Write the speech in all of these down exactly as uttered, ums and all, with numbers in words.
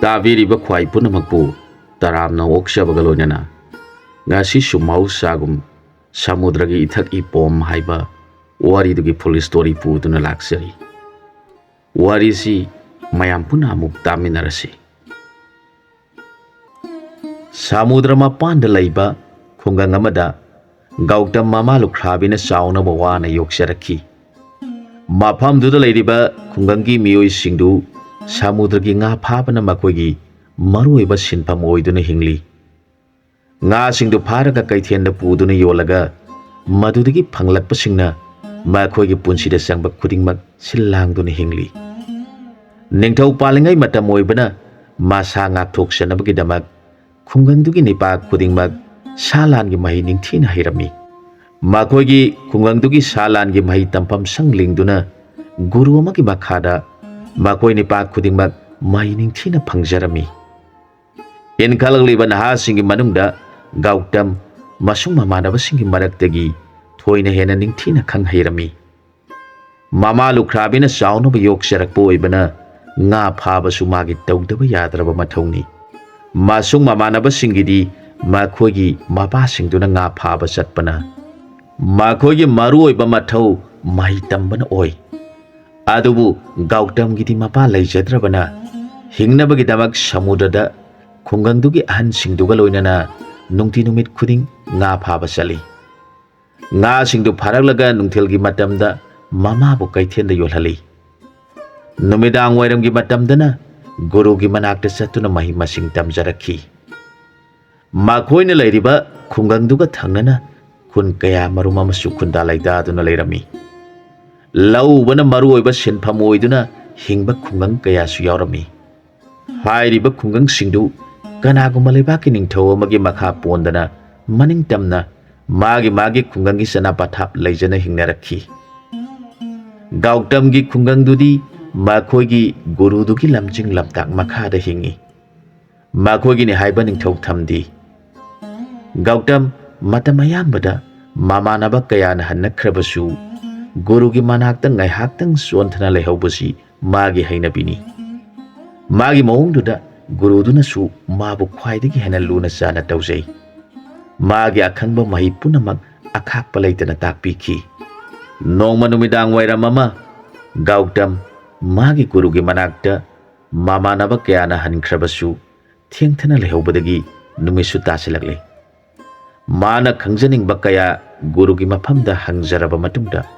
ꯇꯥꯕꯤꯔꯤꯕ ꯈ꯭ꯋꯥꯏ ꯄꯨꯝꯅꯃꯛꯄꯨ ꯇꯔꯥꯝꯅ ꯑꯣꯛꯆꯕꯒ ꯂꯣꯏꯅꯅ ꯉꯁꯤꯁꯨ ꯃꯍꯧꯁꯥꯒꯨꯝ ꯁꯃꯨꯗ꯭ꯔꯒꯤ ꯏꯊꯛ ꯏꯄꯣꯝ ꯍꯥꯏꯕ ꯋꯥꯔꯤꯗꯨꯒꯤ full story ꯄꯨꯗꯨꯅ ꯂꯥꯛꯆꯔꯤ꯫ ꯋꯥꯔꯤꯁꯤ ꯃꯌꯥꯝ ꯄꯨꯟꯅ ꯑꯃꯨꯛ ꯇꯥꯃꯤꯟꯅꯔꯁꯤ꯫ ꯁꯃꯨꯗ꯭ꯔ ꯃꯄꯥꯟꯗ ꯂꯩꯕ ꯈꯨꯡꯒꯪ ꯑꯃꯗ ꯒꯧꯇꯝ ꯃꯃꯥ ꯂꯨꯈ꯭ꯔꯥꯕꯤꯅ ꯆꯥꯎꯅꯕ ꯋꯥꯅ ꯌꯣꯛꯆꯔꯛꯈꯤ꯫ ꯃꯐꯝꯗꯨꯗ ꯂꯩꯔꯤꯕ ꯈꯨꯡꯒꯪꯒꯤ ꯃꯤꯑꯣꯏꯁꯤꯡꯗꯨ ꯁꯃꯨꯗ꯭ꯔꯒꯤ ꯉꯥ ꯐꯥꯕꯅ ꯃꯈꯣꯏꯒꯤ ꯃꯔꯨꯑꯣꯏꯕ ꯁꯤꯟꯐꯝ ꯑꯣꯏꯗꯨꯅ ꯍꯤꯡꯂꯤ꯫ ꯉꯥꯁꯤꯡꯗꯨ ꯐꯥꯔꯒ ꯀꯩꯊꯦꯜꯗ ꯄꯨꯗꯨꯅ ꯌꯣꯜꯂꯒ ꯃꯗꯨꯗꯒꯤ ꯐꯪꯂꯛꯄꯁꯤꯡꯅ ꯃꯈꯣꯏꯒꯤ ꯄꯨꯟꯁꯤꯗ ꯆꯪꯕ ꯈꯨꯗꯤꯡꯃꯛ ꯁꯤꯜ ꯂꯥꯡꯗꯨꯅ ꯍꯤꯡꯂꯤ꯫ ꯅꯤꯡꯊꯧ ꯄꯥꯜꯂꯤꯉꯩ ꯃꯇꯝ ꯑꯣꯏꯕꯅ ꯃꯁꯥ ꯉꯥꯛꯊꯣꯛꯆꯅꯕꯒꯤꯗꯃꯛ ꯈꯨꯡꯒꯪꯗꯨꯒꯤ ꯅꯤꯄꯥ ꯈꯨꯗꯤꯡꯃꯛ ꯁꯥ ꯂꯥꯟꯒꯤ ꯃꯍꯩ ꯅꯤꯡꯊꯤꯅ ꯍꯩꯔꯝꯃꯤ꯫ ꯃꯈꯣꯏꯒꯤ ꯈꯨꯡꯒꯪꯗꯨꯒꯤ ꯁꯥ ꯂꯥꯟꯒꯤ ꯃꯍꯩ ꯇꯝꯐꯝ ꯁꯪ ꯂꯤꯡꯗꯨꯅ ꯒꯨꯔꯨ ꯑꯃꯒꯤ ꯃꯈꯥꯗ ꯃꯈꯣꯏ ꯅꯤꯄꯥ ꯈꯨꯗꯤꯡꯃꯛ ꯃꯍꯩ ꯅꯤꯡꯊꯤꯅ ꯐꯪꯖꯔꯝꯃꯤ꯫ ꯏꯟꯈꯠꯂꯛꯂꯤꯕ ꯅꯍꯥꯁꯤꯡꯒꯤ ꯃꯅꯨꯡꯗ ꯒꯧꯇꯝ ꯃꯁꯨꯡ ꯃꯃꯥꯟꯅꯕꯁꯤꯡꯒꯤ ꯃꯔꯛꯇꯒꯤ ꯊꯣꯏꯅ ꯍꯦꯟꯅ ꯅꯤꯡꯊꯤꯅ ꯈꯪ ꯍꯩꯔꯝꯃꯤ꯫ ꯃꯃꯥ ꯂꯨꯈ꯭ꯔꯥꯕꯤꯅ ꯆꯥꯎꯅꯕ ꯌꯣꯛꯆꯔꯛꯄ ꯑꯣꯏꯕꯅ ꯉꯥ ꯐꯥꯕꯁꯨ ꯃꯥꯒꯤ ꯇꯧꯗꯕ ꯌꯥꯗ꯭ꯔꯕ ꯃꯊꯧꯅꯤ꯫ ꯃꯁꯨꯡ ꯃꯃꯥꯟꯅꯕꯁꯤꯡꯒꯤꯗꯤ ꯃꯈꯣꯏꯒꯤ ꯃꯄꯥꯁꯤꯡꯗꯨꯅ ꯉꯥ ꯐꯥꯕ ꯆꯠꯄꯅ ꯃꯈꯣꯏꯒꯤ ꯃꯔꯨꯑꯣꯏꯕ ꯃꯊꯧ ꯃꯍꯩ ꯇꯝꯕꯅ ꯑꯣꯏ꯫ ꯑꯗꯨꯕꯨ ꯒꯧꯇꯝꯒꯤꯗꯤ ꯃꯄꯥ ꯂꯩꯖꯗ꯭ꯔꯕꯅ ꯍꯤꯡꯅꯕꯒꯤꯗꯃꯛ ꯁꯃꯨꯗ꯭ꯔꯗ ꯈꯨꯡꯒꯪꯗꯨꯒꯤ ꯑꯍꯟꯁꯤꯡꯗꯨꯒ ꯂꯣꯏꯅꯅ ꯅꯨꯡꯇꯤ ꯅꯨꯃꯤꯠ ꯈꯨꯗꯤꯡ ꯉꯥ ꯐꯥꯕ ꯆꯠꯂꯤ꯫ ꯉꯥꯁꯤꯡꯗꯨ ꯐꯥꯔꯛꯂꯒ ꯅꯨꯡꯊꯤꯜꯒꯤ ꯃꯇꯝꯗ ꯃꯃꯥꯕꯨ ꯀꯩꯊꯦꯜꯗ ꯌꯣꯜꯍꯜꯂꯤ꯫ ꯅꯨꯃꯤꯗꯥꯡ ꯋꯥꯏꯔꯝꯒꯤ ꯃꯇꯝꯗꯅ ꯒꯨꯔꯨꯒꯤ ꯃꯅꯥꯛꯇ ꯆꯠꯇꯨꯅ ꯃꯍꯩ ꯃꯁꯤꯡ ꯇꯝꯖꯔꯛꯈꯤ꯫ ꯃꯈꯣꯏꯅ ꯂꯩꯔꯤꯕ ꯈꯨꯡꯒꯪꯗꯨꯒ ꯊꯪꯅꯅ ꯈꯨꯟ ꯀꯌꯥ ꯃꯔꯨꯝ ꯑꯃꯁꯨ ꯈꯨꯟꯗꯥ ꯂꯩꯇꯥꯗꯨꯅ ꯂꯩꯔꯝꯃꯤ꯫ ꯂꯧ ꯎꯕꯅ ꯃꯔꯨꯑꯣꯏꯕ ꯁꯤꯟꯐꯝ ꯑꯣꯏꯗꯨꯅ ꯍꯤꯡꯕ ꯈꯨꯡꯒꯪ ꯀꯌꯥꯁꯨ ꯌꯥꯎꯔꯝꯃꯤ꯫ ꯍꯥꯏꯔꯤꯕ ꯈꯨꯡꯒꯪꯁꯤꯡꯗꯨ ꯀꯅꯥꯒꯨꯝꯕ ꯂꯩꯕꯥꯛꯀꯤ ꯅꯤꯡꯊꯧ ꯑꯃꯒꯤ ꯃꯈꯥ ꯄꯣꯟꯗꯅ ꯃꯅꯤꯡ ꯇꯝꯅ ꯃꯥꯒꯤ ꯃꯥꯒꯤ ꯈꯨꯡꯒꯪꯒꯤ ꯆꯠꯅ ꯄꯊꯥꯞ ꯂꯩꯖꯅ ꯍꯤꯡꯅꯔꯛꯈꯤ꯫ ꯒꯧꯇꯝꯒꯤ ꯈꯨꯡꯒꯪꯗꯨꯗꯤ ꯃꯈꯣꯏꯒꯤ ꯒꯨꯔꯨꯗꯨꯒꯤ ꯂꯝꯖꯤꯡ ꯂꯝꯇꯥꯛ ꯃꯈꯥꯗ ꯍꯤꯡꯏ꯫ ꯃꯈꯣꯏꯒꯤꯅꯤ ꯍꯥꯏꯕ ꯅꯤꯡꯊꯧ ꯊꯝꯗꯦ꯫ ꯒꯧꯇꯝ ꯃꯇꯝ ꯑꯌꯥꯝꯕꯗ ꯃꯃꯥꯟꯅꯕ ꯀꯌꯥꯅ ꯍꯟꯅꯈ꯭ꯔꯕꯁꯨ ꯒꯨꯔꯨꯒꯤ ꯃꯅꯥꯛꯇ ꯉꯥꯏꯍꯥꯛꯇꯪ ꯆꯣꯟꯊꯅ ꯂꯩꯍꯧꯕꯁꯤ ꯃꯥꯒꯤ ꯍꯩꯅꯕꯤꯅꯤ꯫ ꯃꯥꯒꯤ ꯃꯑꯣꯡꯗꯨꯗ ꯒꯨꯔꯨꯗꯨꯅꯁꯨ ꯃꯥꯕꯨ ꯈ꯭ꯋꯥꯏꯗꯒꯤ ꯍꯦꯟꯅ ꯂꯨꯅ ꯆꯥꯅ ꯇꯧꯖꯩ꯫ ꯃꯥꯒꯤ ꯑꯈꯪꯕ ꯃꯍꯩ ꯄꯨꯝꯅꯃꯛ ꯑꯈꯥꯛꯄ ꯂꯩꯇꯅ ꯇꯥꯛꯄꯤꯈꯤ꯫ ꯅꯣꯡꯃ ꯅꯨꯃꯤꯗꯥꯡ ꯋꯥꯏꯔꯝ ꯑꯃ ꯒꯧꯇꯝ ꯃꯥꯒꯤ ꯒꯨꯔꯨꯒꯤ ꯃꯅꯥꯛꯇ ꯃꯃꯥꯟꯅꯕ ꯀꯌꯥꯅ ꯍꯟꯈ꯭ꯔꯕꯁꯨ ꯊꯦꯡꯊꯅ ꯂꯩꯍꯧꯕꯗꯒꯤ ꯅꯨꯃꯤꯠꯁꯨ ꯇꯥꯁꯤꯜꯂꯛꯂꯦ꯫ ꯃꯥꯅ ꯈꯪꯖꯅꯤꯡꯕ ꯀꯌꯥ ꯒꯨꯔꯨꯒꯤ ꯃꯐꯝꯗ ꯍꯪꯖꯔꯕ ꯃꯇꯨꯡꯗ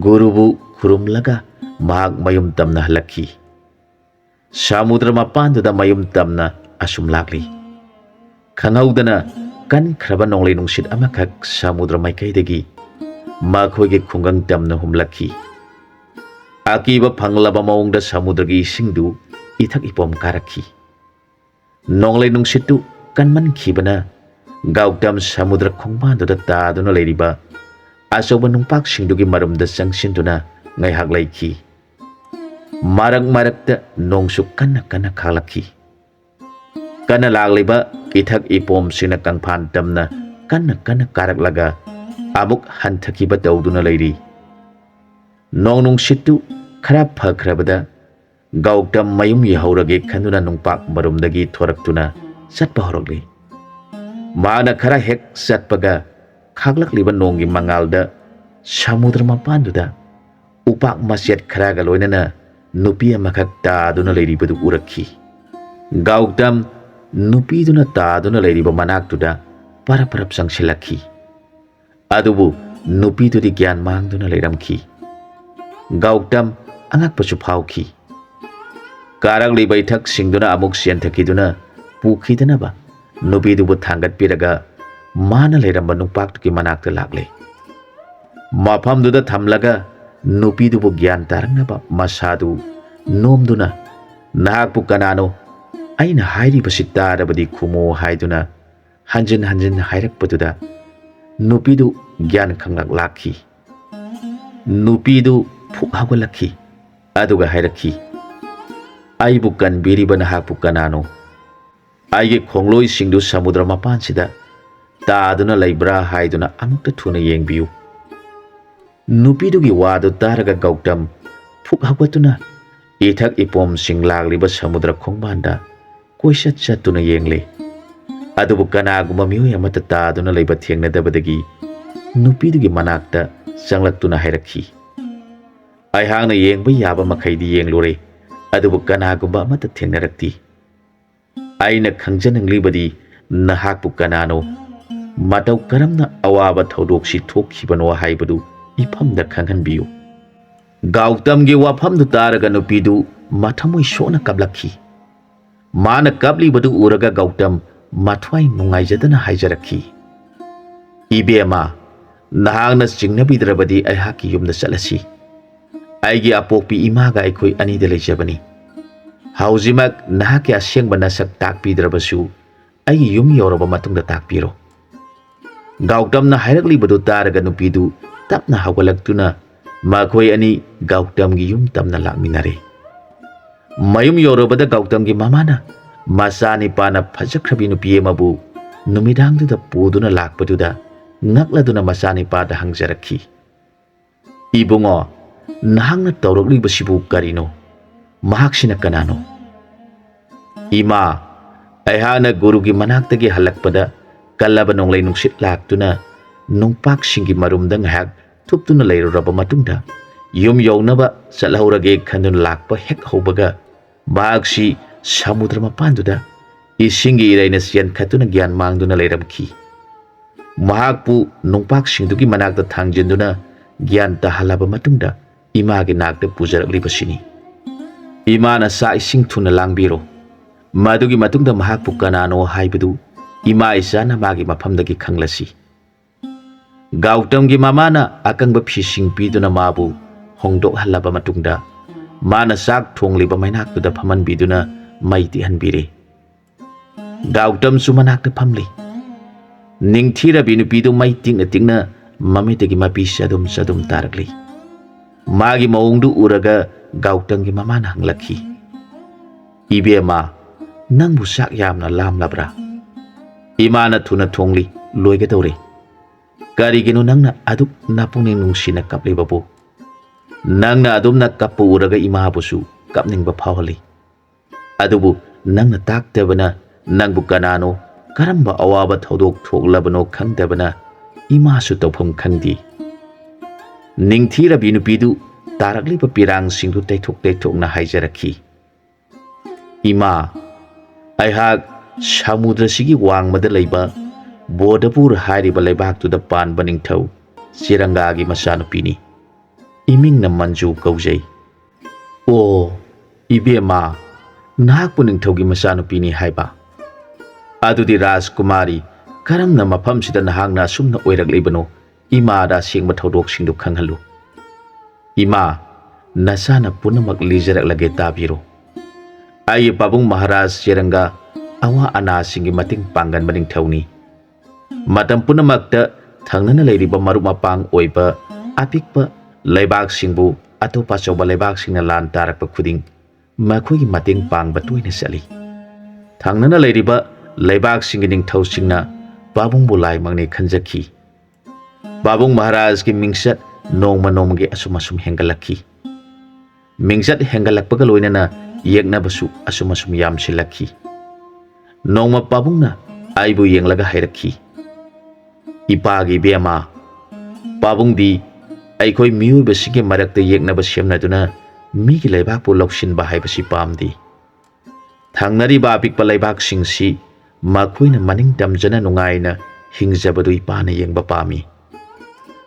ꯒꯨꯔꯨꯕꯨ ꯈꯨꯔꯨꯝꯂꯒ ꯃꯍꯥꯛ ꯃꯌꯨꯝ ꯇꯝꯅ ꯍꯜꯂꯛꯈꯤ꯫ ꯁꯃꯨꯗ꯭ꯔ ꯃꯄꯥꯟꯗꯨꯗ ꯃꯌꯨꯝ ꯇꯝꯅ ꯑꯁꯨꯝ ꯂꯥꯛꯂꯤ꯫ ꯈꯪꯍꯧꯗꯅ ꯀꯟꯈ꯭ꯔꯕ ꯅꯣꯡꯂꯩ ꯅꯨꯡꯁꯤꯠ ꯑꯃꯈꯛ ꯁꯃꯨꯗ꯭ꯔ ꯃꯥꯏꯀꯩꯗꯒꯤ ꯃꯈꯣꯏꯒꯤ ꯈꯨꯡꯒꯪ ꯇꯝꯅ ꯍꯨꯝꯂꯛꯈꯤ꯫ ꯑꯀꯤꯕ ꯐꯪꯂꯕ ꯃꯑꯣꯡꯗ ꯁꯃꯨꯗ꯭ꯔꯒꯤ ꯏꯁꯤꯡꯗꯨ ꯏꯊꯛ ꯏꯄꯣꯝ ꯀꯥꯔꯛꯈꯤ꯫ ꯅꯣꯡꯂꯩ ꯅꯨꯡꯁꯤꯠꯇꯨ ꯀꯟꯃꯟꯈꯤꯕꯅ ꯒꯧꯇꯝ ꯁꯃꯨꯗ꯭ꯔ ꯈꯣꯡꯕꯥꯟꯗꯨꯗ ꯇꯥꯗꯨꯅ ꯂꯩꯔꯤꯕ ꯑꯆꯧꯕ ꯅꯨꯡꯄꯥꯛꯁꯤꯡꯗꯨꯒꯤ ꯃꯔꯨꯝꯗ ꯆꯪꯁꯤꯟꯗꯨꯅ ꯉꯥꯏꯍꯥꯛ ꯂꯩꯈꯤ꯫ ꯃꯔꯛ ꯃꯔꯛꯇ ꯅꯣꯡꯁꯨ ꯀꯟꯅ ꯀꯟꯅ ꯈꯥꯛꯂꯛꯈꯤ꯫ ꯀꯟꯅ ꯂꯥꯛꯂꯤꯕ ꯏꯊꯛ ꯏꯄꯣꯝꯁꯤꯡꯅ ꯀꯪꯐꯥꯟ ꯇꯝꯅ ꯀꯟꯅ ꯀꯟꯅ ꯀꯥꯔꯛꯂꯒ ꯑꯃꯨꯛ ꯍꯟꯊꯈꯤꯕ ꯇꯧꯗꯨꯅ ꯂꯩꯔꯤ꯫ ꯅꯣꯡ ꯅꯨꯡꯁꯤꯠꯇꯨ ꯈꯔ ꯐꯈ꯭ꯔꯕꯗ ꯒꯧꯇꯝ ꯃꯌꯨꯝ ꯌꯧꯍꯧꯔꯒꯦ ꯈꯟꯗꯨꯅ ꯅꯨꯡꯄꯥꯛ ꯃꯔꯨꯝꯗꯒꯤ ꯊꯣꯔꯛꯇꯨꯅ ꯆꯠꯄ ꯍꯧꯔꯛꯂꯤ꯫ ꯃꯥꯅ ꯈꯔ ꯍꯦꯛ ꯆꯠꯄꯒ ꯈꯥꯛꯂꯛꯂꯤꯕ ꯅꯣꯡꯒꯤ ꯃꯉꯥꯜꯗ ꯁꯃꯨꯗ꯭ꯔ ꯃꯄꯥꯟꯗꯨꯗ ꯎꯄꯥꯛ ꯃꯆꯦꯠ ꯈꯔꯒ ꯂꯣꯏꯅꯅ ꯅꯨꯄꯤ ꯑꯃꯈꯛ ꯇꯥꯗꯨꯅ ꯂꯩꯔꯤꯕꯗꯨ ꯎꯔꯛꯈꯤ꯫ ꯒꯧꯇꯝ ꯅꯨꯄꯤꯗꯨꯅ ꯇꯥꯗꯨꯅ ꯂꯩꯔꯤꯕ ꯃꯅꯥꯛꯇꯨꯗ ꯄꯔꯞ ꯄꯔꯞ ꯆꯪꯁꯤꯜꯂꯛꯈꯤ꯫ ꯑꯗꯨꯕꯨ ꯅꯨꯄꯤꯗꯨꯗꯤ ꯒ꯭ꯌꯥꯟ ꯃꯥꯡꯗꯨꯅ ꯂꯩꯔꯝꯈꯤ꯫ ꯒꯧꯇꯝ ꯑꯉꯛꯄꯁꯨ ꯐꯥꯎꯈꯤ꯫ ꯀꯥꯔꯛꯂꯤꯕ ꯏꯊꯛꯁꯤꯡꯗꯨꯅ ꯑꯃꯨꯛ ꯆꯦꯟꯊꯈꯤꯗꯨꯅ ꯄꯨꯈꯤꯗꯅꯕ ꯅꯨꯄꯤꯗꯨꯕꯨ ꯊꯥꯡꯒꯠꯄꯤꯔꯒ ꯃꯥꯅ ꯂꯩꯔꯝꯕ ꯅꯨꯡꯄꯥꯛꯇꯨꯒꯤ ꯃꯅꯥꯛꯇ ꯂꯥꯛꯂꯦ꯫ ꯃꯐꯝꯗꯨꯗ ꯊꯝꯂꯒ ꯅꯨꯄꯤꯗꯨꯕꯨ ꯒ꯭ꯌꯥꯟ ꯇꯥꯔꯛꯅꯕ ꯃꯁꯥꯗꯨ ꯅꯣꯝꯗꯨꯅ, "ꯅꯍꯥꯛꯄꯨ ꯀꯅꯥꯅꯣ? ꯑꯩꯅ ꯍꯥꯏꯔꯤꯕꯁꯤ ꯇꯥꯔꯕꯗꯤ ꯈꯨꯝꯃꯨ" ꯍꯥꯏꯗꯨꯅ ꯍꯟꯖꯤꯟ ꯍꯟꯖꯤꯟ ꯍꯥꯏꯔꯛꯄꯗꯨꯗ ꯅꯨꯄꯤꯗꯨ ꯒ꯭ꯌꯥꯟ ꯈꯪꯂꯛ ꯂꯥꯛꯈꯤ꯫ ꯅꯨꯄꯤꯗꯨ ꯐꯨꯛ ꯍꯧꯒꯠꯂꯛꯈꯤ꯫ ꯑꯗꯨꯒ ꯍꯥꯏꯔꯛꯈꯤ, "ꯑꯩꯕꯨ ꯀꯟꯕꯤꯔꯤꯕ ꯅꯍꯥꯛꯄꯨ ꯀꯅꯥꯅꯣ? ꯑꯩꯒꯤ ꯈꯣꯡꯂꯣꯏꯁꯤꯡꯗꯨ ꯁꯃꯨꯗ꯭ꯔ ꯃꯄꯥꯟꯁꯤꯗ ꯇꯥꯗꯨꯅ ꯂꯩꯕ꯭ꯔꯥ ꯍꯥꯏꯗꯨꯅ ꯑꯃꯨꯛꯇ ꯊꯨꯅ ꯌꯦꯡꯕꯤꯌꯨ"꯫ ꯅꯨꯄꯤꯗꯨꯒꯤ ꯋꯥꯗꯨ ꯇꯥꯔꯒ ꯒꯧꯇꯝ ꯐꯨꯛ ꯍꯧꯒꯠꯇꯨꯅ ꯏꯊꯛ ꯏꯄꯣꯝꯁꯤꯡ ꯂꯥꯛꯂꯤꯕ ꯁꯃꯨꯗ꯭ꯔ ꯈꯣꯡꯕꯥꯟꯗ ꯀꯣꯏꯆꯠ ꯆꯠꯇꯨꯅ ꯌꯦꯡꯂꯦ꯫ ꯑꯗꯨꯕꯨ ꯀꯅꯥꯒꯨꯝꯕ ꯃꯤꯑꯣꯏ ꯑꯃꯠꯇ ꯇꯥꯗꯨꯅ ꯂꯩꯕ ꯊꯦꯡꯅꯗꯕꯗꯒꯤ ꯅꯨꯄꯤꯗꯨꯒꯤ ꯃꯅꯥꯛꯇ ꯆꯪꯂꯛꯇꯨꯅ ꯍꯥꯏꯔꯛꯈꯤ, "ꯑꯩꯍꯥꯛꯅ ꯌꯦꯡꯕ ꯌꯥꯕ ꯃꯈꯩꯗꯤ ꯌꯦꯡꯂꯨꯔꯦ, ꯑꯗꯨꯕꯨ ꯀꯅꯥꯒꯨꯝꯕ ꯑꯃꯠꯇ ꯊꯦꯡꯅꯔꯛꯇꯦ꯫ ꯑꯩꯅ ꯈꯪꯖꯅꯤꯡꯂꯤꯕꯗꯤ ꯅꯍꯥꯛꯄꯨ ꯀꯅꯥꯅꯣ, ꯃꯇꯧ ꯀꯔꯝꯅ ꯑꯋꯥꯕ ꯊꯧꯗꯣꯛꯁꯤ ꯊꯣꯛꯈꯤꯕꯅꯣ ꯍꯥꯏꯕꯗꯨ ꯏꯐꯝꯗ ꯈꯪꯍꯟꯕꯤꯌꯨ"꯫ ꯒꯥꯎꯇꯝꯒꯤ ꯋꯥꯐꯝꯗꯨ ꯇꯥꯔꯒ ꯅꯨꯄꯤꯗꯨ ꯃꯊꯃꯣꯏ ꯁꯣꯛꯅ ꯀꯞꯂꯛꯈꯤ꯫ ꯃꯥꯅ ꯀꯞꯂꯤꯕꯗꯨ ꯎꯔꯒ ꯒꯥꯎꯇꯝ ꯃꯊ꯭ꯋꯥꯏ ꯅꯨꯡꯉꯥꯏꯖꯗꯅ ꯍꯥꯏꯖꯔꯛꯈꯤ, "ꯏꯕꯦꯝꯃ, ꯅꯍꯥꯛꯅ ꯆꯤꯡꯅꯕꯤꯗ꯭ꯔꯕꯗꯤ ꯑꯩꯍꯥꯛꯀꯤ ꯌꯨꯝꯗ ꯆꯠꯂꯁꯤ꯫ ꯑꯩꯒꯤ ꯑꯄꯣꯛꯄꯤ ꯏꯃꯥꯒ ꯑꯩꯈꯣꯏ ꯑꯅꯤꯗ ꯂꯩꯖꯕꯅꯤ꯫ ꯍꯧꯖꯤꯛꯃꯛ ꯅꯍꯥꯛꯀꯤ ꯑꯁꯦꯡꯕ ꯅꯁꯛ ꯇꯥꯛꯄꯤꯗ꯭ꯔꯕꯁꯨ ꯑꯩꯒꯤ ꯌꯨꯝ ꯌꯧꯔꯕ ꯃꯇꯨꯡꯗ ꯇꯥꯛꯄꯤꯔꯣ"꯫ ꯒꯥꯎꯇꯝꯅ ꯍꯥꯏꯔꯛꯂꯤꯕꯗꯨ ꯇꯥꯔꯒ ꯅꯨꯄꯤꯗꯨ ꯇꯞꯅ ꯍꯧꯒꯠꯂꯛꯇꯨꯅ ꯃꯈꯣꯏ ꯑꯅꯤ ꯒꯥꯎꯇꯝꯒꯤ ꯌꯨꯝ ꯇꯝꯅ ꯂꯥꯛꯃꯤꯟꯅꯔꯦ꯫ ꯃꯌꯨꯝ ꯌꯧꯔꯕꯗ ꯒꯥꯎꯇꯝꯒꯤ ꯃꯃꯥꯅ ꯃꯆꯥꯅꯤꯄꯥꯅ ꯐꯖꯈ꯭ꯔꯕꯤ ꯅꯨꯄꯤ ꯑꯃꯕꯨ ꯅꯨꯃꯤꯗꯥꯡꯗꯨꯗ ꯄꯨꯗꯨꯅ ꯂꯥꯛꯄꯗꯨꯗ ꯉꯛꯂꯗꯨꯅ ꯃꯆꯥꯅꯤꯄꯥꯗ ꯍꯪꯖꯔꯛꯈꯤ, "ꯏꯕꯨꯡꯉꯣ, ꯅꯍꯥꯛꯅ ꯇꯧꯔꯛꯂꯤꯕꯁꯤꯕꯨ ꯀꯔꯤꯅꯣ? ꯃꯍꯥꯛꯁꯤꯅ ꯀꯅꯥꯅꯣ?" "ꯏꯃꯥ, ꯑꯩꯍꯥꯛꯅ ꯒꯨꯔꯨꯒꯤ ꯃꯅꯥꯛꯇꯒꯤ ꯍꯜꯂꯛꯄꯗ ꯀꯜꯂꯕ ꯅꯣꯡꯂꯩ ꯅꯨꯡꯁꯤꯠ ꯂꯥꯛꯇꯨꯅ ꯅꯨꯡꯄꯥꯛꯁꯤꯡꯒꯤ ꯃꯔꯨꯝꯗ ꯉꯥꯏꯍꯥꯛ ꯊꯨꯞꯇꯨꯅ ꯂꯩꯔꯨꯔꯕ ꯃꯇꯨꯡꯗ ꯌꯨꯝ ꯌꯧꯅꯕ ꯆꯠꯍꯧꯔꯒꯦ ꯈꯟꯗꯨꯅ ꯂꯥꯛꯄ ꯍꯦꯛ ꯍꯧꯕꯒ ꯃꯍꯥꯛꯁꯤ ꯁꯃꯨꯗ꯭ꯔ ꯃꯄꯥꯟꯗꯨꯗ ꯏꯁꯤꯡꯒꯤ ꯏꯔꯩꯅ ꯆꯦꯟꯈꯠꯇꯨꯅ ꯒ꯭ꯌꯥꯟ ꯃꯥꯡꯗꯨꯅ ꯂꯩꯔꯝꯈꯤ꯫ ꯃꯍꯥꯛꯄꯨ ꯅꯨꯡꯄꯥꯛꯁꯤꯡꯗꯨꯒꯤ ꯃꯅꯥꯛꯇ ꯊꯥꯡꯖꯤꯟꯗꯨꯅ ꯒ꯭ꯌꯥꯟ ꯇꯥꯍꯜꯂꯕ ꯃꯇꯨꯡꯗ ꯏꯃꯥꯒꯤ ꯅꯥꯛꯇ ꯄꯨꯖꯔꯛꯂꯤꯕꯁꯤꯅꯤ꯫ ꯏꯃꯥꯅ ꯆꯥꯛ ꯏꯁꯤꯡ ꯊꯨꯅ ꯂꯥꯡꯕꯤꯔꯣ꯫ ꯃꯗꯨꯒꯤ ꯃꯇꯨꯡꯗ ꯃꯍꯥꯛꯄꯨ ꯀꯅꯥꯅꯣ ꯍꯥꯏꯕꯗꯨ ꯏꯃꯥ ꯏꯆꯥꯅ ꯃꯥꯒꯤ ꯃꯐꯝꯗꯒꯤ ꯈꯪꯂꯁꯤ"꯫ ꯒꯥꯎꯇꯝꯒꯤ ꯃꯃꯥꯅ ꯑꯀꯪꯕ ꯐꯤꯁꯤꯡ ꯄꯤꯗꯨꯅ ꯃꯥꯕꯨ ꯍꯣꯡꯗꯣꯛꯍꯜꯂꯕ ꯃꯇꯨꯡꯗ ꯃꯥꯅ ꯆꯥꯛ ꯊꯣꯡꯂꯤꯕ ꯃꯩꯅꯥꯛꯇꯨꯗ ꯐꯝꯍꯟꯕꯤꯗꯨꯅ ꯃꯩ ꯇꯤꯛꯍꯟꯕꯤꯔꯦ꯫ ꯒꯥꯎꯇꯝꯁꯨ ꯃꯅꯥꯛꯇ ꯐꯝꯂꯤ꯫ ꯅꯤꯡꯊꯤꯔꯕꯤ ꯅꯨꯄꯤꯗꯨ ꯃꯩ ꯇꯤꯛꯅ ꯇꯤꯛꯅ ꯃꯃꯤꯠꯇꯒꯤ ꯃꯄꯤ ꯆꯗꯨꯝ ꯆꯗꯨꯝ ꯇꯥꯔꯛꯂꯤ꯫ ꯃꯥꯒꯤ ꯃꯑꯣꯡꯗꯨ ꯎꯔꯒ ꯒꯥꯎꯇꯝꯒꯤ ꯃꯃꯥꯅ ꯍꯪꯂꯛꯈꯤ, "ꯏꯕꯦꯝꯃ, ꯅꯪꯕꯨ ꯆꯥꯛ ꯌꯥꯝꯅ ꯂꯥꯝꯂꯕ꯭ꯔꯥ?" "ꯏꯃꯥꯅ ꯊꯨꯅ ꯊꯣꯡꯂꯤ, ꯂꯣꯏꯒꯗꯧꯔꯦ"꯫ "ꯀꯔꯤꯒꯤꯅꯣ ꯅꯪꯅ ꯑꯗꯨꯛ ꯅꯄꯨꯛꯅꯤꯡ ꯅꯨꯡꯁꯤꯅ ꯀꯞꯂꯤꯕꯕꯨ?" "ꯅꯪꯅ ꯑꯗꯨꯝꯅ ꯀꯞꯄ ꯎꯔꯒ ꯏꯃꯥꯕꯨꯁꯨ ꯀꯞꯅꯤꯡꯕ ꯐꯥꯎꯍꯜꯂꯤ꯫ ꯑꯗꯨꯕꯨ ꯅꯪꯅ ꯇꯥꯛꯇꯕꯅ ꯅꯪꯕꯨ ꯀꯅꯥꯅꯣ, ꯀꯔꯝꯕ ꯑꯋꯥꯕ ꯊꯧꯗꯣꯛ ꯊꯣꯛꯂꯕꯅꯣ ꯈꯪꯗꯕꯅ ꯏꯃꯥꯁꯨ ꯇꯧꯐꯝ ꯈꯪꯗꯦ꯫ ꯅꯤꯡꯊꯤꯔꯕꯤ ꯅꯨꯄꯤꯗꯨ ꯇꯥꯔꯛꯂꯤꯕ ꯄꯤꯔꯥꯡꯁꯤꯡꯗꯨ ꯇꯩꯊꯣꯛ ꯇꯩꯊꯣꯛꯅ ꯍꯥꯏꯖꯔꯛꯈꯤ꯫ "ꯏꯃꯥ, ꯑꯩꯍꯥꯛ ꯁꯃꯨꯗ꯭ꯔꯁꯤꯒꯤ ꯋꯥꯡꯃꯗ ꯂꯩꯕ ꯕꯣꯗꯄꯨꯔ ꯍꯥꯏꯔꯤꯕ ꯂꯩꯕꯥꯛꯇꯨꯗ ꯄꯥꯟꯕ ꯅꯤꯡꯊꯧ ꯆꯤꯔꯪꯒꯥꯒꯤ ꯃꯆꯥꯅꯨꯄꯤꯅꯤ꯫ ꯏꯃꯤꯡꯅ ꯃꯟꯖꯨ ꯀꯧꯖꯩ꯫" "ꯑꯣ, ꯏꯕꯦꯝꯃ, ꯅꯍꯥꯛꯄꯨ ꯅꯤꯡꯊꯧꯒꯤ ꯃꯆꯥꯅꯨꯄꯤꯅꯤ ꯍꯥꯏꯕ? ꯑꯗꯨꯗꯤ ꯔꯥꯖꯀꯨꯃꯥꯔꯤ, ꯀꯔꯝꯅ ꯃꯐꯝꯁꯤꯗ ꯅꯍꯥꯛꯅ ꯑꯁꯨꯝꯅ ꯑꯣꯏꯔꯛꯂꯤꯕꯅꯣ? ꯏꯃꯥꯗ ꯑꯁꯦꯡꯕ ꯊꯧꯗꯣꯛꯁꯤꯡꯗꯨ ꯈꯪꯍꯜꯂꯨ꯫" "ꯏꯃꯥ, ꯅꯆꯥꯅ ꯄꯨꯝꯅꯃꯛ ꯂꯤꯖꯔꯛꯂꯒꯦ, ꯇꯥꯕꯤꯔꯣ꯫ ꯑꯩꯒꯤ ꯄꯥꯕꯨꯡ ꯃꯍꯥꯔꯥꯖ ꯆꯦꯔꯪꯒ ꯑꯋꯥ ꯑꯅꯥꯁꯤꯡꯒꯤ ꯃꯇꯦꯡ ꯄꯥꯡꯒꯟꯕ ꯅꯤꯡꯊꯧꯅꯤ꯫ ꯃꯇꯝ ꯄꯨꯝꯅꯃꯛꯇ ꯊꯪꯅꯅ ꯂꯩꯔꯤꯕ ꯃꯔꯨꯞ ꯃꯄꯥꯡ ꯑꯣꯏꯕ ꯑꯄꯤꯛꯄ ꯂꯩꯕꯥꯛꯁꯤꯡꯕꯨ ꯑꯇꯣꯞꯄ ꯑꯆꯧꯕ ꯂꯩꯕꯥꯛꯁꯤꯡꯅ ꯂꯥꯟ ꯇꯥꯔꯛꯄ ꯈꯨꯗꯤꯡ ꯃꯈꯣꯏꯒꯤ ꯃꯇꯦꯡ ꯄꯥꯡꯕ ꯇꯣꯏꯅ ꯆꯠꯂꯤ꯫ ꯊꯪꯅꯅ ꯂꯩꯔꯤꯕ ꯂꯩꯕꯥꯛꯁꯤꯡꯒꯤ ꯅꯤꯡꯊꯧꯁꯤꯡꯅ ꯄꯥꯕꯨꯡꯕꯨ ꯂꯥꯏꯃꯛꯅꯤ ꯈꯟꯖꯈꯤ꯫ ꯄꯥꯕꯨꯡ ꯃꯍꯥꯔꯥꯖꯀꯤ ꯃꯤꯡꯆꯠ ꯅꯣꯡꯃ ꯅꯣꯡꯃꯒꯤ ꯑꯁꯨꯝ ꯑꯁꯨꯝ ꯍꯦꯟꯒꯠꯂꯛꯈꯤ꯫ ꯃꯤꯡꯆꯠ ꯍꯦꯟꯒꯠꯂꯛꯄꯒ ꯂꯣꯏꯅꯅ ꯌꯦꯛꯅꯕꯁꯨ ꯑꯁꯨꯝ ꯑꯁꯨꯝ ꯌꯥꯝꯁꯤꯜꯂꯛꯈꯤ꯫ ꯅꯣꯡꯃ ꯄꯥꯕꯨꯡꯅ ꯑꯩꯕꯨ ꯌꯦꯡꯂꯒ ꯍꯥꯏꯔꯛꯈꯤ, 'ꯏꯄꯥꯒꯤ ꯏꯕꯦꯝꯃ, ꯄꯥꯕꯨꯡꯗꯤ ꯑꯩꯈꯣꯏ ꯃꯤꯑꯣꯏꯕꯁꯤꯡꯒꯤ ꯃꯔꯛꯇ ꯌꯦꯛꯅꯕ ꯁꯦꯝꯅꯗꯨꯅ ꯃꯤꯒꯤ ꯂꯩꯕꯥꯛꯄꯨ ꯂꯧꯁꯤꯟꯕ ꯍꯥꯏꯕꯁꯤ ꯄꯥꯝꯗꯦ꯫ ꯊꯪꯅꯔꯤꯕ ꯑꯄꯤꯛꯄ ꯂꯩꯕꯥꯛꯁꯤꯡꯁꯤ ꯃꯈꯣꯏꯅ ꯃꯅꯤꯡ ꯇꯝꯖꯅ ꯅꯨꯡꯉꯥꯏꯅ ꯍꯤꯡꯖꯕꯗꯨ ꯏꯄꯥꯅ ꯌꯦꯡꯕ ꯄꯥꯝꯃꯤ꯫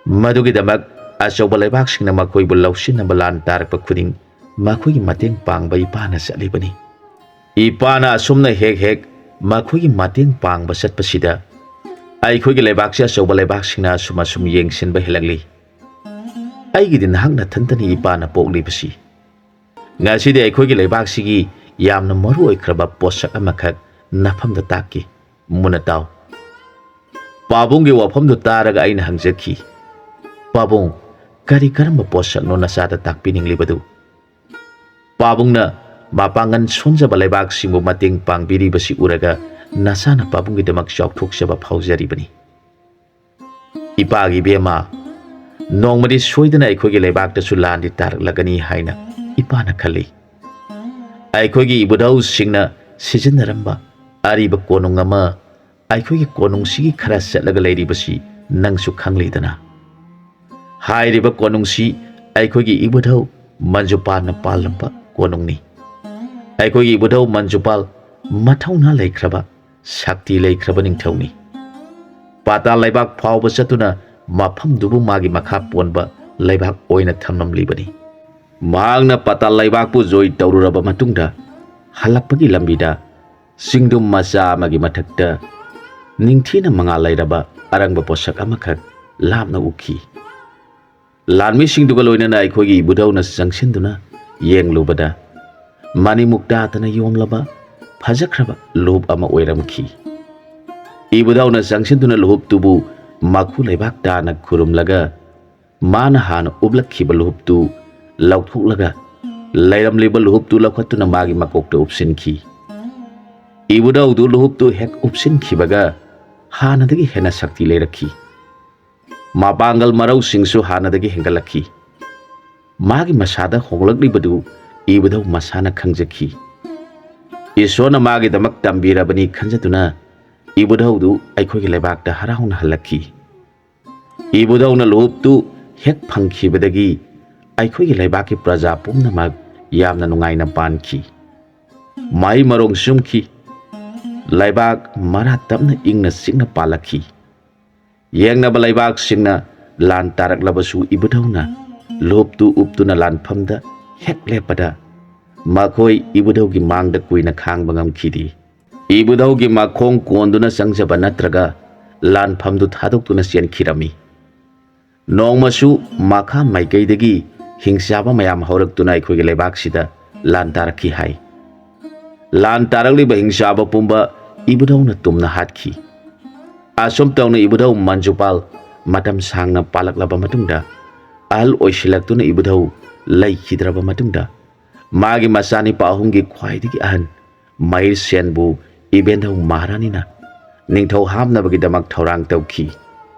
ꯃꯗꯨꯒꯤꯗꯃꯛ ꯑꯆꯧꯕ ꯂꯩꯕꯥꯛꯁꯤꯡꯅ ꯃꯈꯣꯏꯕꯨ ꯂꯧꯁꯤꯟꯅꯕ ꯂꯥꯟ ꯇꯥꯔꯛꯄ ꯈꯨꯗꯤꯡ ꯃꯈꯣꯏꯒꯤ ꯃꯇꯦꯡ ꯄꯥꯡꯕ ꯏꯄꯥꯅ ꯆꯠꯂꯤꯕꯅꯤ꯫ ꯏꯄꯥꯅ ꯑꯁꯨꯝꯅ ꯍꯦꯛ ꯍꯦꯛ ꯃꯈꯣꯏꯒꯤ ꯃꯇꯦꯡ ꯄꯥꯡꯕ ꯆꯠꯄꯁꯤꯗ ꯑꯩꯈꯣꯏꯒꯤ ꯂꯩꯕꯥꯛꯁꯤ ꯑꯆꯧꯕ ꯂꯩꯕꯥꯛꯁꯤꯡꯅ ꯑꯁꯨꯝ ꯑꯁꯨꯝ ꯌꯦꯡꯁꯤꯟꯕ ꯍꯦꯜꯂꯛꯂꯤ꯫ ꯑꯩꯒꯤꯗꯤ ꯅꯍꯥꯛ ꯅꯊꯟꯇꯅꯤ ꯏꯄꯥꯅ ꯄꯣꯛꯂꯤꯕꯁꯤ꯫ ꯉꯁꯤꯗꯤ ꯑꯩꯈꯣꯏꯒꯤ ꯂꯩꯕꯥꯛꯁꯤꯒꯤ ꯌꯥꯝꯅ ꯃꯔꯨ ꯑꯣꯏꯈ꯭ꯔꯕ ꯄꯣꯠꯁꯛ ꯑꯃꯈꯛ ꯅꯐꯝꯗ ꯇꯥꯛꯀꯦ꯫ ꯃꯨꯟꯅ ꯇꯥꯎ꯫' ꯄꯥꯕꯨꯡꯒꯤ ꯋꯥꯐꯝꯗꯨ ꯇꯥꯔꯒ ꯑꯩꯅ ꯍꯪꯖꯈꯤ, 'ꯄꯥꯕꯨꯡ, ꯀꯔꯤ ꯀꯔꯝꯕ ꯄꯣꯠꯁꯛꯅꯣ ꯅꯆꯥꯗ ꯇꯥꯛꯄꯤꯅꯤꯡꯂꯤꯕꯗꯨ?' ꯄꯥꯕꯨꯡꯅ ꯃꯄꯥꯡꯒꯜ ꯁꯣꯟꯖꯕ ꯂꯩꯕꯥꯛꯁꯤꯡꯕꯨ ꯃꯇꯦꯡ ꯄꯥꯡꯕꯤꯔꯤꯕꯁꯤ ꯎꯔꯒ ꯅꯆꯥꯅ ꯄꯥꯕꯨꯡꯒꯤꯗꯃꯛ ꯆꯥꯎꯊꯣꯛꯆꯕ ꯐꯥꯎꯖꯔꯤꯕꯅꯤ꯫ ꯏꯄꯥꯒꯤ ꯏꯕꯦꯝꯃ, ꯅꯣꯡꯃꯗꯤ ꯁꯣꯏꯗꯅ ꯑꯩꯈꯣꯏꯒꯤ ꯂꯩꯕꯥꯛꯇꯁꯨ ꯂꯥꯟꯗꯤ ꯇꯥꯔꯛꯂꯒꯅꯤ ꯍꯥꯏꯅ ꯏꯄꯥꯅ ꯈꯜꯂꯤ꯫ ꯑꯩꯈꯣꯏꯒꯤ ꯏꯕꯨꯙꯧꯁꯤꯡꯅ ꯁꯤꯖꯤꯟꯅꯔꯝꯕ ꯑꯔꯤꯕ ꯀꯣꯅꯨꯡ ꯑꯃ ꯑꯩꯈꯣꯏꯒꯤ ꯀꯣꯅꯨꯡꯁꯤꯒꯤ ꯈꯔ ꯆꯠꯂꯒ ꯂꯩꯔꯤꯕꯁꯤ ꯅꯪꯁꯨ ꯈꯪꯂꯤꯗꯅ꯫ ꯍꯥꯏꯔꯤꯕ ꯀꯣꯅꯨꯡꯁꯤ ꯑꯩꯈꯣꯏꯒꯤ ꯏꯕꯨꯙꯧ ꯃꯟꯖꯨꯄꯥꯜꯅ ꯄꯥꯜꯂꯝꯕ ꯀꯣꯅꯨꯡꯅꯤ꯫ ꯑꯩꯈꯣꯏꯒꯤ ꯏꯕꯨꯙꯧ ꯃꯟꯖꯨꯄꯥꯜ ꯃꯊꯧꯅꯥ ꯂꯩꯈ꯭ꯔꯕ, ꯁꯛꯇꯤ ꯂꯩꯈ꯭ꯔꯕ ꯅꯤꯡꯊꯧꯅꯤ꯫ ꯄꯥꯇꯥꯜ ꯂꯩꯕꯥꯛ ꯐꯥꯎꯕ ꯆꯠꯇꯨꯅ ꯃꯐꯝꯗꯨꯕꯨ ꯃꯥꯒꯤ ꯃꯈꯥ ꯄꯣꯟꯕ ꯂꯩꯕꯥꯛ ꯑꯣꯏꯅ ꯊꯝꯂꯝꯂꯤꯕꯅꯤ꯫ ꯃꯍꯥꯛꯅ ꯄꯥꯇꯥꯜ ꯂꯩꯕꯥꯛꯄꯨ ꯖꯣꯏ ꯇꯧꯔꯨꯔꯕ ꯃꯇꯨꯡꯗ, ꯍꯜꯂꯛꯄꯒꯤ ꯂꯝꯕꯤꯗ ꯆꯤꯡꯗꯨꯝ ꯃꯆꯥ ꯑꯃꯒꯤ ꯃꯊꯛꯇ ꯅꯤꯡꯊꯤꯅ ꯃꯉꯥꯜ ꯂꯩꯔꯕ ꯑꯔꯪꯕ ꯄꯣꯠꯁꯛ ꯑꯃꯈꯛ ꯂꯥꯞꯅ ꯎꯈꯤ꯫ ꯂꯥꯟꯃꯤꯁꯤꯡꯗꯨꯒ ꯂꯣꯏꯅꯅ ꯑꯩꯈꯣꯏꯒꯤ ꯏꯕꯨꯙꯧꯅ ꯆꯪꯁꯤꯟꯗꯨꯅ ꯌꯦꯡꯂꯨꯕꯗ, ꯃꯅꯤꯃꯨꯛꯇꯥꯗꯅ ꯌꯣꯝꯂꯕ ꯐꯖꯈ꯭ꯔꯕ ꯂꯨꯍꯨꯞ ꯑꯃ ꯑꯣꯏꯔꯝꯈꯤ꯫ ꯏꯕꯨꯙꯧꯅ ꯆꯪꯁꯤꯟꯗꯨꯅ ꯂꯨꯍꯨꯞꯇꯨꯕꯨ ꯃꯈꯨ ꯂꯩꯕꯥꯛ ꯇꯥꯅ ꯈꯨꯔꯨꯝꯂꯒ, ꯃꯥꯅ ꯍꯥꯟꯅ ꯎꯞꯂꯛꯈꯤꯕ ꯂꯨꯍꯨꯞꯇꯨ ꯂꯧꯊꯣꯛꯂꯒ, ꯂꯩꯔꯝꯂꯤꯕ ꯂꯨꯍꯨꯞꯇꯨ ꯂꯧꯈꯠꯇꯨꯅ ꯃꯥꯒꯤ ꯃꯀꯣꯛꯇ ꯎꯞꯁꯤꯟꯈꯤ꯫ ꯏꯕꯨꯙꯧꯗꯨ ꯂꯨꯍꯨꯞꯇꯨ ꯍꯦꯛ ꯎꯞꯁꯤꯟꯈꯤꯕꯒ, ꯍꯥꯟꯅꯗꯒꯤ ꯍꯦꯟꯅ ꯁꯛꯇꯤ ꯂꯩꯔꯛꯈꯤ꯫ ꯃꯄꯥꯡꯒꯜ ꯃꯔꯧꯁꯤꯡꯁꯨ ꯍꯥꯟꯅꯗꯒꯤ ꯍꯦꯟꯒꯠꯂꯛꯈꯤ꯫ ꯃꯥꯒꯤ ꯃꯁꯥꯗ ꯍꯣꯡꯂꯛꯂꯤꯕꯗꯨ ꯏꯕꯨꯙꯧ ꯃꯁꯥꯅ ꯈꯪꯖꯈꯤ꯫ ꯏꯁꯣꯔꯅ ꯃꯥꯒꯤꯗꯃꯛ ꯇꯝꯕꯤꯔꯕꯅꯤ ꯈꯟꯖꯗꯨꯅ ꯏꯕꯨꯙꯧꯗꯨ ꯑꯩꯈꯣꯏꯒꯤ ꯂꯩꯕꯥꯛꯇ ꯍꯔꯥꯎꯅ ꯍꯜꯂꯛꯈꯤ꯫ ꯏꯕꯨꯙꯧꯅ ꯂꯨꯍꯨꯞꯇꯨ ꯍꯦꯛ ꯐꯪꯈꯤꯕꯗꯒꯤ ꯑꯩꯈꯣꯏꯒꯤ ꯂꯩꯕꯥꯛꯀꯤ ꯄ꯭ꯔꯖꯥ ꯄꯨꯝꯅꯃꯛ ꯌꯥꯝꯅ ꯅꯨꯡꯉꯥꯏꯅ ꯄꯥꯟꯈꯤ꯫ ꯃꯍꯩ ꯃꯔꯣꯡ ꯆꯨꯝꯈꯤ꯫ ꯂꯩꯕꯥꯛ ꯃꯔꯥ ꯇꯞꯅ ꯏꯪꯅ ꯆꯤꯛꯅ ꯄꯥꯜꯂꯛꯈꯤ꯫ ꯌꯦꯡꯅꯕ ꯂꯩꯕꯥꯛꯁꯤꯡꯅ ꯂꯥꯟ ꯇꯥꯔꯛꯂꯕꯁꯨ ꯏꯕꯨꯙꯧꯅ ꯂꯨꯍꯨꯞꯇꯨ ꯎꯞꯇꯨꯅ ꯂꯥꯟꯐꯝꯗ ꯍꯦꯛ ꯂꯦꯞꯄꯗ, ꯃꯈꯣꯏ ꯏꯕꯨꯙꯧꯒꯤ ꯃꯥꯡꯗ ꯀꯨꯏꯅ ꯈꯥꯡꯕ ꯉꯝꯈꯤꯗꯦ꯫ ꯏꯕꯨꯙꯧꯒꯤ ꯃꯈꯣꯡ ꯀꯣꯟꯗꯨꯅ ꯆꯪꯖꯕ ꯅꯠꯇ꯭ꯔꯒ ꯂꯥꯟꯐꯝꯗꯨ ꯊꯥꯗꯣꯛꯇꯨꯅ ꯆꯦꯟꯈꯤꯔꯝꯃꯤ꯫ ꯅꯣꯡꯃꯁꯨ ꯃꯈꯥ ꯃꯥꯏꯀꯩꯗꯒꯤ ꯍꯤꯡꯆꯥꯕ ꯃꯌꯥꯝ ꯍꯧꯔꯛꯇꯨꯅ ꯑꯩꯈꯣꯏꯒꯤ ꯂꯩꯕꯥꯛꯁꯤꯗ ꯂꯥꯟ ꯇꯥꯔꯛꯈꯤ ꯍꯥꯏ꯫ ꯂꯥꯟ ꯇꯥꯔꯛꯂꯤꯕ ꯍꯤꯡꯆꯥꯕ ꯄꯨꯝꯕ ꯏꯕꯨꯙꯧꯅ ꯇꯨꯝꯅ ꯍꯥꯠꯈꯤ꯫ ꯑꯁꯨꯝ ꯇꯧꯅ ꯏꯕꯨꯙꯧ ꯃꯟꯖꯨꯄꯥꯜ ꯃꯇꯝ ꯁꯥꯡꯅ ꯄꯥꯜꯂꯛꯂꯕ ꯃꯇꯨꯡꯗ, ꯑꯍꯜ ꯑꯣꯏꯁꯤꯜꯂꯛꯇꯨꯅ ꯏꯕꯨꯙꯧ ꯂꯩꯈꯤꯗ꯭ꯔꯕ ꯃꯇꯨꯡꯗ, ꯃꯥꯒꯤ ꯃꯆꯥꯅꯤꯄꯥ ꯑꯍꯨꯝꯒꯤ ꯈ꯭ꯋꯥꯏꯗꯒꯤ ꯑꯍꯟ ꯃꯍꯤꯔ ꯁꯦꯟꯕꯨ ꯏꯕꯦꯟꯙꯧ ꯃꯍꯥꯔꯥꯅꯤꯅ ꯅꯤꯡꯊꯧ ꯍꯥꯞꯅꯕꯒꯤꯗꯃꯛ ꯊꯧꯔꯥꯡ ꯇꯧꯈꯤ꯫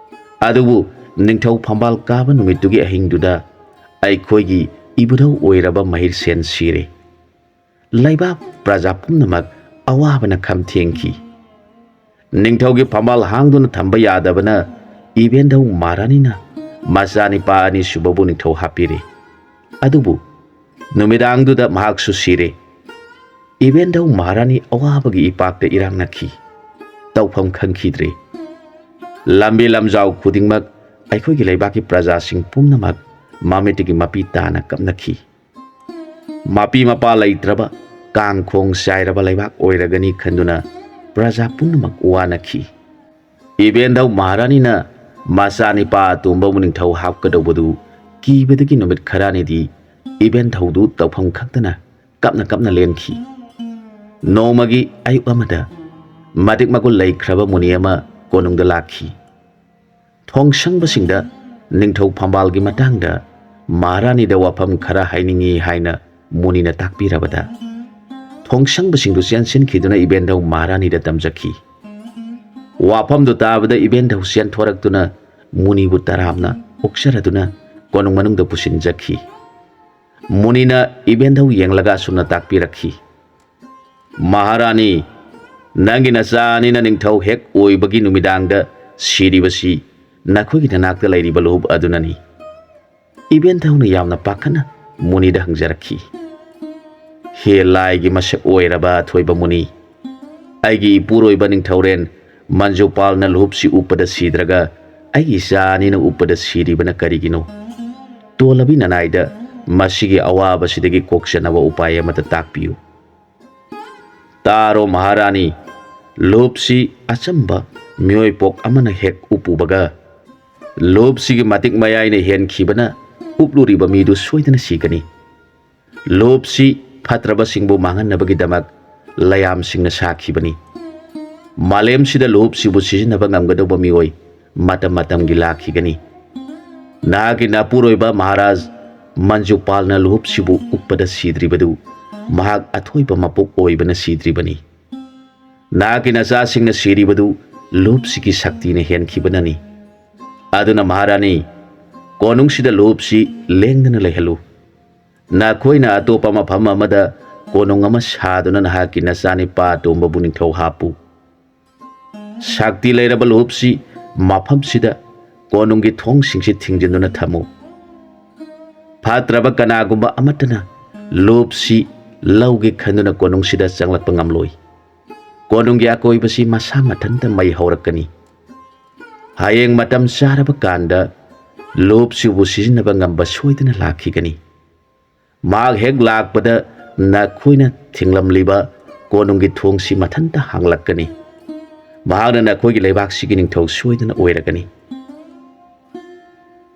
ꯑꯗꯨꯕꯨ ꯅꯤꯡꯊꯧ ꯐꯝꯕꯥꯜ ꯀꯥꯕ ꯅꯨꯃꯤꯠꯇꯨꯒꯤ ꯑꯍꯤꯡꯗꯨꯗ ꯑꯩꯈꯣꯏꯒꯤ ꯏꯕꯨꯙꯧ ꯑꯣꯏꯔꯕ ꯃꯍꯤꯔ ꯁꯦꯟ ꯁꯤꯔꯦ꯫ ꯂꯩꯕꯥꯛ ꯄ꯭ꯔꯖꯥ ꯄꯨꯝꯅꯃꯛ ꯑꯋꯥꯕꯅ ꯈꯝ ꯊꯦꯡꯈꯤ꯫ ꯅꯤꯡꯊꯧꯒꯤ ꯐꯝꯕꯥꯜ ꯍꯥꯡꯗꯨꯅ ꯊꯝꯕ ꯌꯥꯗꯕꯅ ꯏꯕꯦꯟꯙꯧ ꯃꯍꯥꯔꯥꯅꯤꯅ ꯃꯆꯥꯅꯤꯄꯥ ꯑꯅꯤꯁꯨꯕꯕꯨ ꯅꯤꯡꯊꯧ ꯍꯥꯞꯄꯤꯔꯦ꯫ ꯑꯗꯨꯕꯨ ꯅꯨꯃꯤꯗꯥꯡꯗꯨꯗ ꯃꯍꯥꯛꯁꯨ ꯁꯤꯔꯦ꯫ ꯏꯕꯦꯟꯙꯧ ꯃꯍꯥꯔꯥꯅꯤ ꯑꯋꯥꯕꯒꯤ ꯏꯄꯥꯛꯇ ꯏꯔꯥꯡꯅꯈꯤ꯫ ꯇꯧꯐꯝ ꯈꯪꯈꯤꯗ꯭ꯔꯦ꯫ ꯂꯝꯕꯤ ꯂꯝꯖꯥꯎ ꯈꯨꯗꯤꯡꯃꯛ ꯑꯩꯈꯣꯏꯒꯤ ꯂꯩꯕꯥꯛꯀꯤ ꯄ꯭ꯔꯖꯥꯁꯤꯡ ꯄꯨꯝꯅꯃꯛ ꯃꯃꯤꯠꯇꯒꯤ ꯃꯄꯤ ꯇꯥꯅ ꯀꯞꯅꯈꯤ꯫ ꯃꯄꯤ ꯃꯄꯥ ꯂꯩꯇ꯭ꯔꯕ, ꯀꯥꯡꯈꯣꯡ ꯆꯥꯏꯔꯕ ꯂꯩꯕꯥꯛ ꯑꯣꯏꯔꯒꯅꯤ ꯈꯟꯗꯨꯅ ꯄ꯭ꯔꯖꯥ ꯄꯨꯝꯅꯃꯛ ꯋꯥꯅꯈꯤ꯫ ꯏꯕꯦꯟꯙꯧ ꯃꯍꯥꯔꯥꯅꯤꯅ ꯃꯆꯥꯅꯤꯄꯥ ꯑꯇꯣꯝꯕꯕꯨ ꯅꯤꯡꯊꯧ ꯍꯥꯞꯀꯗꯧꯕꯗꯨ ꯀꯤꯕꯗꯒꯤ ꯅꯨꯃꯤꯠ ꯈꯔꯅꯤꯗꯤ ꯏꯕꯦꯟꯙꯧꯗꯨ ꯇꯧꯐꯝ ꯈꯪꯗꯅ ꯀꯞꯅ ꯀꯞꯅ ꯂꯦꯟꯈꯤ꯫ ꯅꯣꯡꯃꯒꯤ ꯑꯌꯨꯛ ꯑꯃꯗ ꯃꯇꯤꯛ ꯃꯒꯨꯟ ꯂꯩꯈ꯭ꯔꯕ ꯃꯨꯅꯤ ꯑꯃ ꯀꯣꯅꯨꯡꯗ ꯂꯥꯛꯈꯤ꯫ ꯊꯣꯡꯁꯪꯕꯁꯤꯡꯗ ꯅꯤꯡꯊꯧ ꯐꯝꯕꯥꯜꯒꯤ ꯃꯇꯥꯡꯗ ꯃꯍꯥꯔꯥꯅꯤꯗ ꯋꯥꯐꯝ ꯈꯔ ꯍꯥꯏꯅꯤꯡꯏ ꯍꯥꯏꯅ ꯃꯨꯅꯤꯅ ꯇꯥꯛꯄꯤꯔꯕꯗ, ꯊꯣꯡꯁꯪꯕꯁꯤꯡꯗꯨ ꯆꯦꯟꯁꯤꯟꯈꯤꯗꯨꯅ ꯏꯕꯦꯟꯙꯧ ꯃꯍꯥꯔꯥꯅꯤꯗ ꯇꯝꯖꯈꯤ꯫ ꯋꯥꯐꯝꯗꯨ ꯇꯥꯕꯗ ꯏꯕꯦꯟꯙꯧ ꯆꯦꯟꯊꯣꯔꯛꯇꯨꯅ ꯃꯨꯅꯤꯕꯨ ꯇꯔꯥꯝꯅ ꯑꯣꯛꯆꯔꯗꯨꯅ ꯀꯣꯅꯨꯡ ꯃꯅꯨꯡꯗ ꯄꯨꯁꯤꯟꯖꯈꯤ꯫ ꯃꯨꯅꯤꯅ ꯏꯕꯦꯟꯙꯧ ꯌꯦꯡꯂꯒ ꯑꯁꯨꯝꯅ ꯇꯥꯛꯄꯤꯔꯛꯈꯤ, "ꯃꯍꯥꯔꯥꯅꯤ, ꯅꯪꯒꯤ ꯅꯆꯥ ꯑꯅꯤꯅ ꯅꯤꯡꯊꯧ ꯍꯦꯛ ꯑꯣꯏꯕꯒꯤ ꯅꯨꯃꯤꯗꯥꯡꯗ ꯁꯤꯔꯤꯕꯁꯤ ꯅꯈꯣꯏꯒꯤ ꯅꯅꯥꯛꯇ ꯂꯩꯔꯤꯕ ꯂꯨꯍꯨꯞ ꯑꯗꯨꯅꯅꯤ꯫" ꯏꯕꯦꯟꯙꯧꯅ ꯌꯥꯝꯅ ꯄꯥꯈꯠꯅ ꯃꯨꯅꯤꯗ ꯍꯪꯖꯔꯛꯈꯤ, "ꯍꯦ ꯂꯥꯏꯒꯤ ꯃꯁꯛ ꯑꯣꯏꯔꯕ ꯑꯊꯣꯏꯕ ꯃꯨꯅꯤ, ꯑꯩꯒꯤ ꯏꯄꯨꯔꯣꯏꯕ ꯅꯤꯡꯊꯧꯔꯦꯟ ꯃꯟꯖꯨꯄꯥꯜꯅ ꯂꯨꯍꯨꯞꯁꯤ ꯎꯞꯄꯗ ꯁꯤꯗ꯭ꯔꯒ ꯑꯩꯒꯤ ꯏꯆꯥ ꯑꯅꯤꯅ ꯎꯞꯄꯗ ꯁꯤꯔꯤꯕꯅ ꯀꯔꯤꯒꯤꯅꯣ? ꯇꯣꯜꯂꯕꯤ ꯅꯅꯥꯏꯗ ꯃꯁꯤꯒꯤ ꯑꯋꯥꯕꯁꯤꯗꯒꯤ ꯀꯣꯛꯆꯅꯕ ꯎꯄꯥꯏ ꯑꯃꯇ ꯇꯥꯛꯄꯤꯌꯨ꯫" "ꯇꯥꯔꯣ ꯃꯍꯥꯔꯥꯅꯤ, ꯂꯨꯍꯨꯞꯁꯤ ꯑꯆꯝꯕ ꯃꯤꯑꯣꯏ ꯄꯣꯛ ꯑꯃꯅ ꯍꯦꯛ ꯎꯞꯄꯨꯕꯒ, ꯂꯨꯍꯨꯞꯁꯤꯒꯤ ꯃꯇꯤꯛ ꯃꯌꯥꯏꯅ ꯍꯦꯟꯈꯤꯕꯅ ꯎꯞꯂꯨꯔꯤꯕ ꯃꯤꯗꯨ ꯁꯣꯏꯗꯅ ꯁꯤꯒꯅꯤ꯫ ꯂꯨꯍꯨꯞꯁꯤ ꯐꯠꯇ꯭ꯔꯕꯁꯤꯡꯕꯨ ꯃꯥꯡꯍꯟꯅꯕꯒꯤꯗꯃꯛ ꯂꯌꯥꯝꯁꯤꯡꯅ ꯁꯥꯈꯤꯕꯅꯤ꯫ ꯃꯥꯂꯦꯝꯁꯤꯗ ꯂꯨꯍꯨꯞꯁꯤꯕꯨ ꯁꯤꯖꯤꯟꯅꯕ ꯉꯝꯒꯗꯧꯕ ꯃꯤꯑꯣꯏ ꯃꯇꯝ ꯃꯇꯝꯒꯤ ꯂꯥꯛꯈꯤꯒꯅꯤ꯫ ꯅꯍꯥꯛꯀꯤ ꯅꯄꯨꯔꯣꯏꯕ ꯃꯍꯥꯔꯥꯖ ꯃꯟꯖꯨꯄꯥꯜꯅ ꯂꯨꯍꯨꯞꯁꯤꯕꯨ ꯎꯞꯄꯗ ꯁꯤꯗ꯭ꯔꯤꯕꯗꯨ ꯃꯍꯥꯛ ꯑꯊꯣꯏꯕ ꯃꯄꯣꯛ ꯑꯣꯏꯕꯅ ꯁꯤꯗ꯭ꯔꯤꯕꯅꯤ꯫ ꯅꯍꯥꯛꯀꯤ ꯅꯆꯥꯁꯤꯡꯅ ꯁꯤꯔꯤꯕꯗꯨ ꯂꯨꯍꯨꯞꯁꯤꯒꯤ ꯁꯛꯇꯤꯅ ꯍꯦꯟꯈꯤꯕꯅꯅꯤ꯫ ꯑꯗꯨꯅ ꯃꯍꯥꯔꯥꯅꯤ, ꯀꯣꯅꯨꯡꯁꯤꯗ ꯂꯨꯍꯨꯞꯁꯤ ꯂꯦꯡꯗꯅ ꯂꯩꯍꯜꯂꯨ꯫ ꯅꯈꯣꯏꯅ ꯑꯇꯣꯞꯄ ꯃꯐꯝ ꯑꯃꯗ ꯀꯣꯅꯨꯡ ꯑꯃ ꯁꯥꯗꯨꯅ ꯅꯍꯥꯛꯀꯤ ꯅꯆꯥꯅꯤꯄꯥ ꯑꯇꯣꯝꯕꯕꯨ ꯅꯤꯡꯊꯧ ꯍꯥꯞꯄꯨ꯫ ꯁꯛꯇꯤ ꯂꯩꯔꯕ ꯂꯨꯞꯁꯤ ꯃꯐꯝꯁꯤꯗ ꯀꯣꯅꯨꯡꯒꯤ ꯊꯣꯡꯁꯤꯡꯁꯤ ꯊꯤꯡꯖꯤꯟꯗꯨꯅ ꯊꯝꯃꯨ꯫ ꯐꯠꯇ꯭ꯔꯕ ꯀꯅꯥꯒꯨꯝꯕ ꯑꯃꯠꯇꯅ ꯂꯨꯞꯁꯤ ꯂꯧꯒꯦ ꯈꯟꯗꯨꯅ ꯀꯣꯅꯨꯡꯁꯤꯗ ꯆꯪꯂꯛꯄ ꯉꯝꯂꯣꯏ꯫ ꯀꯣꯅꯨꯡꯒꯤ ꯑꯀꯣꯏꯕꯁꯤ ꯃꯁꯥ ꯃꯊꯟꯇ ꯃꯩ ꯍꯧꯔꯛꯀꯅꯤ꯫ ꯍꯌꯦꯡ ꯃꯇꯝ ꯆꯥꯔꯕ ꯀꯥꯟꯗ ꯂꯨꯞꯁꯤꯕꯨ ꯁꯤꯖꯤꯟꯅꯕ ꯉꯝꯕ ꯁꯣꯏꯗꯅ ꯂꯥꯛꯈꯤꯒꯅꯤ꯫ ꯃꯍꯥꯛ ꯍꯦꯛ ꯂꯥꯛꯄꯗ ꯅꯈꯣꯏꯅ ꯊꯤꯡꯂꯝꯂꯤꯕ ꯀꯣꯅꯨꯡꯒꯤ ꯊꯣꯡꯁꯤ ꯃꯊꯟꯇ ꯍꯥꯡꯂꯛꯀꯅꯤ꯫ ꯃꯍꯥꯛꯅ ꯅꯈꯣꯏꯒꯤ ꯂꯩꯕꯥꯛꯁꯤꯒꯤ ꯅꯤꯡꯊꯧ ꯁꯣꯏꯗꯅ ꯑꯣꯏꯔꯒꯅꯤ꯫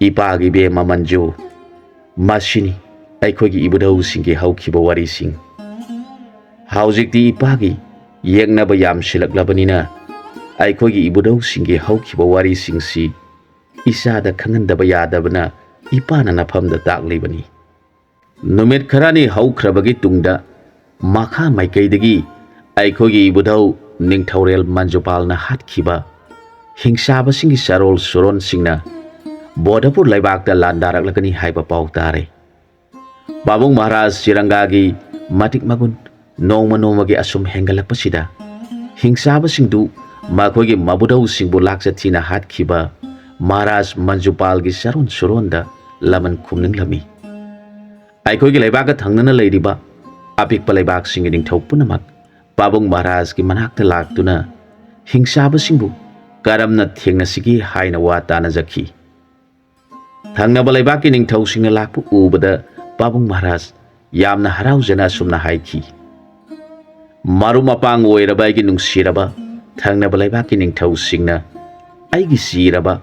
ꯏꯄꯥꯒꯤ ꯏꯕꯦꯝꯃ ꯃꯟꯖꯨ, ꯃꯁꯤꯅꯤ ꯑꯩꯈꯣꯏꯒꯤ ꯏꯕꯨꯙꯧꯁꯤꯡꯒꯤ ꯍꯧꯈꯤꯕ ꯋꯥꯔꯤꯁꯤꯡ꯫ ꯍꯧꯖꯤꯛꯇꯤ ꯏꯄꯥꯒꯤ ꯌꯦꯛꯅꯕ ꯌꯥꯝꯁꯤꯜꯂꯛꯂꯕꯅꯤꯅ ꯑꯩꯈꯣꯏꯒꯤ ꯏꯕꯨꯙꯧꯁꯤꯡꯒꯤ ꯍꯧꯈꯤꯕ ꯋꯥꯔꯤꯁꯤꯡꯁꯤ ꯏꯆꯥꯗ ꯈꯪꯍꯟꯗꯕ ꯌꯥꯗꯕꯅ ꯏꯄꯥꯅ ꯅꯐꯝꯗ ꯇꯥꯛꯂꯤꯕꯅꯤ꯫ ꯅꯨꯃꯤꯠ ꯈꯔꯅꯤ ꯍꯧꯈ꯭ꯔꯕꯒꯤ ꯇꯨꯡꯗ ꯃꯈꯥ ꯃꯥꯏꯀꯩꯗꯒꯤ ꯑꯩꯈꯣꯏꯒꯤ ꯏꯕꯨꯙꯧ ꯅꯤꯡꯊꯧꯔꯦꯜ ꯃꯟꯖꯨꯄꯥꯜꯅ ꯍꯥꯠꯈꯤꯕ ꯍꯤꯡꯆꯥꯕꯁꯤꯡꯒꯤ ꯆꯥꯔꯣꯜ ꯁꯨꯔꯣꯟꯁꯤꯡꯅ ꯕꯣꯙꯄꯨꯔ ꯂꯩꯕꯥꯛꯇ ꯂꯥꯟꯗꯥꯔꯛꯂꯒꯅꯤ ꯍꯥꯏꯕ ꯄꯥꯎ ꯇꯥꯔꯦ꯫ ꯄꯥꯕꯨꯡ ꯃꯍꯥꯔꯥꯖ ꯆꯤꯔꯪꯒꯥꯒꯤ ꯃꯇꯤꯛ ꯃꯒꯨꯟ ꯅꯣꯡꯃ ꯅꯣꯡꯃꯒꯤ ꯑꯁꯨꯝ ꯍꯦꯟꯒꯠꯂꯛꯄꯁꯤꯗ ꯍꯤꯡꯆꯥꯕꯁꯤꯡꯗꯨ ꯃꯈꯣꯏꯒꯤ ꯃꯕꯨꯙꯧꯁꯤꯡꯕꯨ ꯂꯥꯛꯆ ꯊꯤꯅ ꯍꯥꯠꯈꯤꯕ ꯃꯍꯥꯔꯥꯖ ꯃꯟꯖꯨꯄꯥꯜꯒꯤ ꯆꯥꯔꯣꯟ ꯁꯨꯔꯣꯟꯗ ꯂꯃꯟ ꯈꯨꯝꯅꯤꯡꯂꯝꯃꯤ꯫ ꯑꯩꯈꯣꯏꯒꯤ ꯂꯩꯕꯥꯛꯀ ꯊꯪꯅꯅ ꯂꯩꯔꯤꯕ ꯑꯄꯤꯛꯄ ꯂꯩꯕꯥꯛꯁꯤꯡꯒꯤ ꯅꯤꯡꯊꯧ ꯄꯨꯝꯅꯃꯛ ꯄꯥꯕꯨꯡ ꯃꯍꯥꯔꯥꯖꯀꯤ ꯃꯅꯥꯛꯇ ꯂꯥꯛꯇꯨꯅ ꯍꯤꯡꯆꯥꯕꯁꯤꯡꯕꯨ ꯀꯔꯝꯅ ꯊꯦꯡꯅꯁꯤꯒꯦ ꯍꯥꯏꯅ ꯋꯥ ꯇꯥꯅꯖꯈꯤ꯫ ꯊꯪꯅꯕ ꯂꯩꯕꯥꯛꯀꯤ ꯅꯤꯡꯊꯧꯁꯤꯡꯅ ꯂꯥꯛꯄ ꯎꯕꯗ ꯄꯥꯕꯨꯡ ꯃꯍꯥꯔꯥꯖ ꯌꯥꯝꯅ ꯍꯔꯥꯎꯖꯅ ꯑꯁꯨꯝꯅ ꯍꯥꯏꯈꯤ, "ꯃꯔꯨꯞ ꯃꯄꯥꯡ ꯑꯣꯏꯔꯕ ꯑꯩꯒꯤ ꯅꯨꯡꯁꯤꯔꯕ ꯊꯪꯅꯕ ꯂꯩꯕꯥꯛꯀꯤ ꯅꯤꯡꯊꯧꯁꯤꯡꯅ ꯑꯩꯒꯤ ꯆꯤꯔꯕ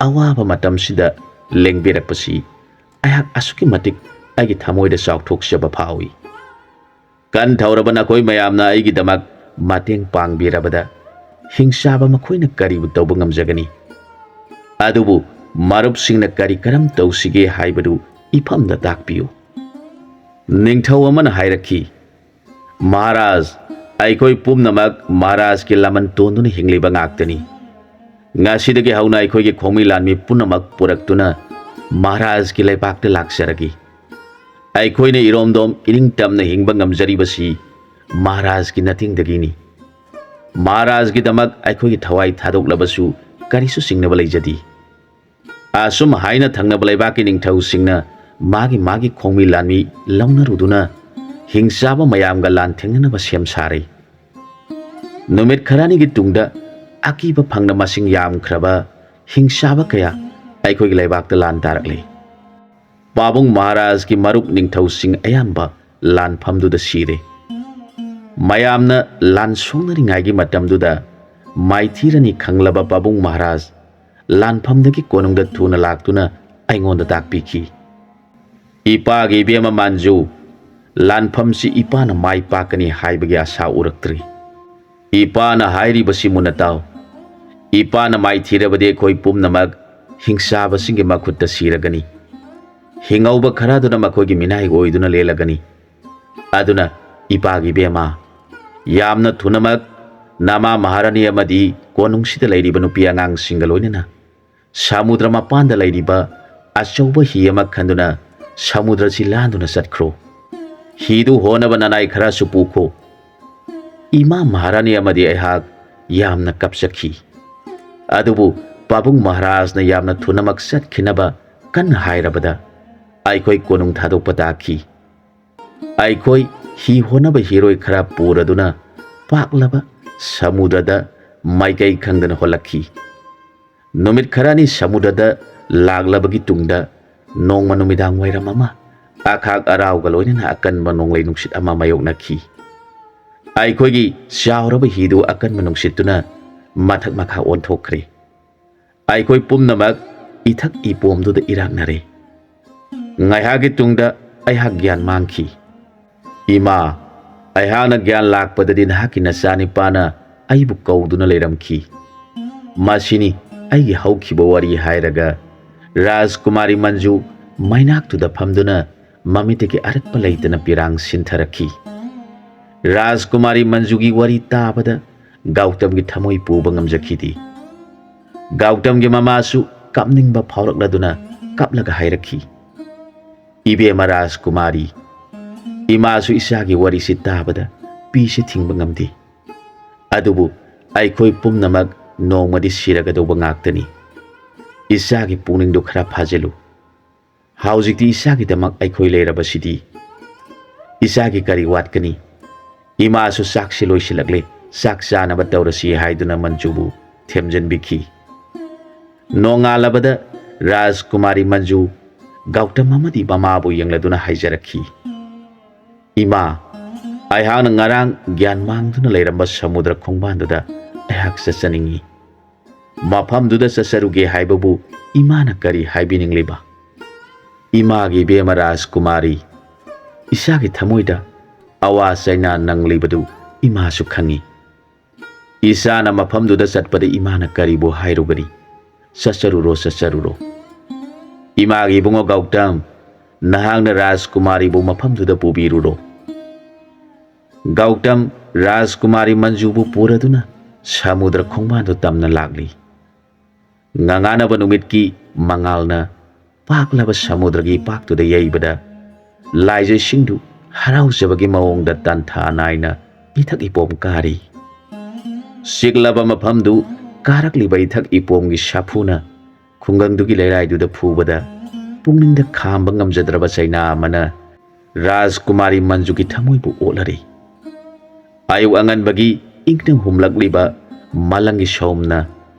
ꯑꯋꯥꯕ ꯃꯇꯝꯁꯤꯗ ꯂꯦꯡꯕꯤꯔꯛꯄꯁꯤ ꯑꯩꯍꯥꯛ ꯑꯁꯨꯛꯀꯤ ꯃꯇꯤꯛ ꯑꯩꯒꯤ ꯊꯃꯣꯏꯗ ꯆꯥꯎꯊꯣꯛꯆꯕ ꯐꯥꯎꯏ꯫ ꯀꯟ ꯊꯧꯔꯕ ꯅꯈꯣꯏ ꯃꯌꯥꯝꯅ ꯑꯩꯒꯤꯗꯃꯛ ꯃꯇꯦꯡ ꯄꯥꯡꯕꯤꯔꯕꯗ ꯍꯤꯡꯆꯥꯕ ꯃꯈꯣꯏꯅ ꯀꯔꯤꯕꯨ ꯇꯧꯕ ꯉꯝꯖꯒꯅꯤ? ꯑꯗꯨꯕꯨ ꯃꯔꯨꯞꯁꯤꯡꯅ ꯀꯔꯤ ꯀꯔꯝ ꯇꯧꯁꯤꯒꯦ ꯍꯥꯏꯕꯗꯨ ꯏꯐꯝꯗ ꯇꯥꯛꯄꯤꯌꯨ꯫" ꯅꯤꯡꯊꯧ ꯑꯃꯅ ꯍꯥꯏꯔꯛꯈꯤ, "ꯃꯍꯥꯔꯥꯖ, ꯑꯩꯈꯣꯏ ꯄꯨꯝꯅꯃꯛ ꯃꯍꯥꯔꯥꯖꯀꯤ ꯂꯃꯟ ꯇꯣꯟꯗꯨꯅ ꯍꯤꯡꯂꯤꯕ ꯉꯥꯛꯇꯅꯤ꯫ ꯉꯁꯤꯗꯒꯤ ꯍꯧꯅ ꯑꯩꯈꯣꯏꯒꯤ ꯈꯣꯡꯃꯤ ꯂꯥꯟꯃꯤ ꯄꯨꯝꯅꯃꯛ ꯄꯨꯔꯛꯇꯨꯅ ꯃꯍꯥꯔꯥꯖꯀꯤ ꯂꯩꯕꯥꯛꯇ ꯂꯥꯛꯆꯔꯒꯦ꯫ ꯑꯩꯈꯣꯏꯅ ꯏꯔꯣꯝꯗꯣꯝ ꯏꯅꯤꯡꯇꯝꯅ ꯍꯤꯡꯕ ꯉꯝꯖꯔꯤꯕꯁꯤ ꯃꯍꯥꯔꯥꯖꯒꯤ ꯅꯇꯦꯡꯗꯒꯤꯅꯤ꯫ ꯃꯍꯥꯔꯥꯖꯒꯤꯗꯃꯛ ꯑꯩꯈꯣꯏꯒꯤ ꯊꯋꯥꯏ ꯊꯥꯗꯣꯛꯂꯕꯁꯨ ꯀꯔꯤꯁꯨ ꯆꯤꯡꯅꯕ ꯂꯩꯖꯗꯦ꯫ ꯑꯁꯨꯝ ꯍꯥꯏꯅ ꯊꯪꯅꯕ ꯂꯩꯕꯥꯛꯀꯤ ꯅꯤꯡꯊꯧꯁꯤꯡꯅ ꯃꯥꯒꯤ ꯃꯥꯒꯤ ꯈꯣꯡꯃꯤ ꯂꯥꯟꯃꯤ ꯂꯧꯅꯔꯨꯗꯨꯅ ꯍꯤꯡꯆꯥꯕ ꯃꯌꯥꯝꯒ ꯂꯥꯟꯊꯦꯡꯅꯅꯕ ꯁꯦꯝ ꯁꯥꯔꯦ꯫ ꯅꯨꯃꯤꯠ ꯈꯔꯅꯤꯒꯤ ꯇꯨꯡꯗ ꯑꯀꯤꯕ ꯐꯪꯅ ꯃꯁꯤꯡ ꯌꯥꯝꯈ꯭ꯔꯕ ꯍꯤꯡꯆꯥꯕ ꯀꯌꯥ ꯑꯩꯈꯣꯏꯒꯤ ꯂꯩꯕꯥꯛꯇ ꯂꯥꯟ ꯇꯥꯔꯛꯂꯦ꯫ ꯄꯥꯕꯨꯡ ꯃꯍꯥꯔꯥꯖꯀꯤ ꯃꯔꯨꯞ ꯅꯤꯡꯊꯧꯁꯤꯡ ꯑꯌꯥꯝꯕ ꯂꯥꯟꯐꯝꯗꯨꯗ ꯁꯤꯔꯦ꯫ ꯃꯌꯥꯝꯅ ꯂꯥꯟ ꯁꯣꯛꯅꯔꯤꯉꯩꯒꯤ ꯃꯇꯝꯗꯨꯗ ꯃꯥꯏꯊꯤꯔꯅꯤ ꯈꯪꯂꯕ ꯄꯥꯕꯨꯡ ꯃꯍꯥꯔꯥꯖ ꯂꯥꯟꯐꯝꯗꯒꯤ ꯀꯣꯅꯨꯡꯗ ꯊꯨꯅ ꯂꯥꯛꯇꯨꯅ ꯑꯩꯉꯣꯟꯗ ꯇꯥꯛꯄꯤꯈꯤ꯫ "ꯏꯄꯥꯒꯤ ꯏꯕꯦꯝꯃ ꯃꯥꯟꯖꯨ, ꯂꯥꯟꯐꯝꯁꯤ ꯏꯄꯥꯅ ꯃꯥꯏ ꯄꯥꯛꯀꯅꯤ ꯍꯥꯏꯕꯒꯤ ꯑꯥꯁꯥ ꯎꯔꯛꯇ꯭ꯔꯤ꯫ ꯏꯄꯥꯅ ꯍꯥꯏꯔꯤꯕꯁꯤ ꯃꯨꯟꯅ ꯇꯥꯎ꯫ ꯏꯄꯥꯅ ꯃꯥꯏꯊꯤꯔꯕꯗꯤ ꯑꯩꯈꯣꯏ ꯄꯨꯝꯅꯃꯛ ꯍꯤꯡꯆꯥꯕꯁꯤꯡꯒꯤ ꯃꯈꯨꯠꯇ ꯁꯤꯔꯒꯅꯤ꯫ ꯍꯤꯡꯍꯧꯕ ꯈꯔꯗꯨꯅ ꯃꯈꯣꯏꯒꯤ ꯃꯤꯅꯥꯏ ꯑꯣꯏꯗꯨꯅ ꯂꯦꯜꯂꯒꯅꯤ꯫ ꯑꯗꯨꯅ ꯏꯄꯥꯒꯤ ꯏꯕꯦꯝꯃ, ꯌꯥꯝꯅ ꯊꯨꯅꯃꯛ ꯅꯃꯥ ꯃꯍꯥꯔꯥꯅꯤ ꯑꯃꯗꯤ ꯀꯣꯅꯨꯡꯁꯤꯗ ꯂꯩꯔꯤꯕ ꯅꯨꯄꯤ ꯑꯉꯥꯡꯁꯤꯡꯒ ꯂꯣꯏꯅꯅ ꯁꯃꯨꯗ꯭ꯔ ꯃꯄꯥꯟꯗ ꯂꯩꯔꯤꯕ ꯑꯆꯧꯕ ꯍꯤ ꯑꯃ ꯈꯟꯗꯨꯅ ꯁꯃꯨꯗ꯭ꯔꯁꯤ ꯂꯥꯟꯗꯨꯅ ꯆꯠꯈ꯭ꯔꯣ꯫ ꯍꯤꯗꯨ ꯍꯣꯅꯕ ꯅꯅꯥꯏ ꯈꯔꯁꯨ ꯄꯨꯈꯣ꯫" ꯏꯃꯥ ꯃꯍꯥꯔꯥꯅꯤ ꯑꯃꯗꯤ ꯑꯩꯍꯥꯛ ꯌꯥꯝꯅ ꯀꯞꯆꯈꯤ꯫ ꯑꯗꯨꯕꯨ ꯄꯥꯕꯨꯡ ꯃꯍꯥꯔꯥꯖꯅ ꯌꯥꯝꯅ ꯊꯨꯅꯃꯛ ꯆꯠꯈꯤꯅꯕ ꯀꯟꯅ ꯍꯥꯏꯔꯕꯗ ꯑꯩꯈꯣꯏ ꯀꯣꯅꯨꯡ ꯊꯥꯗꯣꯛꯄ ꯇꯥꯈꯤ꯫ ꯑꯩꯈꯣꯏ ꯍꯤ ꯍꯣꯟꯅꯕ ꯍꯤꯔꯣꯏ ꯈꯔ ꯄꯨꯔꯗꯨꯅ ꯄꯥꯛꯂꯕ ꯁꯃꯨꯗ꯭ꯔꯗ ꯃꯥꯏꯀꯩ ꯈꯪꯗꯅ ꯍꯣꯜꯂꯛꯈꯤ꯫ ꯅꯨꯃꯤꯠ ꯈꯔꯅꯤ ꯁꯃꯨꯗ꯭ꯔꯗ ꯂꯥꯛꯂꯕꯒꯤ ꯇꯨꯡꯗ ꯅꯣꯡꯃ ꯅꯨꯃꯤꯗꯥꯡ ꯋꯥꯏꯔꯝ ꯑꯃ ꯑꯈꯥꯛ ꯑꯔꯥꯎꯒ ꯂꯣꯏꯅꯅ ꯑꯀꯟꯕ ꯅꯣꯡꯂꯩ ꯅꯨꯡꯁꯤꯠ ꯑꯃ ꯃꯥꯌꯣꯛꯅꯈꯤ꯫ ꯑꯩꯈꯣꯏꯒꯤ ꯆꯥꯎꯔꯕ ꯍꯤꯗꯨ ꯑꯀꯟꯕ ꯅꯨꯡꯁꯤꯠꯇꯨꯅ ꯃꯊꯛ ꯃꯈꯥ ꯑꯣꯟꯊꯣꯛꯈ꯭ꯔꯦ꯫ ꯑꯩꯈꯣꯏ ꯄꯨꯝꯅꯃꯛ ꯏꯊꯛ ꯏꯄꯣꯝꯗꯨꯗ ꯏꯔꯥꯛꯅꯔꯦ꯫ ꯉꯥꯏꯍꯥꯛꯀꯤ ꯇꯨꯡꯗ ꯑꯩꯍꯥꯛ ꯒ꯭ꯌꯥꯟ ꯃꯥꯡꯈꯤ꯫ "ꯏꯃꯥ, ꯑꯩꯍꯥꯛꯅ ꯒ꯭ꯌꯥꯟ ꯂꯥꯛꯄꯗꯗꯤ ꯅꯍꯥꯛꯀꯤ ꯅꯆꯥꯅꯤꯄꯥꯅ ꯑꯩꯕꯨ ꯀꯧꯗꯨꯅ ꯂꯩꯔꯝꯈꯤ꯫ ꯃꯁꯤꯅꯤ ꯑꯩꯒꯤ ꯍꯧꯈꯤꯕ ꯋꯥꯔꯤ" ꯍꯥꯏꯔꯒ ꯔꯥꯖꯀꯨꯃꯥꯔꯤ ꯃꯟꯖꯨ ꯃꯩꯅꯥꯛꯇꯨꯗ ꯐꯝꯗꯨꯅ ꯃꯃꯤꯠꯇꯒꯤ ꯑꯔꯛꯄ ꯂꯩꯇꯅ ꯄꯤꯔꯥꯡ ꯁꯤꯟꯊꯔꯛꯈꯤ꯫ ꯔꯥꯖꯀꯨꯃꯥꯔꯤ ꯃꯟꯖꯨꯒꯤ ꯋꯥꯔꯤ ꯇꯥꯕꯗ ꯒꯧꯇꯝꯒꯤ ꯊꯃꯣꯏ ꯄꯨꯕ ꯉꯝꯖꯈꯤꯗꯦ꯫ ꯒꯧꯇꯝꯒꯤ ꯃꯃꯥꯁꯨ ꯀꯞꯅꯤꯡꯕ ꯐꯥꯎꯔꯛꯂꯗꯨꯅ ꯀꯞꯂꯒ ꯍꯥꯏꯔꯛꯈꯤ, "ꯏꯕꯦꯝꯃ ꯔꯥꯖꯀꯨꯃꯥꯔꯤ, ꯏꯃꯥꯁꯨ ꯏꯆꯥꯒꯤ ꯋꯥꯔꯤꯁꯤ ꯇꯥꯕꯗ ꯄꯤꯁꯤ ꯊꯤꯡꯕ ꯉꯝꯗꯦ꯫ ꯑꯗꯨꯕꯨ ꯑꯩꯈꯣꯏ ꯄꯨꯝꯅꯃꯛ ꯅꯣꯡꯃꯗꯤ ꯁꯤꯔꯒꯗꯧꯕ ꯉꯥꯛꯇꯅꯤ꯫ ꯏꯆꯥꯒꯤ ꯄꯨꯛꯅꯤꯡꯗꯨ ꯈꯔ ꯐꯥꯖꯤꯜꯂꯨ꯫ ꯍꯧꯖꯤꯛꯇꯤ ꯏꯆꯥꯒꯤꯗꯃꯛ ꯑꯩꯈꯣꯏ ꯂꯩꯔꯕꯁꯤꯗꯤ꯫ ꯏꯆꯥꯒꯤ ꯀꯔꯤ ꯋꯥꯠꯀꯅꯤ? ꯏꯃꯥꯁꯨ ꯆꯥꯛꯁꯤ ꯂꯣꯏꯁꯤꯜꯂꯛꯂꯦ, ꯆꯥꯛ ꯆꯥꯅꯕ ꯇꯧꯔꯁꯤ" ꯍꯥꯏꯗꯨꯅ ꯃꯟꯖꯨꯕꯨ ꯊꯦꯝꯖꯤꯟꯕꯤꯈꯤ꯫ ꯅꯣꯡꯉꯥꯜꯂꯕꯗ ꯔꯥꯖꯀꯨꯃꯥꯔꯤ ꯃꯟꯖꯨ ꯒꯧꯇꯝ ꯑꯃꯗꯤ ꯃꯃꯥꯕꯨ ꯌꯦꯡꯂꯗꯨꯅ ꯍꯥꯏꯖꯔꯛꯈꯤ, "ꯏꯃꯥ, ꯑꯩꯍꯥꯛꯅ ꯉꯔꯥꯡ ꯒ꯭ꯌꯥꯟ ꯃꯥꯡꯗꯨꯅ ꯂꯩꯔꯝꯕ ꯁꯃꯨꯗ꯭ꯔ ꯈꯣꯡꯕꯥꯟꯗꯨꯗ ꯑꯩꯍꯥꯛ ꯆꯠꯆꯅꯤꯡꯏ꯫ ꯃꯐꯝꯗꯨꯗ ꯆꯠꯆꯔꯨꯒꯦ ꯍꯥꯏꯕꯕꯨ ꯏꯃꯥꯅ ꯀꯔꯤ ꯍꯥꯏꯕꯤꯅꯤꯡꯂꯤꯕ? ꯏꯃꯥꯒꯤ ꯏꯕꯦꯝꯃ ꯔꯥꯖꯀꯨꯃꯥꯔꯤ, ꯏꯆꯥꯒꯤ ꯊꯃꯣꯏꯗ ꯑꯋꯥ ꯆꯩꯅꯥ ꯅꯪꯂꯤꯕꯗꯨ ꯏꯃꯥꯁꯨ ꯈꯪꯏ꯫ ꯏꯆꯥꯅ ꯃꯐꯝꯗꯨꯗ ꯆꯠꯄꯗ ꯏꯃꯥꯅ ꯀꯔꯤꯕꯨ ꯍꯥꯏꯔꯨꯒꯅꯤ? ꯆꯠꯆꯔꯨꯔꯣ, ꯆꯠꯆꯔꯨꯔꯣ꯫ ꯏꯃꯥꯒꯤ ꯏꯕꯨꯡꯉꯣ ꯒꯧꯇꯝ, ꯅꯍꯥꯛꯅ ꯔꯥꯖꯀꯨꯃꯥꯔꯤꯕꯨ ꯃꯐꯝꯗꯨꯗ ꯄꯨꯕꯤꯔꯨꯔꯣ"꯫ ꯒꯧꯇꯝ ꯔꯥꯖꯀꯨꯃꯥꯔꯤ ꯃꯟꯖꯨꯕꯨ ꯄꯨꯔꯗꯨꯅ ꯁꯃꯨꯗ꯭ꯔ ꯈꯣꯡꯕꯥꯟꯗꯨ ꯇꯝꯅ ꯂꯥꯛꯂꯤ꯫ ꯉꯉꯥꯅꯕ ꯅꯨꯃꯤꯠꯀꯤ ꯃꯉꯥꯜꯅ ꯄꯥꯛꯂꯕ ꯁꯃꯨꯗ꯭ꯔꯒꯤ ꯏꯄꯥꯛꯇꯨꯗ ꯌꯩꯕꯗ, ꯂꯥꯏꯖꯩꯁꯤꯡꯗꯨ ꯍꯔꯥꯎꯖꯕꯒꯤ ꯃꯑꯣꯡꯗ ꯇꯥꯟꯊꯥ ꯅꯥꯏꯅ ꯏꯊꯛ ꯏꯄꯣꯝ ꯀꯥꯔꯤ꯫ ꯆꯤꯛꯂꯕ ꯃꯐꯝꯗꯨ ꯀꯥꯔꯛꯂꯤꯕ ꯏꯊꯛ ꯏꯄꯣꯝꯒꯤ ꯁꯥꯐꯨꯅ ꯈꯨꯡꯒꯪꯗꯨꯒꯤ ꯂꯩꯔꯥꯏꯗꯨꯗ ꯐꯨꯕꯗ, ꯄꯨꯛꯅꯤꯡꯗ ꯈꯥꯝꯕ ꯉꯝꯖꯗ꯭ꯔꯕ ꯆꯩꯅꯥ ꯑꯃꯅ ꯔꯥꯖꯀꯨꯃꯥꯔꯤ ꯃꯟꯖꯨꯒꯤ ꯊꯃꯣꯏꯕꯨ ꯑꯣꯠꯂꯔꯤ꯫ ꯑꯌꯨꯛ ꯑꯉꯟꯕꯒꯤ ꯏꯪꯅ ꯍꯨꯝꯂꯛꯂꯤꯕ ꯃꯂꯪꯒꯤ ꯁꯣꯝꯅ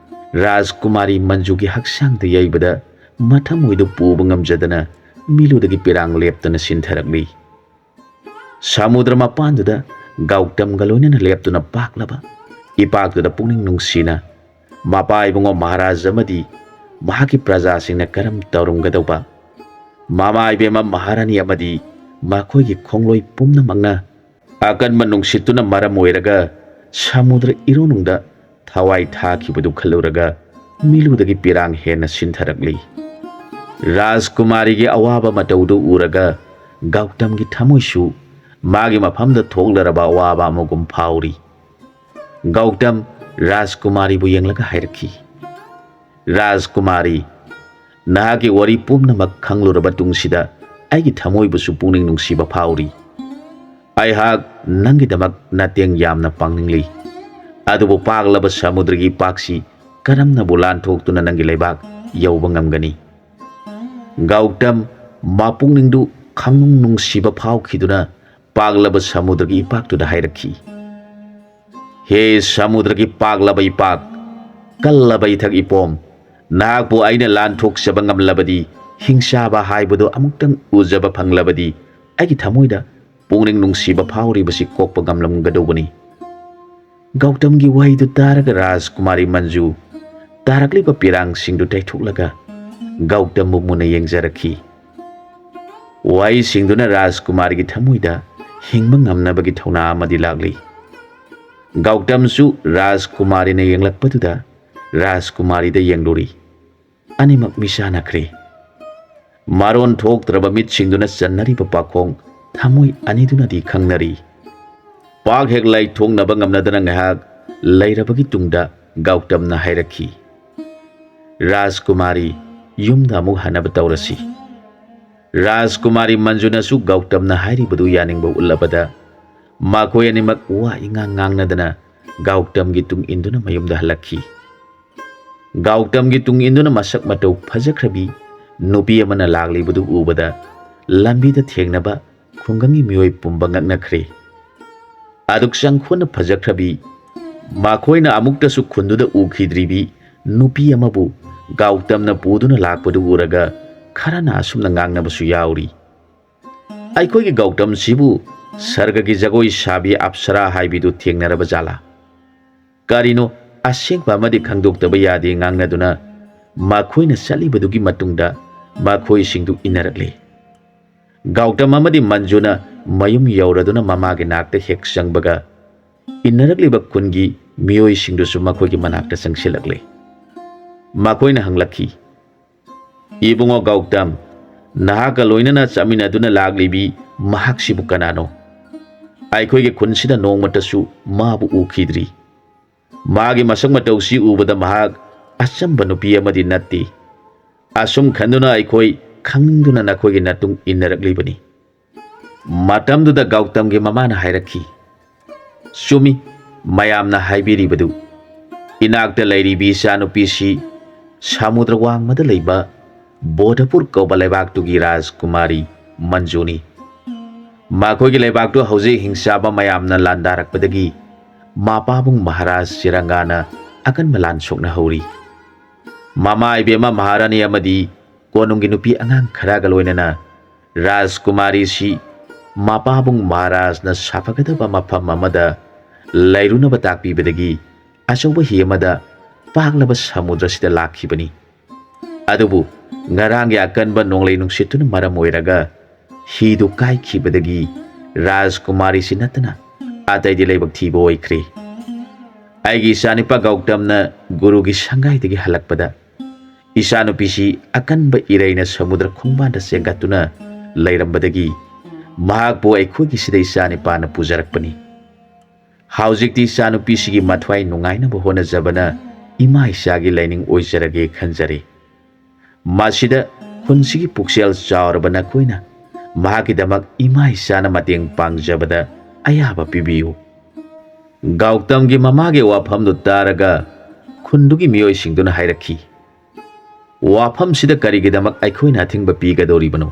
ꯔꯥꯖꯀꯨꯃꯥꯔꯤ ꯃꯟꯖꯨꯒꯤ ꯍꯛꯆꯥꯡꯗ ꯌꯩꯕꯗ, ꯃꯊꯃꯣꯏꯗꯨ ꯄꯨꯕ ꯉꯝꯖꯗꯅ ꯃꯤꯂꯨꯗꯒꯤ ꯄꯤꯔꯥꯡ ꯂꯦꯞꯇꯅ ꯁꯤꯟꯊꯔꯛꯂꯤ꯫ ꯁꯃꯨꯗ꯭ꯔ ꯃꯄꯥꯟꯗꯨꯗ ꯒꯧꯇꯝꯒ ꯂꯣꯏꯅꯅ ꯂꯦꯞꯇꯨꯅ ꯄꯥꯛꯂꯕ ꯏꯄꯥꯛꯇꯨꯗ ꯄꯨꯛꯅꯤꯡ ꯅꯨꯡꯁꯤꯅ ꯃꯄꯥ ꯏꯕꯨꯡꯉꯣ ꯃꯍꯥꯔꯥꯖ ꯑꯃꯗꯤ ꯃꯍꯥꯛꯀꯤ ꯄ꯭ꯔꯖꯥꯁꯤꯡꯅ ꯀꯔꯝ ꯇꯧꯔꯝꯒꯗꯧꯕ? ꯃꯃꯥ ꯏꯕꯦꯝꯃ ꯃꯍꯥꯔꯥꯅꯤ ꯑꯃꯗꯤ ꯃꯈꯣꯏꯒꯤ ꯈꯣꯡꯂꯣꯏ ꯄꯨꯝꯅꯃꯛꯅ ꯑꯀꯟꯕ ꯅꯨꯡꯁꯤꯠꯇꯨꯅ ꯃꯔꯝ ꯑꯣꯏꯔꯒ ꯁꯃꯨꯗ꯭ꯔ ꯏꯔꯣꯟꯅꯨꯡꯗ ꯊꯋꯥꯏ ꯊꯥꯈꯤꯕꯗꯨ ꯈꯜꯂꯨꯔꯒ ꯃꯤꯂꯨꯗꯒꯤ ꯄꯤꯔꯥꯡ ꯍꯦꯟꯅ ꯁꯤꯟꯊꯔꯛꯂꯤ꯫ ꯔꯥꯖꯀꯨꯃꯥꯔꯤꯒꯤ ꯑꯋꯥꯕ ꯃꯇꯧꯗꯨ ꯎꯔꯒ ꯒꯧꯇꯝꯒꯤ ꯊꯃꯣꯏꯁꯨ ꯃꯥꯒꯤ ꯃꯐꯝꯗ ꯊꯣꯛꯂꯔꯕ ꯑꯋꯥꯕ ꯑꯃꯒꯨꯝ ꯐꯥꯎꯔꯤ꯫ ꯒꯧꯇꯝ ꯔꯥꯖꯀꯨꯃꯥꯔꯤꯕꯨ ꯌꯦꯡꯂꯒ ꯍꯥꯏꯔꯛꯈꯤ, "ꯔꯥꯖꯀꯨꯃꯥꯔꯤ, ꯅꯍꯥꯛꯀꯤ ꯋꯥꯔꯤ ꯄꯨꯝꯅꯃꯛ ꯈꯪꯂꯨꯔꯕ ꯇꯨꯡꯁꯤꯗ ꯑꯩꯒꯤ ꯊꯃꯣꯏꯕꯨꯁꯨ ꯄꯨꯛꯅꯤꯡ ꯅꯨꯡꯁꯤꯕ ꯐꯥꯎꯔꯤ꯫ ꯑꯩꯍꯥꯛ ꯅꯪꯒꯤꯗꯃꯛ ꯅꯇꯦꯡ ꯌꯥꯝꯅ ꯄꯥꯡꯅꯤꯡꯂꯤ꯫ ꯑꯗꯨꯕꯨ ꯄꯥꯛꯂꯕ ꯁꯃꯨꯗ꯭ꯔꯒꯤ ꯏꯄꯥꯛꯁꯤ ꯀꯔꯝꯅꯕꯨ ꯂꯥꯟꯊꯣꯛꯇꯨꯅ ꯅꯪꯒꯤ ꯂꯩꯕꯥꯛ ꯌꯧꯕ ꯉꯝꯒꯅꯤ?" ꯒꯧꯇꯝ ꯃꯄꯨꯛꯅꯤꯡꯗꯨ ꯈꯪꯅꯨꯡ ꯅꯨꯡꯁꯤꯕ ꯐꯥꯎꯈꯤꯗꯨꯅ ꯄꯥꯛꯂꯕ ꯁꯃꯨꯗ꯭ꯔꯒꯤ ꯏꯄꯥꯛꯇꯨꯗ ꯍꯥꯏꯔꯛꯈꯤ, "ꯍꯦ ꯁꯃꯨꯗ꯭ꯔꯒꯤ ꯄꯥꯛꯂꯕ ꯏꯄꯥꯛ, ꯀꯜꯂꯕ ꯏꯊꯛ ꯏꯄꯣꯝ, ꯅꯍꯥꯛꯄꯨ ꯑꯩꯅ ꯂꯥꯟꯊꯣꯛꯆꯕ ꯉꯝꯂꯕꯗꯤ ꯍꯤꯡꯆꯥꯕ ꯍꯥꯏꯕꯗꯨ ꯑꯃꯨꯛꯇꯪ ꯎꯖꯕ ꯐꯪꯂꯕꯗꯤ ꯑꯩꯒꯤ ꯊꯃꯣꯏꯗ ꯄꯨꯛꯅꯤꯡ ꯅꯨꯡꯁꯤꯕ ꯐꯥꯎꯔꯤꯕꯁꯤ ꯀꯣꯛꯄ ꯉꯝꯂꯝꯒꯗꯧꯕꯅꯤ꯫" ꯒꯧꯇꯝꯒꯤ ꯋꯥꯍꯩꯗꯨ ꯇꯥꯔꯒ ꯔꯥꯖꯀꯨꯃꯥꯔꯤ ꯃꯟꯖꯨ ꯇꯥꯔꯛꯂꯤꯕ ꯄꯤꯔꯥꯡꯁꯤꯡꯗꯨ ꯇꯩꯊꯣꯛꯂꯒ ꯒꯧꯇꯝꯕꯨ ꯃꯨꯟꯅ ꯌꯦꯡꯖꯔꯛꯈꯤ꯫ ꯋꯥꯍꯩꯁꯤꯡꯗꯨꯅ ꯔꯥꯖꯀꯨꯃꯥꯔꯤꯒꯤ ꯊꯃꯣꯏꯗ ꯍꯤꯡꯕ ꯉꯝꯅꯕꯒꯤ ꯊꯧꯅꯥ ꯑꯃꯗꯤ ꯂꯥꯛꯂꯤ꯫ ꯒꯧꯇꯝꯁꯨ ꯔꯥꯖꯀꯨꯃꯥꯔꯤꯅ ꯌꯦꯡꯂꯛꯄꯗꯨꯗ ꯔꯥꯖꯀꯨꯃꯥꯔꯤꯗ ꯌꯦꯡꯂꯨꯔꯤ꯫ ꯑꯅꯤꯃꯛ ꯃꯤꯆꯥꯟꯅꯈ꯭ꯔꯦ꯫ ꯃꯔꯣꯟ ꯊꯣꯛꯇ꯭ꯔꯕ ꯃꯤꯠꯁꯤꯡꯗꯨꯅ ꯆꯟꯅꯔꯤꯕ ꯄꯥꯈꯣꯡ ꯊꯃꯣꯏ ꯑꯅꯤꯗꯨꯅꯗꯤ ꯈꯪꯅꯔꯤ꯫ ꯄꯥꯛ ꯍꯦꯛ ꯂꯥꯏꯊꯣꯛꯅꯕ ꯉꯝꯅꯗꯅ ꯉꯥꯏꯍꯥꯛ ꯂꯩꯔꯕꯒꯤ ꯇꯨꯡꯗ ꯒꯧꯇꯝꯅ ꯍꯥꯏꯔꯛꯈꯤ, "ꯔꯥꯖꯀꯨꯃꯥꯔꯤ, ꯌꯨꯝꯗ ꯑꯃꯨꯛ ꯍꯟꯅꯕ ꯇꯧꯔꯁꯤ꯫" ꯔꯥꯖꯀꯨꯃꯥꯔꯤ ꯃꯟꯖꯨꯅꯁꯨ ꯒꯧꯇꯝꯅ ꯍꯥꯏꯔꯤꯕꯗꯨ ꯌꯥꯅꯤꯡꯕ ꯎꯠꯂꯕꯗ ꯃꯈꯣꯏ ꯑꯅꯤꯃꯛ ꯋꯥ ꯏꯉꯥꯡ ꯉꯥꯡꯅꯗꯅ ꯒꯧꯇꯝꯒꯤ ꯇꯨꯡ ꯏꯟꯗꯨꯅ ꯃꯌꯨꯝꯗ ꯍꯜꯂꯛꯈꯤ꯫ ꯒꯧꯇꯝꯒꯤ ꯇꯨꯡ ꯏꯟꯗꯨꯅ ꯃꯁꯛ ꯃꯇꯧ ꯐꯖꯈ꯭ꯔꯕꯤ ꯅꯨꯄꯤ ꯑꯃꯅ ꯂꯥꯛꯂꯤꯕꯗꯨ ꯎꯕꯗ ꯂꯝꯕꯤꯗ ꯊꯦꯡꯅꯕ ꯈꯨꯡꯒꯪꯒꯤ ꯃꯤꯑꯣꯏ ꯄꯨꯝꯕ ꯉꯛꯅꯈ꯭ꯔꯦ꯫ ꯑꯗꯨꯛ ꯆꯪꯈꯣꯟꯅ ꯐꯖꯈ꯭ꯔꯕꯤ, ꯃꯈꯣꯏꯅ ꯑꯃꯨꯛꯇꯁꯨ ꯈꯨꯟꯗꯨꯗ ꯎꯈꯤꯗ꯭ꯔꯤꯕꯤ ꯅꯨꯄꯤ ꯑꯃꯕꯨ ꯒꯧꯇꯝꯅ ꯄꯨꯗꯨꯅ ꯂꯥꯛꯄꯗꯨ ꯎꯔꯒ ꯈꯔꯅ ꯑꯁꯨꯝꯅ ꯉꯥꯡꯅꯕꯁꯨ ꯌꯥꯎꯔꯤ, "ꯑꯩꯈꯣꯏꯒꯤ ꯒꯧꯇꯝꯁꯤꯕꯨ ꯁꯔꯒꯒꯤ ꯖꯒꯣꯏ ꯁꯥꯕꯤ ꯑꯞꯁꯔꯥ ꯍꯥꯏꯕꯤꯗꯨ ꯊꯦꯡꯅꯔꯕ ꯖꯥꯠꯂꯥ?" ꯀꯔꯤꯅꯣ ꯑꯁꯦꯡꯕ ꯑꯃꯗꯤ ꯈꯪꯗꯣꯛꯇꯕ ꯌꯥꯗꯦ ꯉꯥꯡꯅꯗꯨꯅ ꯃꯈꯣꯏꯅ ꯆꯠꯂꯤꯕꯗꯨꯒꯤ ꯃꯇꯨꯡꯗ ꯃꯈꯣꯏꯁꯤꯡꯗꯨ ꯏꯟꯅꯔꯛꯂꯦ꯫ ꯒꯧꯇꯝ ꯑꯃꯗꯤ ꯃꯟꯖꯨꯅ ꯃꯌꯨꯝ ꯌꯧꯔꯗꯨꯅ ꯃꯃꯥꯒꯤ ꯅꯥꯛꯇ ꯍꯦꯛ ꯆꯪꯕꯒ, ꯏꯟꯅꯔꯛꯂꯤꯕ ꯈꯨꯟꯒꯤ ꯃꯤꯑꯣꯏꯁꯤꯡꯗꯨꯁꯨ ꯃꯈꯣꯏꯒꯤ ꯃꯅꯥꯛꯇ ꯆꯪꯁꯤꯜꯂꯛꯂꯦ꯫ ꯃꯈꯣꯏꯅ ꯍꯪꯂꯛꯈꯤ, "ꯏꯕꯨꯡꯉꯣ ꯒꯧꯇꯝ, ꯅꯍꯥꯛꯀ ꯂꯣꯏꯅꯅ ꯆꯠꯃꯤꯟꯅꯗꯨꯅ ꯂꯥꯛꯂꯤꯕꯤ ꯃꯍꯥꯛꯁꯤꯕꯨ ꯀꯅꯥꯅꯣ? ꯑꯩꯈꯣꯏꯒꯤ ꯈꯨꯟꯁꯤꯗ ꯅꯣꯡꯃꯇꯁꯨ ꯃꯥꯕꯨ ꯎꯈꯤꯗ꯭ꯔꯤ꯫ ꯃꯥꯒꯤ ꯃꯁꯛ ꯃꯇꯧꯁꯤ ꯎꯕꯗ ꯃꯍꯥꯛ ꯑꯆꯝꯕ ꯅꯨꯄꯤ ꯑꯃꯗꯤ ꯅꯠꯇꯦ꯫" ꯑꯁꯨꯝ ꯈꯟꯗꯨꯅ ꯑꯩꯈꯣꯏ ꯈꯪꯅꯤꯡꯗꯨꯅ ꯅꯈꯣꯏꯒꯤ ꯅꯇꯨꯡ ꯏꯟꯅꯔꯛꯂꯤꯕꯅꯤ꯫ ꯃꯇꯝꯗꯨꯗ ꯒꯧꯇꯝꯒꯤ ꯃꯃꯥꯅ ꯍꯥꯏꯔꯛꯈꯤ, "ꯆꯨꯝꯃꯤ, ꯃꯌꯥꯝꯅ ꯍꯥꯏꯕꯤꯔꯤꯕꯗꯨ꯫ ꯏꯅꯥꯛꯇ ꯂꯩꯔꯤꯕꯤ ꯏꯆꯥꯅꯨꯄꯤꯁꯤ ꯁꯃꯨꯗ꯭ꯔ ꯋꯥꯡꯃꯗ ꯂꯩꯕ ꯕꯣꯙꯄꯨꯔ ꯀꯧꯕ ꯂꯩꯕꯥꯛꯇꯨꯒꯤ ꯔꯥꯖꯀꯨꯃꯥꯔꯤ ꯃꯟꯖꯨꯅꯤ꯫ ꯃꯈꯣꯏꯒꯤ ꯂꯩꯕꯥꯛꯇꯨ ꯍꯧꯖꯤꯛ ꯍꯤꯡꯆꯥꯕ ꯃꯌꯥꯝꯅ ꯂꯥꯟꯗꯥꯔꯛꯄꯗꯒꯤ ꯃꯄꯥꯕꯨꯡ ꯃꯍꯥꯔꯥꯖ ꯆꯤꯔꯪꯒꯥꯅ ꯑꯀꯟꯕ ꯂꯥꯟ ꯁꯣꯛꯅꯍꯧꯔꯤ꯫ ꯃꯃꯥ ꯏꯕꯦꯝꯃ ꯃꯍꯥꯔꯥꯅꯤ ꯑꯃꯗꯤ ꯀꯣꯅꯨꯡꯒꯤ ꯅꯨꯄꯤ ꯑꯉꯥꯡ ꯈꯔꯒ ꯂꯣꯏꯅꯅ ꯔꯥꯖꯀꯨꯃꯥꯔꯤꯁꯤ ꯃꯄꯥꯕꯨꯡ ꯃꯍꯥꯔꯥꯖꯅ ꯁꯥꯐꯒꯗꯕ ꯃꯐꯝ ꯑꯃꯗ ꯂꯩꯔꯨꯅꯕ ꯇꯥꯛꯄꯤꯕꯗꯒꯤ ꯑꯆꯧꯕ ꯍꯤ ꯑꯃꯗ ꯄꯥꯛꯂꯕ ꯁꯃꯨꯗ꯭ꯔꯁꯤꯗ ꯂꯥꯛꯈꯤꯕꯅꯤ꯫ ꯑꯗꯨꯕꯨ ꯉꯔꯥꯡꯒꯤ ꯑꯀꯟꯕ ꯅꯣꯡꯂꯩ ꯅꯨꯡꯁꯤꯠꯇꯨꯅ ꯃꯔꯝ ꯑꯣꯏꯔꯒ ꯍꯤꯗꯨ ꯀꯥꯏꯈꯤꯕꯗꯒꯤ ꯔꯥꯖꯀꯨꯃꯥꯔꯤꯁꯤ ꯅꯠꯇꯅ ꯑꯇꯩꯗꯤ ꯂꯥꯏꯕꯛ ꯊꯤꯕ ꯑꯣꯏꯈ꯭ꯔꯦ꯫ ꯑꯩꯒꯤ ꯏꯆꯥꯅꯨꯄꯥ ꯒꯧꯇꯝꯅ ꯒꯨꯔꯨꯒꯤ ꯁꯪꯒꯥꯏꯗꯒꯤ ꯍꯜꯂꯛꯄꯗ ꯏꯆꯥꯅꯨꯄꯤꯁꯤ ꯑꯀꯟꯕ ꯏꯔꯩꯅ ꯁꯃꯨꯗ꯭ꯔ ꯈꯣꯡꯕꯥꯟꯗ ꯆꯦꯟꯒꯠꯇꯨꯅ ꯂꯩꯔꯝꯕꯗꯒꯤ ꯃꯍꯥꯛꯄꯨ ꯑꯩꯈꯣꯏꯒꯤꯁꯤꯗ ꯏꯆꯥꯅꯨꯄꯥꯅ ꯄꯨꯖꯔꯛꯄꯅꯤ꯫ ꯍꯧꯖꯤꯛꯇꯤ ꯏꯆꯥꯅꯨꯄꯤꯁꯤꯒꯤ ꯃꯊ꯭ꯋꯥꯏ ꯅꯨꯡꯉꯥꯏꯅꯕ ꯍꯣꯠꯅꯖꯕꯅ ꯏꯃꯥ ꯏꯆꯥꯒꯤ ꯂꯥꯏꯅꯤꯡ ꯑꯣꯏꯖꯔꯒꯦ ꯈꯟꯖꯔꯦ꯫ ꯃꯁꯤꯗ ꯈꯨꯟꯁꯤꯒꯤ ꯄꯨꯛꯆꯦꯜ ꯆꯥꯎꯔꯕ ꯅꯈꯣꯏꯅ ꯃꯍꯥꯛꯀꯤꯗꯃꯛ ꯏꯃꯥ ꯏꯆꯥꯅ ꯃꯇꯦꯡ ꯄꯥꯡꯖꯕꯗ ꯑꯌꯥꯕ ꯄꯤꯕꯤꯌꯨ꯫" ꯒꯧꯇꯝꯒꯤ ꯃꯃꯥꯒꯤ ꯋꯥꯐꯝꯗꯨ ꯇꯥꯔꯒ ꯈꯨꯟꯗꯨꯒꯤ ꯃꯤꯑꯣꯏꯁꯤꯡꯗꯨꯅ ꯍꯥꯏꯔꯛꯈꯤ, "ꯋꯥꯐꯝꯁꯤꯗ ꯀꯔꯤꯒꯤꯗꯃꯛ ꯑꯩꯈꯣꯏꯅ ꯑꯊꯤꯡꯕ ꯄꯤꯒꯗꯧꯔꯤꯕꯅꯣ?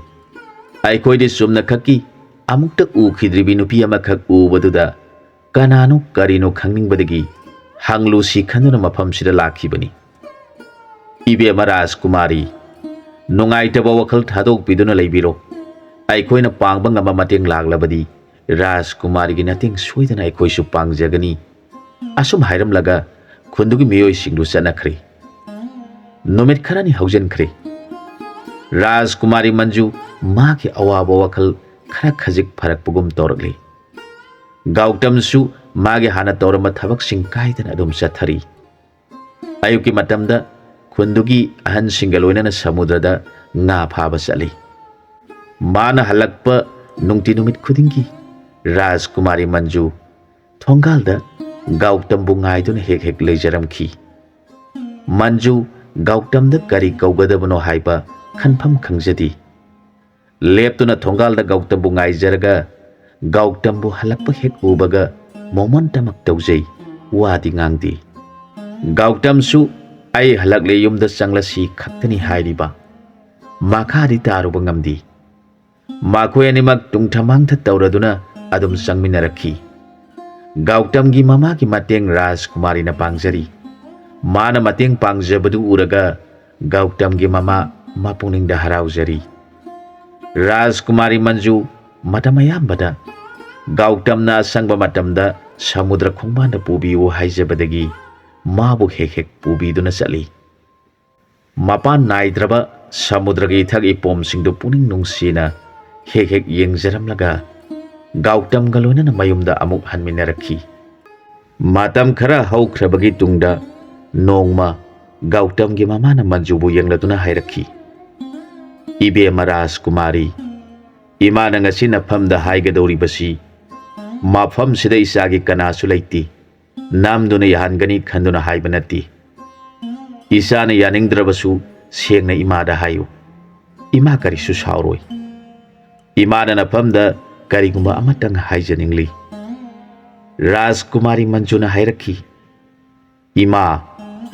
ꯑꯩꯈꯣꯏꯗꯤ ꯆꯨꯝꯅꯈꯛꯀꯤ ꯑꯃꯨꯛꯇ ꯎꯈꯤꯗ꯭ꯔꯤꯕꯤ ꯅꯨꯄꯤ ꯑꯃꯈꯛ ꯎꯕꯗꯨꯗ ꯀꯅꯥꯅꯣ ꯀꯔꯤꯅꯣ ꯈꯪꯅꯤꯡꯕꯗꯒꯤ ꯍꯪꯂꯨꯁꯤ ꯈꯟꯗꯨꯅ ꯃꯐꯝꯁꯤꯗ ꯂꯥꯛꯈꯤꯕꯅꯤ꯫ ꯏꯕꯦꯝꯃ ꯔꯥꯖꯀꯨꯃꯥꯔꯤ, ꯅꯨꯡꯉꯥꯏꯇꯕ ꯋꯥꯈꯜ ꯊꯥꯗꯣꯛꯄꯤꯗꯨꯅ ꯂꯩꯕꯤꯔꯣ꯫ ꯑꯩꯈꯣꯏꯅ ꯄꯥꯡꯕ ꯉꯝꯕ ꯃꯇꯦꯡ ꯂꯥꯛꯂꯕꯗꯤ ꯔꯥꯖꯀꯨꯃꯥꯔꯤꯒꯤ ꯃꯇꯦꯡ ꯁꯣꯏꯗꯅ ꯑꯩꯈꯣꯏꯁꯨ ꯄꯥꯡꯖꯒꯅꯤ꯫" ꯑꯁꯨꯝ ꯍꯥꯏꯔꯝꯂꯒ ꯈꯨꯟꯗꯨꯒꯤ ꯃꯤꯑꯣꯏꯁꯤꯡꯗꯨ ꯆꯠꯅꯈ꯭ꯔꯦ꯫ ꯅꯨꯃꯤꯠ ꯈꯔꯅꯤ ꯍꯧꯖꯤꯟꯈ꯭ꯔꯦ꯫ ꯔꯥꯖꯀꯨꯃꯥꯔꯤ ꯃꯟꯖꯨ ꯃꯥꯒꯤ ꯑꯋꯥꯕ ꯋꯥꯈꯜ ꯈꯔ ꯈꯖꯤꯛ ꯐꯔꯛꯄꯒꯨꯝ ꯇꯧꯔꯛꯂꯤ꯫ ꯒꯧꯇꯝꯁꯨ ꯃꯥꯒꯤ ꯍꯥꯟꯅ ꯇꯧꯔꯝꯕ ꯊꯕꯛꯁꯤꯡ ꯀꯥꯏꯗꯅ ꯑꯗꯨꯝ ꯆꯠꯊꯔꯤ꯫ ꯑꯌꯨꯛꯀꯤ ꯃꯇꯝꯗ ꯈꯨꯟꯗꯨꯒꯤ ꯑꯍꯟꯁꯤꯡꯒ ꯂꯣꯏꯅꯅ ꯁꯃꯨꯗ꯭ꯔꯗ ꯉꯥ ꯐꯥꯕ ꯆꯠꯂꯤ꯫ ꯃꯥꯅ ꯍꯜꯂꯛꯄ ꯅꯨꯡꯇꯤ ꯅꯨꯃꯤꯠ ꯈꯨꯗꯤꯡꯒꯤ ꯔꯥꯖꯀꯨꯃꯥꯔꯤ ꯃꯟꯖꯨ ꯊꯣꯡꯒꯥꯜꯗ ꯒꯧꯇꯝꯕꯨ ꯉꯥꯏꯗꯨꯅ ꯍꯦꯛ ꯍꯦꯛ ꯂꯩꯖꯔꯝꯈꯤ꯫ ꯃꯟꯖꯨ ꯒꯧꯇꯝꯗ ꯀꯔꯤ ꯀꯧꯒꯗꯕꯅꯣ ꯍꯥꯏꯕ ꯈꯟꯐꯝ ꯈꯪꯖꯗꯦ꯫ ꯂꯦꯞꯇꯨꯅ ꯊꯣꯡꯒꯥꯜꯗ ꯒꯧꯇꯝꯕꯨ ꯉꯥꯏꯖꯔꯒ, ꯒꯧꯇꯝꯕꯨ ꯍꯜꯂꯛꯄ ꯍꯦꯛ ꯎꯕꯒ ꯃꯣꯃꯣꯟꯇꯃꯛ ꯇꯧꯖꯩ, ꯋꯥꯗꯤ ꯉꯥꯡꯗꯦ꯫ ꯒꯧꯇꯝꯁꯨ "ꯑꯩ ꯍꯜꯂꯛꯂꯦ, ꯌꯨꯝꯗ ꯆꯪꯂꯁꯤ" ꯈꯛꯇꯅꯤ ꯍꯥꯏꯔꯤꯕ꯫ ꯃꯈꯥꯗꯤ ꯇꯥꯔꯨꯕ ꯉꯝꯗꯦ꯫ ꯃꯈꯣꯏ ꯑꯅꯤꯃꯛ ꯇꯨꯡꯊ ꯃꯥꯡꯊ ꯇꯧꯔꯗꯨꯅ ꯑꯗꯨꯝ ꯆꯪꯃꯤꯟꯅꯔꯛꯈꯤ꯫ ꯒꯧꯇꯝꯒꯤ ꯃꯃꯥꯒꯤ ꯃꯇꯦꯡ ꯔꯥꯖꯀꯨꯃꯥꯔꯤꯅ ꯄꯥꯡꯖꯔꯤ꯫ ꯃꯥꯅ ꯃꯇꯦꯡ ꯄꯥꯡꯖꯕꯗꯨ ꯎꯔꯒ ꯒꯧꯇꯝꯒꯤ ꯃꯃꯥ ꯃꯄꯨꯛꯅꯤꯡꯗ ꯍꯔꯥꯎꯖꯔꯤ꯫ ꯔꯥꯖꯀꯨꯃꯥꯔꯤ ꯃꯟꯖꯨ ꯃꯇꯝ ꯑꯌꯥꯝꯕꯗ ꯒꯧꯇꯝꯅ ꯑꯁꯪꯕ ꯃꯇꯝꯗ ꯁꯃꯨꯗ꯭ꯔ ꯈꯣꯡꯕꯥꯟꯗ ꯄꯨꯕꯤꯌꯨ ꯍꯥꯏꯖꯕꯗꯒꯤ ꯃꯥꯕꯨ ꯍꯦꯛ ꯍꯦꯛ ꯄꯨꯕꯤꯗꯨꯅ ꯆꯠꯂꯤ꯫ ꯃꯄꯥꯟ ꯅꯥꯏꯗ꯭ꯔꯕ ꯁꯃꯨꯗ꯭ꯔꯒꯤ ꯏꯊꯛ ꯏꯄꯣꯝꯁꯤꯡꯗꯨ ꯄꯨꯛꯅꯤꯡ ꯅꯨꯡꯁꯤꯅ ꯍꯦꯛ ꯍꯦꯛ ꯌꯦꯡꯖꯔꯝꯂꯒ ꯒꯧꯇꯝꯒ ꯂꯣꯏꯅꯅ ꯃꯌꯨꯝꯗ ꯑꯃꯨꯛ ꯍꯟꯃꯤꯟꯅꯔꯛꯈꯤ꯫ ꯃꯇꯝ ꯈꯔ ꯍꯧꯈ꯭ꯔꯕꯒꯤ ꯇꯨꯡꯗ ꯅꯣꯡꯃ ꯒꯧꯇꯝꯒꯤ ꯃꯃꯥꯅ ꯃꯟꯖꯨꯕꯨ ꯌꯦꯡꯂꯗꯨꯅ ꯍꯥꯏꯔꯛꯈꯤ, "ꯏꯕꯦꯝꯃ ꯔꯥꯖꯀꯨꯃꯥꯔꯤ, ꯏꯃꯥꯅ ꯉꯁꯤ ꯅꯐꯝꯗ ꯍꯥꯏꯒꯗꯧꯔꯤꯕꯁꯤ ꯃꯐꯝꯁꯤꯗ ꯏꯆꯥꯒꯤ ꯀꯅꯥꯁꯨ ꯂꯩꯇꯦ꯫ ꯅꯝꯗꯨꯅ ꯌꯥꯍꯟꯒꯅꯤ ꯈꯟꯗꯨꯅ ꯍꯥꯏꯕ ꯅꯠꯇꯦ꯫ ꯏꯆꯥꯅ ꯌꯥꯅꯤꯡꯗ꯭ꯔꯕꯁꯨ ꯁꯦꯡꯅ ꯏꯃꯥꯗ ꯍꯥꯏꯌꯨ꯫ ꯏꯃꯥ ꯀꯔꯤꯁꯨ ꯁꯥꯎꯔꯣꯏ꯫ ꯏꯃꯥꯅ ꯅꯐꯝꯗ ꯀꯔꯤꯒꯨꯝꯕ ꯑꯃꯇꯪ ꯍꯥꯏꯖꯅꯤꯡꯂꯤ꯫" ꯔꯥꯖꯀꯨꯃꯥꯔꯤ ꯃꯟꯖꯨꯅ ꯍꯥꯏꯔꯛꯈꯤ, "ꯏꯃꯥ,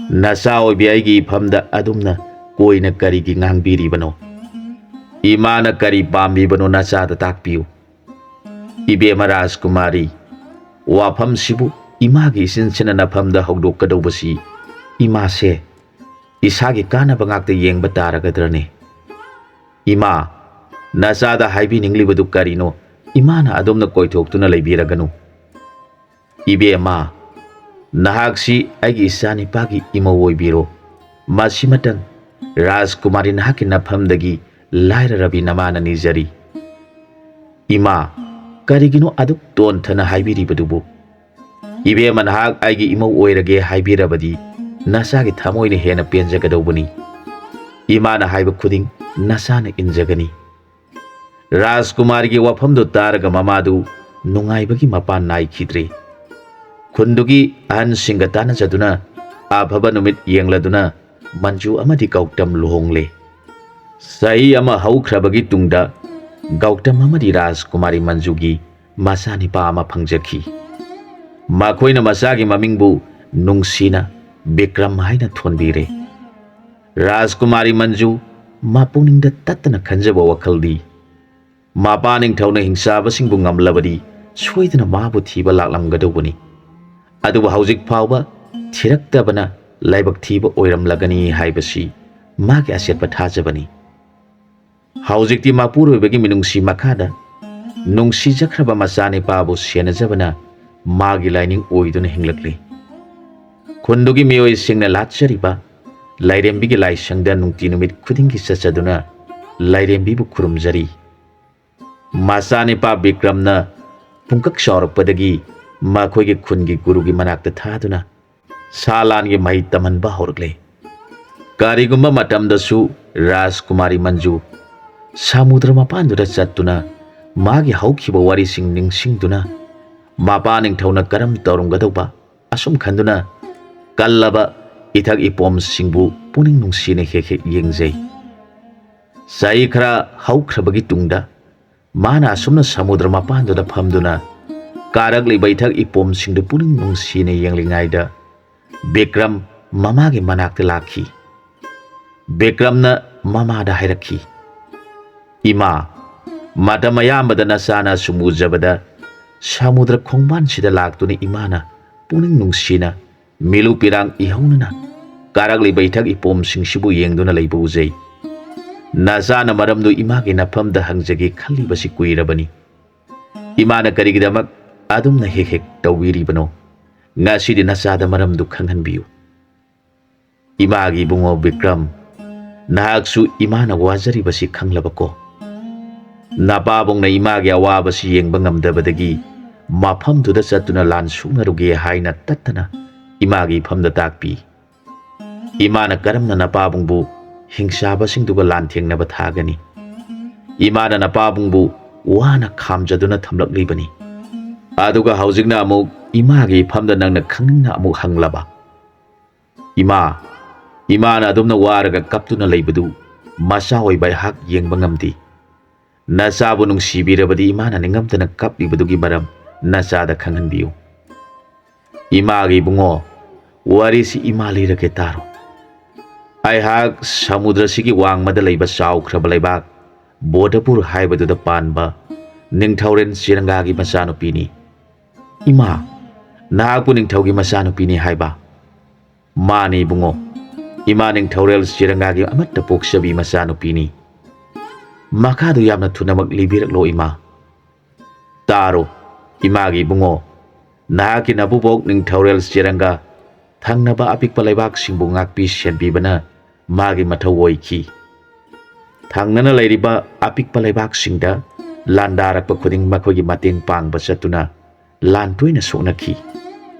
ꯅꯆꯥ ꯑꯣꯏꯕꯤ ꯑꯩꯒꯤ ꯏꯐꯝꯗ ꯑꯗꯨꯝꯅ ꯀꯣꯏꯅ ꯀꯔꯤꯒꯤ ꯉꯥꯡꯕꯤꯔꯤꯕꯅꯣ? ꯏꯃꯥꯅ ꯀꯔꯤ ꯄꯥꯝꯕꯤꯕꯅꯣ ꯅꯆꯥꯗ ꯇꯥꯛꯄꯤꯌꯨ꯫" "ꯏꯕꯦꯝꯃ ꯔꯥꯖꯀꯨꯃꯥꯔꯤ, ꯋꯥꯐꯝꯁꯤꯕꯨ ꯏꯃꯥꯒꯤ ꯏꯆꯤꯟꯁꯤꯅ ꯅꯐꯝꯗ ꯍꯧꯗꯣꯛꯀꯗꯧꯕꯁꯤ ꯏꯃꯥꯁꯦ ꯏꯁꯥꯒꯤ ꯀꯥꯟꯅꯕ ꯉꯥꯛꯇ ꯌꯦꯡꯕ ꯇꯥꯔꯒꯗ꯭ꯔꯅꯦ? ꯏꯃꯥ, ꯅꯆꯥꯗ ꯍꯥꯏꯕꯤꯅꯤꯡꯂꯤꯕꯗꯨ ꯀꯔꯤꯅꯣ? ꯏꯃꯥꯅ ꯑꯗꯣꯝꯅ ꯀꯣꯏꯊꯣꯛꯇꯨꯅ ꯂꯩꯕꯤꯔꯒꯅꯨ꯫" "ꯏꯕꯦꯝꯃ, ꯅꯍꯥꯛꯁꯤ ꯑꯩꯒꯤ ꯏꯆꯥꯅꯤꯄꯥꯒꯤ ꯏꯃꯧ ꯑꯣꯏꯕꯤꯔꯣ꯫ ꯃꯁꯤꯃꯇꯪ ꯔꯥꯖꯀꯨꯃꯥꯔꯤ ꯅꯍꯥꯛꯀꯤ ꯅꯐꯝꯗꯒꯤ ꯂꯥꯏꯔꯔꯕꯤ ꯅꯃꯥꯅ ꯅꯤꯖꯔꯤ꯫" "ꯏꯃꯥ, ꯀꯔꯤꯒꯤꯅꯣ ꯑꯗꯨꯛ ꯇꯣꯟꯊꯅ ꯍꯥꯏꯕꯤꯔꯤꯕꯗꯨꯕꯨ? ꯏꯕꯦꯝꯃ, ꯅꯍꯥꯛ ꯑꯩꯒꯤ ꯏꯃꯧ ꯑꯣꯏꯔꯒꯦ ꯍꯥꯏꯕꯤꯔꯕꯗꯤ ꯅꯆꯥꯒꯤ ꯊꯃꯣꯏꯅ ꯍꯦꯟꯅ ꯄꯦꯟꯖꯒꯗꯧꯕꯅꯤ꯫ ꯏꯃꯥꯅ ꯍꯥꯏꯕ ꯈꯨꯗꯤꯡ ꯅꯆꯥꯅ ꯏꯟꯖꯒꯅꯤ꯫" ꯔꯥꯖꯀꯨꯃꯥꯔꯤꯒꯤ ꯋꯥꯐꯝꯗꯨ ꯇꯥꯔꯒ ꯃꯃꯥꯗꯨ ꯅꯨꯡꯉꯥꯏꯕꯒꯤ ꯃꯄꯥꯟ ꯅꯥꯏꯈꯤꯗ꯭ꯔꯦ꯫ ꯈꯨꯟꯗꯨꯒꯤ ꯑꯍꯟꯁꯤꯡꯒ ꯇꯥꯟꯅꯖꯗꯨꯅ ꯑꯐꯕ ꯅꯨꯃꯤꯠ ꯌꯦꯡꯂꯗꯨꯅ ꯃꯟꯖꯨ ꯑꯃꯗꯤ ꯒꯧꯇꯝ ꯂꯨꯍꯣꯡꯂꯦ꯫ ꯆꯍꯤ ꯑꯃ ꯍꯧꯈ꯭ꯔꯕꯒꯤ ꯇꯨꯡꯗ ꯒꯧꯇꯝ ꯑꯃꯗꯤ ꯔꯥꯖꯀꯨꯃꯥꯔꯤ ꯃꯟꯖꯨꯒꯤ ꯃꯆꯥꯅꯤꯄꯥ ꯑꯃ ꯐꯪꯖꯈꯤ꯫ ꯃꯈꯣꯏꯅ ꯃꯆꯥꯒꯤ ꯃꯃꯤꯡꯕꯨ ꯅꯨꯡꯁꯤꯅ ꯕꯤꯀ꯭ꯔꯝ ꯍꯥꯏꯅ ꯊꯣꯟꯕꯤꯔꯦ꯫ ꯔꯥꯖꯀꯨꯃꯥꯔꯤ ꯃꯟꯖꯨ ꯃꯄꯨꯛꯅꯤꯡꯗ ꯇꯠꯇꯅ ꯈꯟꯖꯕ ꯋꯥꯈꯜꯗꯤ, ꯃꯄꯥ ꯅꯤꯡꯊꯧꯅ ꯍꯤꯡꯆꯥꯕꯁꯤꯡꯕꯨ ꯉꯝꯂꯕꯗꯤ ꯁꯣꯏꯗꯅ ꯃꯥꯕꯨ ꯊꯤꯕ ꯂꯥꯛꯂꯝꯒꯗꯧꯕꯅꯤ꯫ ꯑꯗꯨꯕꯨ ꯍꯧꯖꯤꯛ ꯐꯥꯎꯕ ꯊꯤꯔꯛꯇꯕꯅ ꯂꯥꯏꯕꯛ ꯊꯤꯕ ꯑꯣꯏꯔꯝꯂꯒꯅꯤ ꯍꯥꯏꯕꯁꯤ ꯃꯥꯒꯤ ꯑꯆꯦꯠꯄ ꯊꯥꯖꯕꯅꯤ꯫ ꯍꯧꯖꯤꯛꯇꯤ ꯃꯄꯨꯔꯣꯏꯕꯒꯤ ꯃꯤꯅꯨꯡꯁꯤ ꯃꯈꯥꯗ ꯅꯨꯡꯁꯤꯖꯈ꯭ꯔꯕ ꯃꯆꯥꯅꯤꯄꯥꯕꯨ ꯁꯦꯟꯅꯖꯕꯅ ꯃꯥꯒꯤ ꯂꯥꯏꯅꯤꯡ ꯑꯣꯏꯗꯨꯅ ꯍꯤꯡꯂꯛꯂꯤ꯫ ꯈꯨꯟꯗꯨꯒꯤ ꯃꯤꯑꯣꯏꯁꯤꯡꯅ ꯂꯥꯠꯆꯔꯤꯕ ꯂꯥꯏꯔꯦꯝꯕꯤꯒꯤ ꯂꯥꯏꯁꯪꯗ ꯅꯨꯡꯇꯤ ꯅꯨꯃꯤꯠ ꯈꯨꯗꯤꯡꯒꯤ ꯆꯠꯆꯗꯨꯅ ꯂꯥꯏꯔꯦꯝꯕꯤꯕꯨ ꯈꯨꯔꯨꯝꯖꯔꯤ꯫ ꯃꯆꯥꯅꯤꯄꯥ ꯕꯤꯀ꯭ꯔꯝꯅ ꯄꯨꯡꯀꯛ ꯆꯥꯎꯔꯛꯄꯗꯒꯤ ꯃꯈꯣꯏꯒꯤ ꯈꯨꯟꯒꯤ ꯒꯨꯔꯨꯒꯤ ꯃꯅꯥꯛꯇ ꯊꯥꯗꯨꯅ ꯁꯥ ꯂꯥꯟꯒꯤ ꯃꯍꯩ ꯇꯝꯍꯟꯕ ꯍꯧꯔꯛꯂꯦ꯫ ꯀꯔꯤꯒꯨꯝꯕ ꯃꯇꯝꯗꯁꯨ ꯔꯥꯖꯀꯨꯃꯥꯔꯤ ꯃꯟꯖꯨ ꯁꯃꯨꯗ꯭ꯔ ꯃꯄꯥꯟꯗꯨꯗ ꯆꯠꯇꯨꯅ ꯃꯥꯒꯤ ꯍꯧꯈꯤꯕ ꯋꯥꯔꯤꯁꯤꯡ ꯅꯤꯡꯁꯤꯡꯗꯨꯅ ꯃꯄꯥ ꯅꯤꯡꯊꯧꯅ ꯀꯔꯝ ꯇꯧꯔꯝꯒꯗꯧꯕ ꯑꯁꯨꯝ ꯈꯟꯗꯨꯅ ꯀꯜꯂꯕ ꯏꯊꯛ ꯏꯄꯣꯝꯁꯤꯡꯕꯨ ꯄꯨꯛꯅꯤꯡ ꯅꯨꯡꯁꯤꯅ ꯍꯦꯛ ꯍꯦꯛ ꯌꯦꯡꯖꯩ꯫ ꯆꯍꯤ ꯈꯔ ꯍꯧꯈ꯭ꯔꯕꯒꯤ ꯇꯨꯡꯗ ꯃꯥꯅ ꯑꯁꯨꯝꯅ ꯁꯃꯨꯗ꯭ꯔ ꯃꯄꯥꯟꯗꯨꯗ ꯐꯝꯗꯨꯅ ꯀꯥꯔꯛꯂꯤꯕ ꯏꯊꯛ ꯏꯄꯣꯝꯁꯤꯡꯗꯨ ꯄꯨꯛꯅꯤꯡ ꯅꯨꯡꯁꯤꯅ ꯌꯦꯡꯂꯤꯉꯩꯗ ꯕꯤꯀ꯭ꯔꯝ ꯃꯃꯥꯒꯤ ꯃꯅꯥꯛꯇ ꯂꯥꯛꯈꯤ꯫ ꯕꯤꯀ꯭ꯔꯝꯅ ꯃꯃꯥꯗ ꯍꯥꯏꯔꯛꯈꯤ, "ꯏꯃꯥ, ꯃꯇꯝ ꯑꯌꯥꯝꯕꯗ ꯅꯆꯥꯅ ꯁꯨꯝ ꯎꯖꯕꯗ ꯁꯃꯨꯗ꯭ꯔ ꯈꯣꯡꯕꯥꯟꯁꯤꯗ ꯂꯥꯛꯇꯨꯅ ꯏꯃꯥꯅ ꯄꯨꯛꯅꯤꯡ ꯅꯨꯡꯁꯤꯅ ꯃꯤꯂꯨ ꯄꯤꯔꯥꯡ ꯏꯍꯧꯅꯅ ꯀꯥꯔꯛꯂꯤꯕ ꯏꯊꯛ ꯏꯄꯣꯝꯁꯤꯡꯁꯤꯕꯨ ꯌꯦꯡꯗꯨꯅ ꯂꯩꯕ ꯎꯖꯩ꯫ ꯅꯆꯥꯅ ꯃꯔꯝꯗꯨ ꯏꯃꯥꯒꯤ ꯅꯐꯝꯗ ꯍꯪꯖꯒꯦ ꯈꯜꯂꯤꯕꯁꯤ ꯀꯨꯏꯔꯕꯅꯤ꯫ ꯏꯃꯥꯅ ꯀꯔꯤꯒꯤꯗꯃꯛ ꯑꯗꯨꯝꯅ ꯍꯦꯛ ꯍꯦꯛ ꯇꯧꯕꯤꯔꯤꯕꯅꯣ? ꯉꯁꯤꯗꯤ ꯅꯆꯥꯗ ꯃꯔꯝꯗꯨ ꯈꯪꯍꯟꯕꯤꯌꯨ꯫" ꯏꯃꯥꯒꯤ ꯏꯕꯨꯡꯉꯣ ꯕꯤꯀ꯭ꯔꯝ, ꯅꯍꯥꯛꯁꯨ ꯏꯃꯥꯅ ꯋꯥꯖꯔꯤꯕꯁꯤ ꯈꯪꯂꯕꯀꯣ? ꯅꯄꯥꯕꯨꯡꯅ ꯏꯃꯥꯒꯤ ꯑꯋꯥꯕꯁꯤ ꯌꯦꯡꯕ ꯉꯝꯗꯕꯗꯒꯤ ꯃꯐꯝꯗꯨꯗ ꯆꯠꯇꯨꯅ ꯂꯥꯟ ꯁꯣꯛꯅꯔꯨꯒꯦ ꯍꯥꯏꯅ ꯇꯠꯇꯅ ꯏꯃꯥꯒꯤ ꯏꯐꯝꯗ ꯇꯥꯛꯄꯤ꯫ ꯏꯃꯥꯅ ꯀꯔꯝꯅ ꯅꯄꯥꯕꯨꯡꯕꯨ ꯍꯤꯡꯆꯥꯕꯁꯤꯡꯗꯨꯒ ꯂꯥꯟꯊꯦꯡꯅꯕ ꯊꯥꯒꯅꯤ? ꯏꯃꯥꯅ ꯅꯄꯥꯕꯨꯡꯕꯨ ꯋꯥꯅ ꯈꯥꯝꯖꯗꯨꯅ ꯊꯝꯂꯛꯂꯤꯕꯅꯤ꯫ ꯑꯗꯨꯒ ꯍꯧꯖꯤꯛꯅ ꯑꯃꯨꯛ ꯏꯃꯥꯒꯤ ꯏꯐꯝꯗ ꯅꯪꯅ ꯈꯪꯅꯤꯡꯅ ꯑꯃꯨꯛ ꯍꯪꯂꯕ? ꯏꯃꯥ, ꯏꯃꯥꯅ ꯑꯗꯨꯝꯅ ꯋꯥꯔꯒ ꯀꯞꯇꯨꯅ ꯂꯩꯕꯗꯨ ꯃꯆꯥ ꯑꯣꯏꯕ ꯑꯩꯍꯥꯛ ꯌꯦꯡꯕ ꯉꯝꯗꯦ꯫ ꯅꯆꯥꯕꯨ ꯅꯨꯡꯁꯤꯕꯤꯔꯕꯗꯤ ꯏꯃꯥꯅ ꯅꯤꯡꯉꯝꯗꯅ ꯀꯞꯂꯤꯕꯗꯨꯒꯤ ꯃꯔꯝ ꯅꯆꯥꯗ ꯈꯪꯍꯟꯕꯤꯌꯨ꯫ ꯏꯃꯥꯒꯤ ꯏꯕꯨꯡꯉꯣ, ꯋꯥꯔꯤꯁꯤ ꯏꯃꯥ ꯂꯤꯔꯒꯦ ꯇꯥꯔꯣ꯫ ꯑꯩꯍꯥꯛ ꯁꯃꯨꯗ꯭ꯔꯁꯤꯒꯤ ꯋꯥꯡꯃꯗ ꯂꯩꯕ ꯆꯥꯎꯈ꯭ꯔꯕ ꯂꯩꯕꯥꯛ ꯕꯣꯙꯄꯨꯔ ꯍꯥꯏꯕꯗꯨꯗ ꯄꯥꯟꯕ ꯅꯤꯡꯊꯧꯔꯦꯜ ꯆꯤꯔꯪꯒꯥꯒꯤ ꯃꯆꯥꯅꯨꯄꯤꯅꯤ꯫ ꯏꯃꯥ, ꯅꯍꯥꯛꯄꯨ ꯅꯤꯡꯊꯧꯒꯤ ꯃꯆꯥꯅꯨꯄꯤꯅꯤ ꯍꯥꯏꯕ? ꯃꯥꯅꯤ ꯏꯕꯨꯡꯉꯣ, ꯏꯃꯥ ꯅꯤꯡꯊꯧꯔꯦꯜ ꯆꯤꯔꯪꯒꯥꯒꯤ ꯑꯃꯠꯇ ꯄꯣꯛꯆꯕꯤ ꯃꯆꯥꯅꯨꯄꯤꯅꯤ꯫ ꯃꯈꯥꯗꯨ ꯌꯥꯝꯅ ꯊꯨꯅꯃꯛ ꯂꯤꯕꯤꯔꯛꯂꯣ ꯏꯃꯥ꯫ ꯇꯥꯔꯣ, ꯏꯃꯥꯒꯤ ꯏꯕꯨꯡꯉꯣ, ꯅꯍꯥꯛꯀꯤ ꯅꯕꯨꯕꯣꯛ ꯅꯤꯡꯊꯧꯔꯦꯜ ꯆꯤꯔꯪꯒ ꯊꯪꯅꯕ ꯑꯄꯤꯛꯄ ꯂꯩꯕꯥꯛꯁꯤꯡꯕꯨ ꯉꯥꯛꯄꯤ ꯁꯦꯟꯕꯤꯕꯅ ꯃꯥꯒꯤ ꯃꯊꯧ ꯑꯣꯏꯈꯤ꯫ ꯊꯪꯅꯅ ꯂꯩꯔꯤꯕ ꯑꯄꯤꯛꯄ ꯂꯩꯕꯥꯛꯁꯤꯡꯗ ꯂꯥꯟꯗꯥꯔꯛꯄ ꯈꯨꯗꯤꯡ ꯃꯈꯣꯏꯒꯤ ꯃꯇꯦꯡ ꯄꯥꯡꯕ ꯆꯠꯇꯨꯅ ꯂꯥꯟ ꯇꯣꯏꯅ ꯁꯣꯛꯅꯈꯤ꯫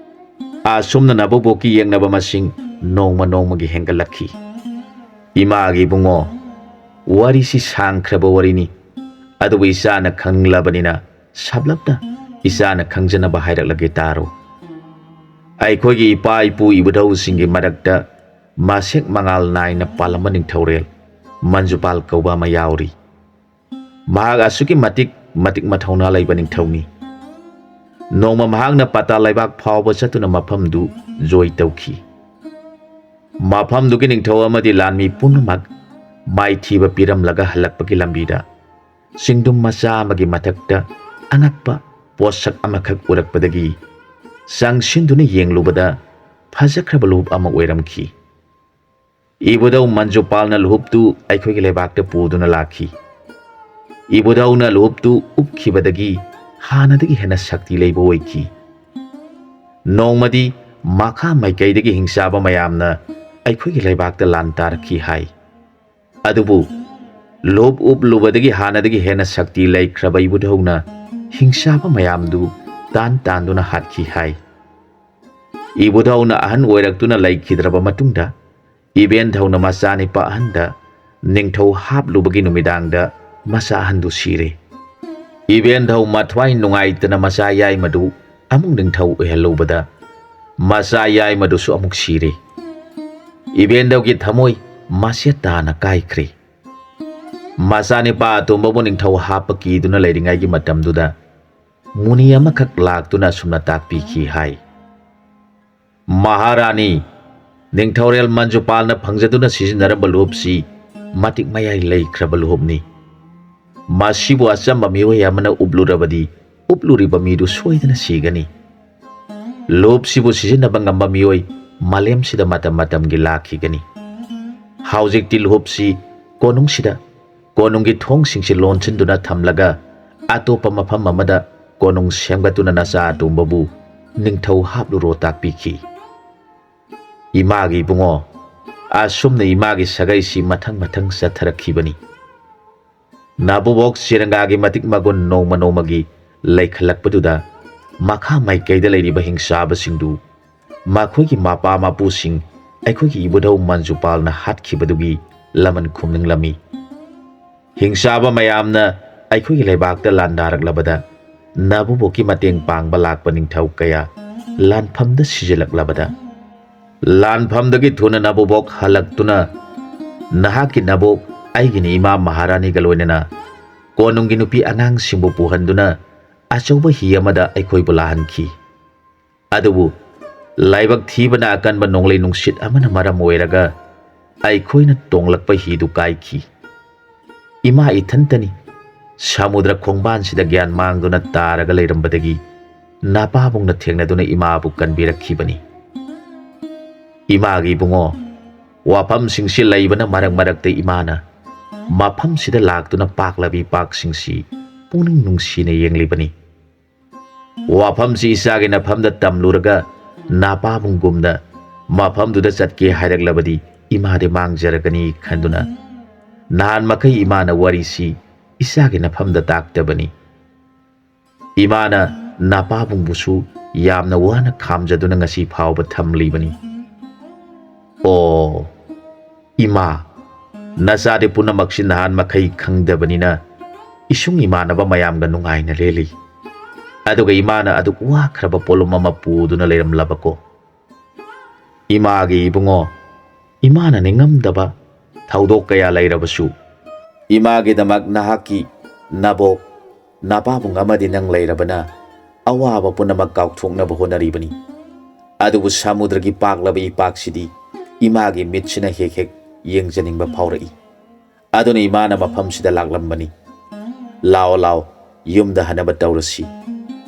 ꯑꯁꯨꯝꯅ ꯅꯕꯨꯕꯣꯛꯀꯤ ꯌꯦꯛꯅꯕ ꯃꯁꯤꯡ ꯅꯣꯡꯃ ꯅꯣꯡꯃꯒꯤ ꯍꯦꯟꯒꯠꯂꯛꯈꯤ꯫ ꯏꯃꯥꯒꯤ ꯏꯕꯨꯡꯉꯣ, ꯋꯥꯔꯤꯁꯤ ꯁꯥꯡꯈ꯭ꯔꯕ ꯋꯥꯔꯤꯅꯤ, ꯑꯗꯨꯕꯨ ꯏꯆꯥꯅ ꯈꯪꯂꯕꯅꯤꯅ ꯁꯥꯞꯂꯞꯅ ꯏꯆꯥꯅ ꯈꯪꯖꯅꯕ ꯍꯥꯏꯔꯛꯂꯒꯦ ꯇꯥꯔꯣ꯫ ꯑꯩꯈꯣꯏꯒꯤ ꯏꯄꯥ ꯏꯄꯨ ꯏꯕꯨꯙꯧꯁꯤꯡꯒꯤ ꯃꯔꯛꯇ ꯃꯁꯦꯛ ꯃꯉꯥꯜ ꯅꯥꯏꯅ ꯄꯥꯜꯂꯝꯕ ꯅꯤꯡꯊꯧꯔꯦꯜ ꯃꯟꯖꯨꯄꯥꯜ ꯀꯧꯕ ꯑꯃ ꯌꯥꯎꯔꯤ꯫ ꯃꯍꯥꯛ ꯑꯁꯨꯛꯀꯤ ꯃꯇꯤꯛ ꯃꯇꯤꯛ ꯃꯊꯧꯅꯥ ꯂꯩꯕ ꯅꯤꯡꯊꯧꯅꯤ꯫ ꯅꯣꯡꯃ ꯃꯍꯥꯛꯅ ꯄꯇꯥ ꯂꯩꯕꯥꯛ ꯐꯥꯎꯕ ꯆꯠꯇꯨꯅ ꯃꯐꯝꯗꯨ ꯖꯣꯏ ꯇꯧꯈꯤ꯫ ꯃꯐꯝꯗꯨꯒꯤ ꯅꯤꯡꯊꯧ ꯑꯃꯗꯤ ꯂꯥꯟꯃꯤ ꯄꯨꯝꯅꯃꯛ ꯃꯥꯏꯊꯤꯕ ꯄꯤꯔꯝꯂꯒ ꯍꯜꯂꯛꯄꯒꯤ ꯂꯝꯕꯤꯗ ꯆꯤꯡꯗꯨꯝ ꯃꯆꯥ ꯑꯃꯒꯤ ꯃꯊꯛꯇ ꯑꯉꯛꯄ ꯄꯣꯠꯁꯛ ꯑꯃꯈꯛ ꯎꯔꯛꯄꯗꯒꯤ ꯆꯪꯁꯤꯟꯗꯨꯅ ꯌꯦꯡꯂꯨꯕꯗ ꯐꯖꯈ꯭ꯔꯕ ꯂꯨꯞ ꯑꯃ ꯑꯣꯏꯔꯝꯈꯤ꯫ ꯏꯕꯨꯙꯧ ꯃꯟꯖꯨꯄꯥꯜꯅ ꯂꯨꯍꯨꯞꯇꯨ ꯑꯩꯈꯣꯏꯒꯤ ꯂꯩꯕꯥꯛꯇ ꯄꯨꯗꯨꯅ ꯂꯥꯛꯈꯤ꯫ ꯏꯕꯨꯙꯧꯅ ꯂꯨꯍꯨꯞꯇꯨ ꯎꯞꯈꯤꯕꯗꯒꯤ ꯍꯥꯟꯅꯗꯒꯤ ꯍꯦꯟꯅ ꯁꯛꯇꯤ ꯂꯩꯕ ꯑꯣꯏꯈꯤ꯫ ꯅꯣꯡꯃꯗꯤ ꯃꯈꯥ ꯃꯥꯏꯀꯩꯗꯒꯤ ꯍꯤꯡꯆꯥꯕ ꯃꯌꯥꯝꯅ ꯑꯩꯈꯣꯏꯒꯤ ꯂꯩꯕꯥꯛꯇ ꯂꯥꯟ ꯇꯥꯔꯛꯈꯤ ꯍꯥꯏ꯫ ꯑꯗꯨꯕꯨ ꯂꯨꯍꯨꯞ ꯎꯞꯂꯨꯕꯗꯒꯤ ꯍꯥꯟꯅꯗꯒꯤ ꯍꯦꯟꯅ ꯁꯛꯇꯤ ꯂꯩꯈ꯭ꯔꯕ ꯏꯕꯨꯙꯧꯅ ꯍꯤꯡꯆꯥꯕ ꯃꯌꯥꯝꯗꯨ ꯇꯥꯟ ꯇꯥꯟꯗꯨꯅ ꯍꯥꯠꯈꯤ ꯍꯥꯏ꯫ ꯏꯕꯨꯙꯧꯅ ꯑꯍꯟ ꯑꯣꯏꯔꯛꯇꯨꯅ ꯂꯩꯈꯤꯗ꯭ꯔꯕ ꯃꯇꯨꯡꯗ ꯏꯕꯦꯟꯙꯧꯅ ꯃꯆꯥꯅꯤꯄꯥ ꯑꯍꯟꯗ ꯅꯤꯡꯊꯧ ꯍꯥꯞꯂꯨꯕꯒꯤ ꯅꯨꯃꯤꯗꯥꯡꯗ ꯃꯆꯥ ꯑꯍꯟꯗꯨ ꯁꯤꯔꯦ꯫ ꯏꯕꯦꯟꯙꯧ ꯃꯊ꯭ꯋꯥꯏ ꯅꯨꯡꯉꯥꯏꯇꯅ ꯃꯆꯥ ꯌꯥꯏꯃꯗꯨ ꯑꯃꯨꯛ ꯅꯤꯡꯊꯧ ꯑꯣꯏꯍꯜꯂꯨꯕꯗ ꯃꯆꯥ ꯌꯥꯏꯃꯗꯨꯁꯨ ꯑꯃꯨꯛ ꯁꯤꯔꯦ꯫ ꯏꯕꯦꯟꯙꯧꯒꯤ ꯊꯃꯣꯏ ꯃꯆꯦꯠ ꯇꯥꯅ ꯀꯥꯏꯈ꯭ꯔꯦ꯫ ꯃꯆꯥꯅꯤꯄꯥ ꯑꯇꯣꯝꯕꯕꯨ ꯅꯤꯡꯊꯧ ꯍꯥꯞꯄ ꯀꯤꯗꯨꯅ ꯂꯩꯔꯤꯉꯩꯒꯤ ꯃꯇꯝꯗꯨꯗ ꯃꯨꯅꯤ ꯑꯃꯈꯛ ꯂꯥꯛꯇꯨꯅ ꯑꯁꯨꯝꯅ ꯇꯥꯛꯄꯤꯈꯤ ꯍꯥꯏ, "ꯃꯍꯥꯔꯥꯅꯤ, ꯅꯤꯡꯊꯧꯔꯦꯜ ꯃꯟꯖꯨꯄꯥꯜꯅ ꯐꯪꯖꯗꯨꯅ ꯁꯤꯖꯤꯟꯅꯔꯝꯕ ꯂꯨꯍꯨꯞꯁꯤ ꯃꯇꯤꯛ ꯃꯌꯥꯏ ꯂꯩꯈ꯭ꯔꯕ ꯂꯨꯍꯨꯞꯅꯤ꯫ ꯃꯁꯤꯕꯨ ꯑꯆꯝꯕ ꯃꯤꯑꯣꯏ ꯑꯃꯅ ꯎꯞꯂꯨꯔꯕꯗꯤ ꯎꯞꯂꯨꯔꯤꯕ ꯃꯤꯗꯨ ꯁꯣꯏꯗꯅ ꯁꯤꯒꯅꯤ꯫ ꯂꯨꯍꯨꯞꯁꯤꯕꯨ ꯁꯤꯖꯤꯟꯅꯕ ꯉꯝꯕ ꯃꯤꯑꯣꯏ ꯃꯥꯂꯦꯝꯁꯤꯗ ꯃꯇꯝ ꯃꯇꯝꯒꯤ ꯂꯥꯛꯈꯤꯒꯅꯤ꯫ ꯍꯧꯖꯤꯛꯇꯤ ꯂꯨꯍꯨꯞꯁꯤ ꯀꯣꯅꯨꯡꯁꯤꯗ, ꯀꯣꯅꯨꯡꯒꯤ ꯊꯣꯡꯁꯤꯡꯁꯤ ꯂꯣꯟꯁꯤꯟꯗꯨꯅ ꯊꯝꯂꯒ ꯑꯇꯣꯞꯄ ꯃꯐꯝ ꯑꯃꯗ ꯀꯣꯅꯨꯡ ꯁꯦꯝꯒꯠꯇꯨꯅ ꯅꯆꯥ ꯑꯇꯣꯝꯕꯕꯨ ꯅꯤꯡꯊꯧ ꯍꯥꯞꯂꯨꯔꯣ" ꯇꯥꯛꯄꯤꯈꯤ꯫ ꯏꯃꯥꯒꯤ ꯏꯕꯨꯡꯉꯣ, ꯑꯁꯨꯝꯅ ꯏꯃꯥꯒꯤ ꯁꯥꯒꯩꯁꯤ ꯃꯊꯪ ꯃꯊꯪ ꯆꯠꯊꯔꯛꯈꯤꯕꯅꯤ꯫ ꯅꯥꯕꯨꯕꯣꯛ ꯆꯤꯔꯪꯒꯥꯒꯤ ꯃꯇꯤꯛ ꯃꯒꯨꯟ ꯅꯣꯡꯃ ꯅꯣꯡꯃꯒꯤ ꯂꯩꯈꯠꯂꯛꯄꯗꯨꯗ ꯃꯈꯥ ꯃꯥꯏꯀꯩꯗ ꯂꯩꯔꯤꯕ ꯍꯤꯡꯆꯥꯕꯁꯤꯡꯗꯨ ꯃꯈꯣꯏꯒꯤ ꯃꯄꯥ ꯃꯄꯨꯁꯤꯡ ꯑꯩꯈꯣꯏꯒꯤ ꯏꯕꯨꯙꯧ ꯃꯟꯖꯨꯄꯥꯜꯅ ꯍꯥꯠꯈꯤꯕꯗꯨꯒꯤ ꯂꯃꯟ ꯈꯨꯝꯅꯤꯡꯂꯝꯃꯤ꯫ ꯍꯤꯡꯆꯥꯕ ꯃꯌꯥꯝꯅ ꯑꯩꯈꯣꯏꯒꯤ ꯂꯩꯕꯥꯛꯇ ꯂꯥꯟꯗꯥꯔꯛꯂꯕꯗ, ꯅꯥꯕꯨꯕꯣꯛꯀꯤ ꯃꯇꯦꯡ ꯄꯥꯡꯕ ꯂꯥꯛꯄ ꯅꯤꯡꯊꯧ ꯀꯌꯥ ꯂꯥꯟꯐꯝꯗ ꯁꯤꯖꯤꯜꯂꯛꯂꯕꯗ, ꯂꯥꯟꯐꯝꯗꯒꯤ ꯊꯨꯅ ꯅꯥꯕꯨꯕꯣꯛ ꯍꯜꯂꯛꯇꯨꯅ, ꯅꯍꯥꯛꯀꯤ ꯅꯕꯣꯛ ꯑꯩꯒꯤꯅꯤ ꯏꯃꯥ ꯃꯍꯥꯔꯥꯅꯤꯒ ꯂꯣꯏꯅꯅ ꯀꯣꯅꯨꯡꯒꯤ ꯅꯨꯄꯤ ꯑꯉꯥꯡꯁꯤꯡꯕꯨ ꯄꯨꯍꯟꯗꯨꯅ ꯑꯆꯧꯕ ꯍꯤ ꯑꯃꯗ ꯑꯩꯈꯣꯏꯕꯨ ꯂꯥꯛꯍꯟꯈꯤ꯫ ꯑꯗꯨꯕꯨ ꯂꯥꯏꯕꯛ ꯊꯤꯕꯅ ꯑꯀꯟꯕ ꯅꯣꯡꯂꯩ ꯅꯨꯡꯁꯤꯠ ꯑꯃꯅ ꯃꯔꯝ ꯑꯣꯏꯔꯒ ꯑꯩꯈꯣꯏꯅ ꯇꯣꯡꯂꯛꯄ ꯍꯤꯗꯨ ꯀꯥꯏꯈꯤ꯫ ꯏꯃꯥ ꯏꯊꯟꯇꯅꯤ ꯁꯃꯨꯗ꯭ꯔ ꯈꯣꯡꯕꯥꯟꯁꯤꯗ ꯒ꯭ꯌꯥꯟ ꯃꯥꯡꯗꯨꯅ ꯇꯥꯔꯒ ꯂꯩꯔꯝꯕꯗꯒꯤ ꯅꯥꯄꯥꯕꯨꯡꯅ ꯊꯦꯡꯅꯗꯨꯅ ꯏꯃꯥꯕꯨ ꯀꯟꯕꯤꯔꯛꯈꯤꯕꯅꯤ꯫ ꯏꯃꯥꯒꯤ ꯏꯕꯨꯡꯉꯣ, ꯋꯥꯐꯝꯁꯤꯡꯁꯤ ꯂꯩꯕꯅ ꯃꯔꯛ ꯃꯔꯛꯇ ꯏꯃꯥꯅ ꯃꯐꯝꯁꯤꯗ ꯂꯥꯛꯇꯨꯅ ꯄꯥꯛꯂꯕꯤ ꯄꯥꯛꯁꯤꯡꯁꯤ ꯄꯨꯛꯅꯤꯡ ꯅꯨꯡꯁꯤꯅ ꯌꯦꯡꯂꯤꯕꯅꯤ꯫ ꯋꯥꯐꯝꯁꯤ ꯏꯆꯥꯒꯤ ꯅꯐꯝꯗ ꯇꯝꯂꯨꯔꯒ ꯅꯥꯄꯥꯕꯨꯡꯒꯨꯝꯅ ꯃꯐꯝꯗꯨꯗ ꯆꯠꯀꯦ ꯍꯥꯏꯔꯛꯂꯕꯗꯤ ꯏꯃꯥꯗꯤ ꯃꯥꯡꯖꯔꯒꯅꯤ ꯈꯟꯗꯨꯅ ꯅꯍꯥꯟ ꯃꯈꯩ ꯏꯃꯥꯅ ꯋꯥꯔꯤꯁꯤ ꯏꯆꯥꯒꯤ ꯅꯐꯝꯗ ꯇꯥꯛꯇꯕꯅꯤ꯫ ꯏꯃꯥꯅ ꯅꯥꯄꯥꯕꯨꯡꯕꯨꯁꯨ ꯌꯥꯝꯅ ꯋꯥꯅ ꯈꯥꯝꯖꯗꯨꯅ ꯉꯁꯤ ꯐꯥꯎꯕ ꯊꯝꯂꯤꯕꯅꯤ꯫ ꯑꯣ ꯏꯃꯥ, ꯅꯆꯥꯗꯤ ꯄꯨꯝꯅꯃꯛꯁꯤ ꯅꯍꯥꯟ ꯃꯈꯩ ꯈꯪꯗꯕꯅꯤꯅ ꯏꯁꯨꯡ ꯏꯃꯥꯟꯅꯕ ꯃꯌꯥꯝꯒ ꯅꯨꯡꯉꯥꯏꯅ ꯂꯦꯜꯂꯤ꯫ ꯑꯗꯨꯒ ꯏꯃꯥꯅ ꯑꯗꯨꯛ ꯋꯥꯈ꯭ꯔꯕ ꯄꯣꯠꯂꯨꯝ ꯑꯃ ꯄꯨꯗꯨꯅ ꯂꯩꯔꯝꯂꯕꯀꯣ? ꯏꯃꯥꯒꯤ ꯏꯕꯨꯡꯉꯣ, ꯏꯃꯥꯅ ꯅꯤꯡꯉꯝꯗꯕ ꯊꯧꯗꯣꯛ ꯀꯌꯥ ꯂꯩꯔꯕꯁꯨ ꯏꯃꯥꯒꯤꯗꯃꯛ ꯅꯍꯥꯛꯀꯤ ꯅꯕꯣꯛ, ꯅꯄꯥꯕꯨꯡ ꯑꯃꯗꯤ ꯅꯪ ꯂꯩꯔꯕꯅ ꯑꯋꯥꯕ ꯄꯨꯝꯅꯃꯛ ꯀꯥꯎꯊꯣꯛꯅꯕ ꯍꯣꯠꯅꯔꯤꯕꯅꯤ꯫ ꯑꯗꯨꯕꯨ ꯁꯃꯨꯗ꯭ꯔꯒꯤ ꯄꯥꯛꯂꯕ ꯏꯄꯥꯛꯁꯤꯗꯤ ꯏꯃꯥꯒꯤ ꯃꯤꯠꯁꯤꯅ ꯍꯦꯛ ꯍꯦꯛ ꯌꯦꯡꯖꯅꯤꯡꯕ ꯐꯥꯎꯔꯛꯏ꯫ ꯑꯗꯨꯅ ꯏꯃꯥꯅ ꯃꯐꯝꯁꯤꯗ ꯂꯥꯛꯂꯝꯕꯅꯤ꯫ "ꯂꯥꯛꯑꯣ, ꯂꯥꯛꯑꯣ, ꯌꯨꯝꯗ ꯍꯟꯅꯕ ꯇꯧꯔꯁꯤ꯫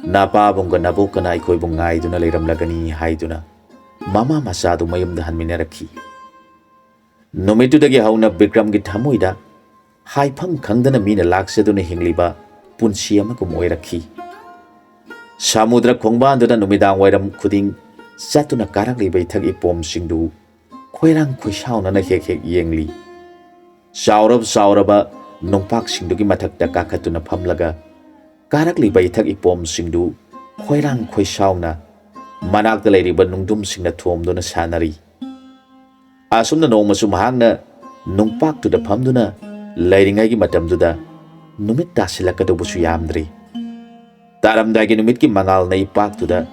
ꯅꯄꯥꯕꯨꯡꯒ ꯅꯕꯣꯛꯀꯅ ꯑꯩꯈꯣꯏꯕꯨ ꯉꯥꯏꯗꯨꯅ ꯂꯩꯔꯝꯂꯒꯅꯤ" ꯍꯥꯏꯗꯨꯅ ꯃꯃꯥ ꯃꯆꯥꯗꯨ ꯃꯌꯨꯝꯗ ꯍꯟꯃꯤꯟꯅꯔꯛꯈꯤ꯫ ꯅꯨꯃꯤꯠꯇꯨꯗꯒꯤ ꯍꯧꯅ ꯕꯤꯀ꯭ꯔꯝꯒꯤ ꯊꯃꯣꯏꯗ ꯍꯥꯏꯐꯝ ꯈꯪꯗꯅ ꯃꯤꯅ ꯂꯥꯛꯆꯗꯨꯅ ꯍꯤꯡꯂꯤꯕ ꯄꯨꯟꯁꯤ ꯑꯃꯒꯨꯝ ꯑꯣꯏꯔꯛꯈꯤ꯫ ꯁꯃꯨꯗ꯭ꯔ ꯈꯣꯡꯕꯥꯟꯗꯨꯗ ꯅꯨꯃꯤꯗꯥꯡ ꯋꯥꯏꯔꯝ ꯈꯨꯗꯤꯡ ꯆꯠꯇꯨꯅ ꯀꯥꯔꯛꯂꯤꯕ ꯏꯊꯛ ꯏꯄꯣꯝꯁꯤꯡꯗꯨ ꯈꯣꯏꯔꯥꯡ ꯈꯣꯏꯁꯥꯎꯅꯅ ꯍꯦꯛ ꯍꯦꯛ ꯌꯦꯡꯂꯤ꯫ ꯆꯥꯎꯔꯕ ꯆꯥꯎꯔꯕ ꯅꯨꯡꯄꯥꯛꯁꯤꯡꯗꯨꯒꯤ ꯃꯊꯛꯇ ꯀꯥꯈꯠꯇꯨꯅ ꯐꯝꯂꯒ ꯀꯥꯔꯛꯂꯤꯕ ꯏꯊꯛ ꯏꯄꯣꯝꯁꯤꯡꯗꯨ ꯈꯣꯏꯔꯥꯡ ꯈꯣꯏꯁꯥꯎꯅ ꯃꯅꯥꯛꯇ ꯂꯩꯔꯤꯕ ꯅꯨꯡꯗꯨꯝꯁꯤꯡꯅ ꯊꯣꯝꯗꯨꯅ ꯁꯥꯟꯅꯔꯤ꯫ ꯑꯁꯨꯝꯅ ꯅꯣꯡꯃꯁꯨ ꯃꯍꯥꯛꯅ ꯅꯨꯡꯄꯥꯛꯇꯨꯗ ꯐꯝꯗꯨꯅ ꯂꯩꯔꯤꯉꯩꯒꯤ ꯃꯇꯝꯗꯨꯗ ꯅꯨꯃꯤꯠ ꯇꯥꯁꯤꯜꯂꯛꯀꯗꯧꯕꯁꯨ ꯌꯥꯝꯗ꯭ꯔꯤ꯫ ꯇꯥꯔꯝꯗꯥꯏꯒꯤ ꯅꯨꯃꯤꯠꯀꯤ ꯃꯉꯥꯜꯅ ꯏꯄꯥꯛꯇꯨꯗ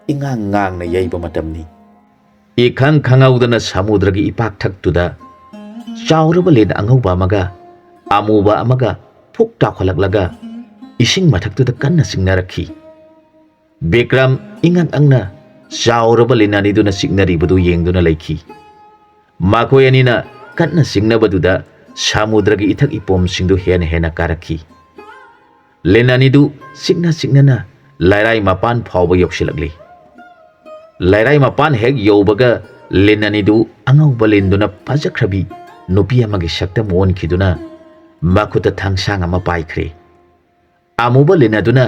ꯏꯉꯥꯡ ꯉꯥꯡꯅ ꯌꯩꯕ ꯃꯇꯝꯅꯤ꯫ ꯏꯈꯪ ꯈꯪꯍꯧꯗꯅ ꯁꯃꯨꯗ꯭ꯔꯒꯤ ꯏꯄꯥꯛꯊꯛꯇꯨꯗ ꯆꯥꯎꯔꯕ ꯂꯤꯟ ꯑꯉꯧꯕ ꯑꯃꯒ ꯑꯃꯨꯕ ꯑꯃꯒ ꯐꯨꯛ ꯇꯥꯎꯈꯠꯂꯛꯂꯒ ꯏꯁꯤꯡ ꯃꯊꯛꯇꯨꯗ ꯀꯟꯅ ꯆꯤꯡꯅꯔꯛꯈꯤ꯫ ꯕꯤꯀ꯭ꯔꯝ ꯏꯉꯛ ꯑꯉꯛꯅ ꯆꯥꯎꯔꯕ ꯂꯤꯟ ꯑꯅꯤꯗꯨꯅ ꯆꯤꯡꯅꯔꯤꯕꯗꯨ ꯌꯦꯡꯗꯨꯅ ꯂꯩꯈꯤ꯫ ꯃꯈꯣꯏ ꯑꯅꯤꯅ ꯀꯟꯅ ꯆꯤꯡꯅꯕꯗꯨꯗ ꯁꯃꯨꯗ꯭ꯔꯒꯤ ꯏꯊꯛ ꯏꯄꯣꯝꯁꯤꯡꯗꯨ ꯍꯦꯟꯅ ꯍꯦꯟꯅ ꯀꯥꯔꯛꯈꯤ꯫ ꯂꯤꯟ ꯑꯅꯤꯗꯨ ꯆꯤꯛꯅ ꯆꯤꯛꯅꯅ ꯂꯩꯔꯥꯏ ꯃꯄꯥꯟ ꯐꯥꯎꯕ ꯌꯧꯁꯤꯜꯂꯛꯂꯤ꯫ ꯂꯩꯔꯥꯏ ꯃꯄꯥꯟ ꯍꯦꯛ ꯌꯧꯕꯒ ꯂꯤꯟ ꯑꯅꯤꯗꯨ ꯑꯉꯧꯕ ꯂꯤꯟꯗꯨꯅ ꯐꯖꯈ꯭ꯔꯕꯤ ꯅꯨꯄꯤ ꯑꯃꯒꯤ ꯁꯛꯇꯝ ꯑꯣꯟꯈꯤꯗꯨꯅ ꯃꯈꯨꯠꯇ ꯊꯥꯡꯁꯥꯡ ꯑꯃ ꯄꯥꯏꯈ꯭ꯔꯦ꯫ ꯑꯃꯨꯕ ꯂꯤꯟ ꯑꯗꯨꯅ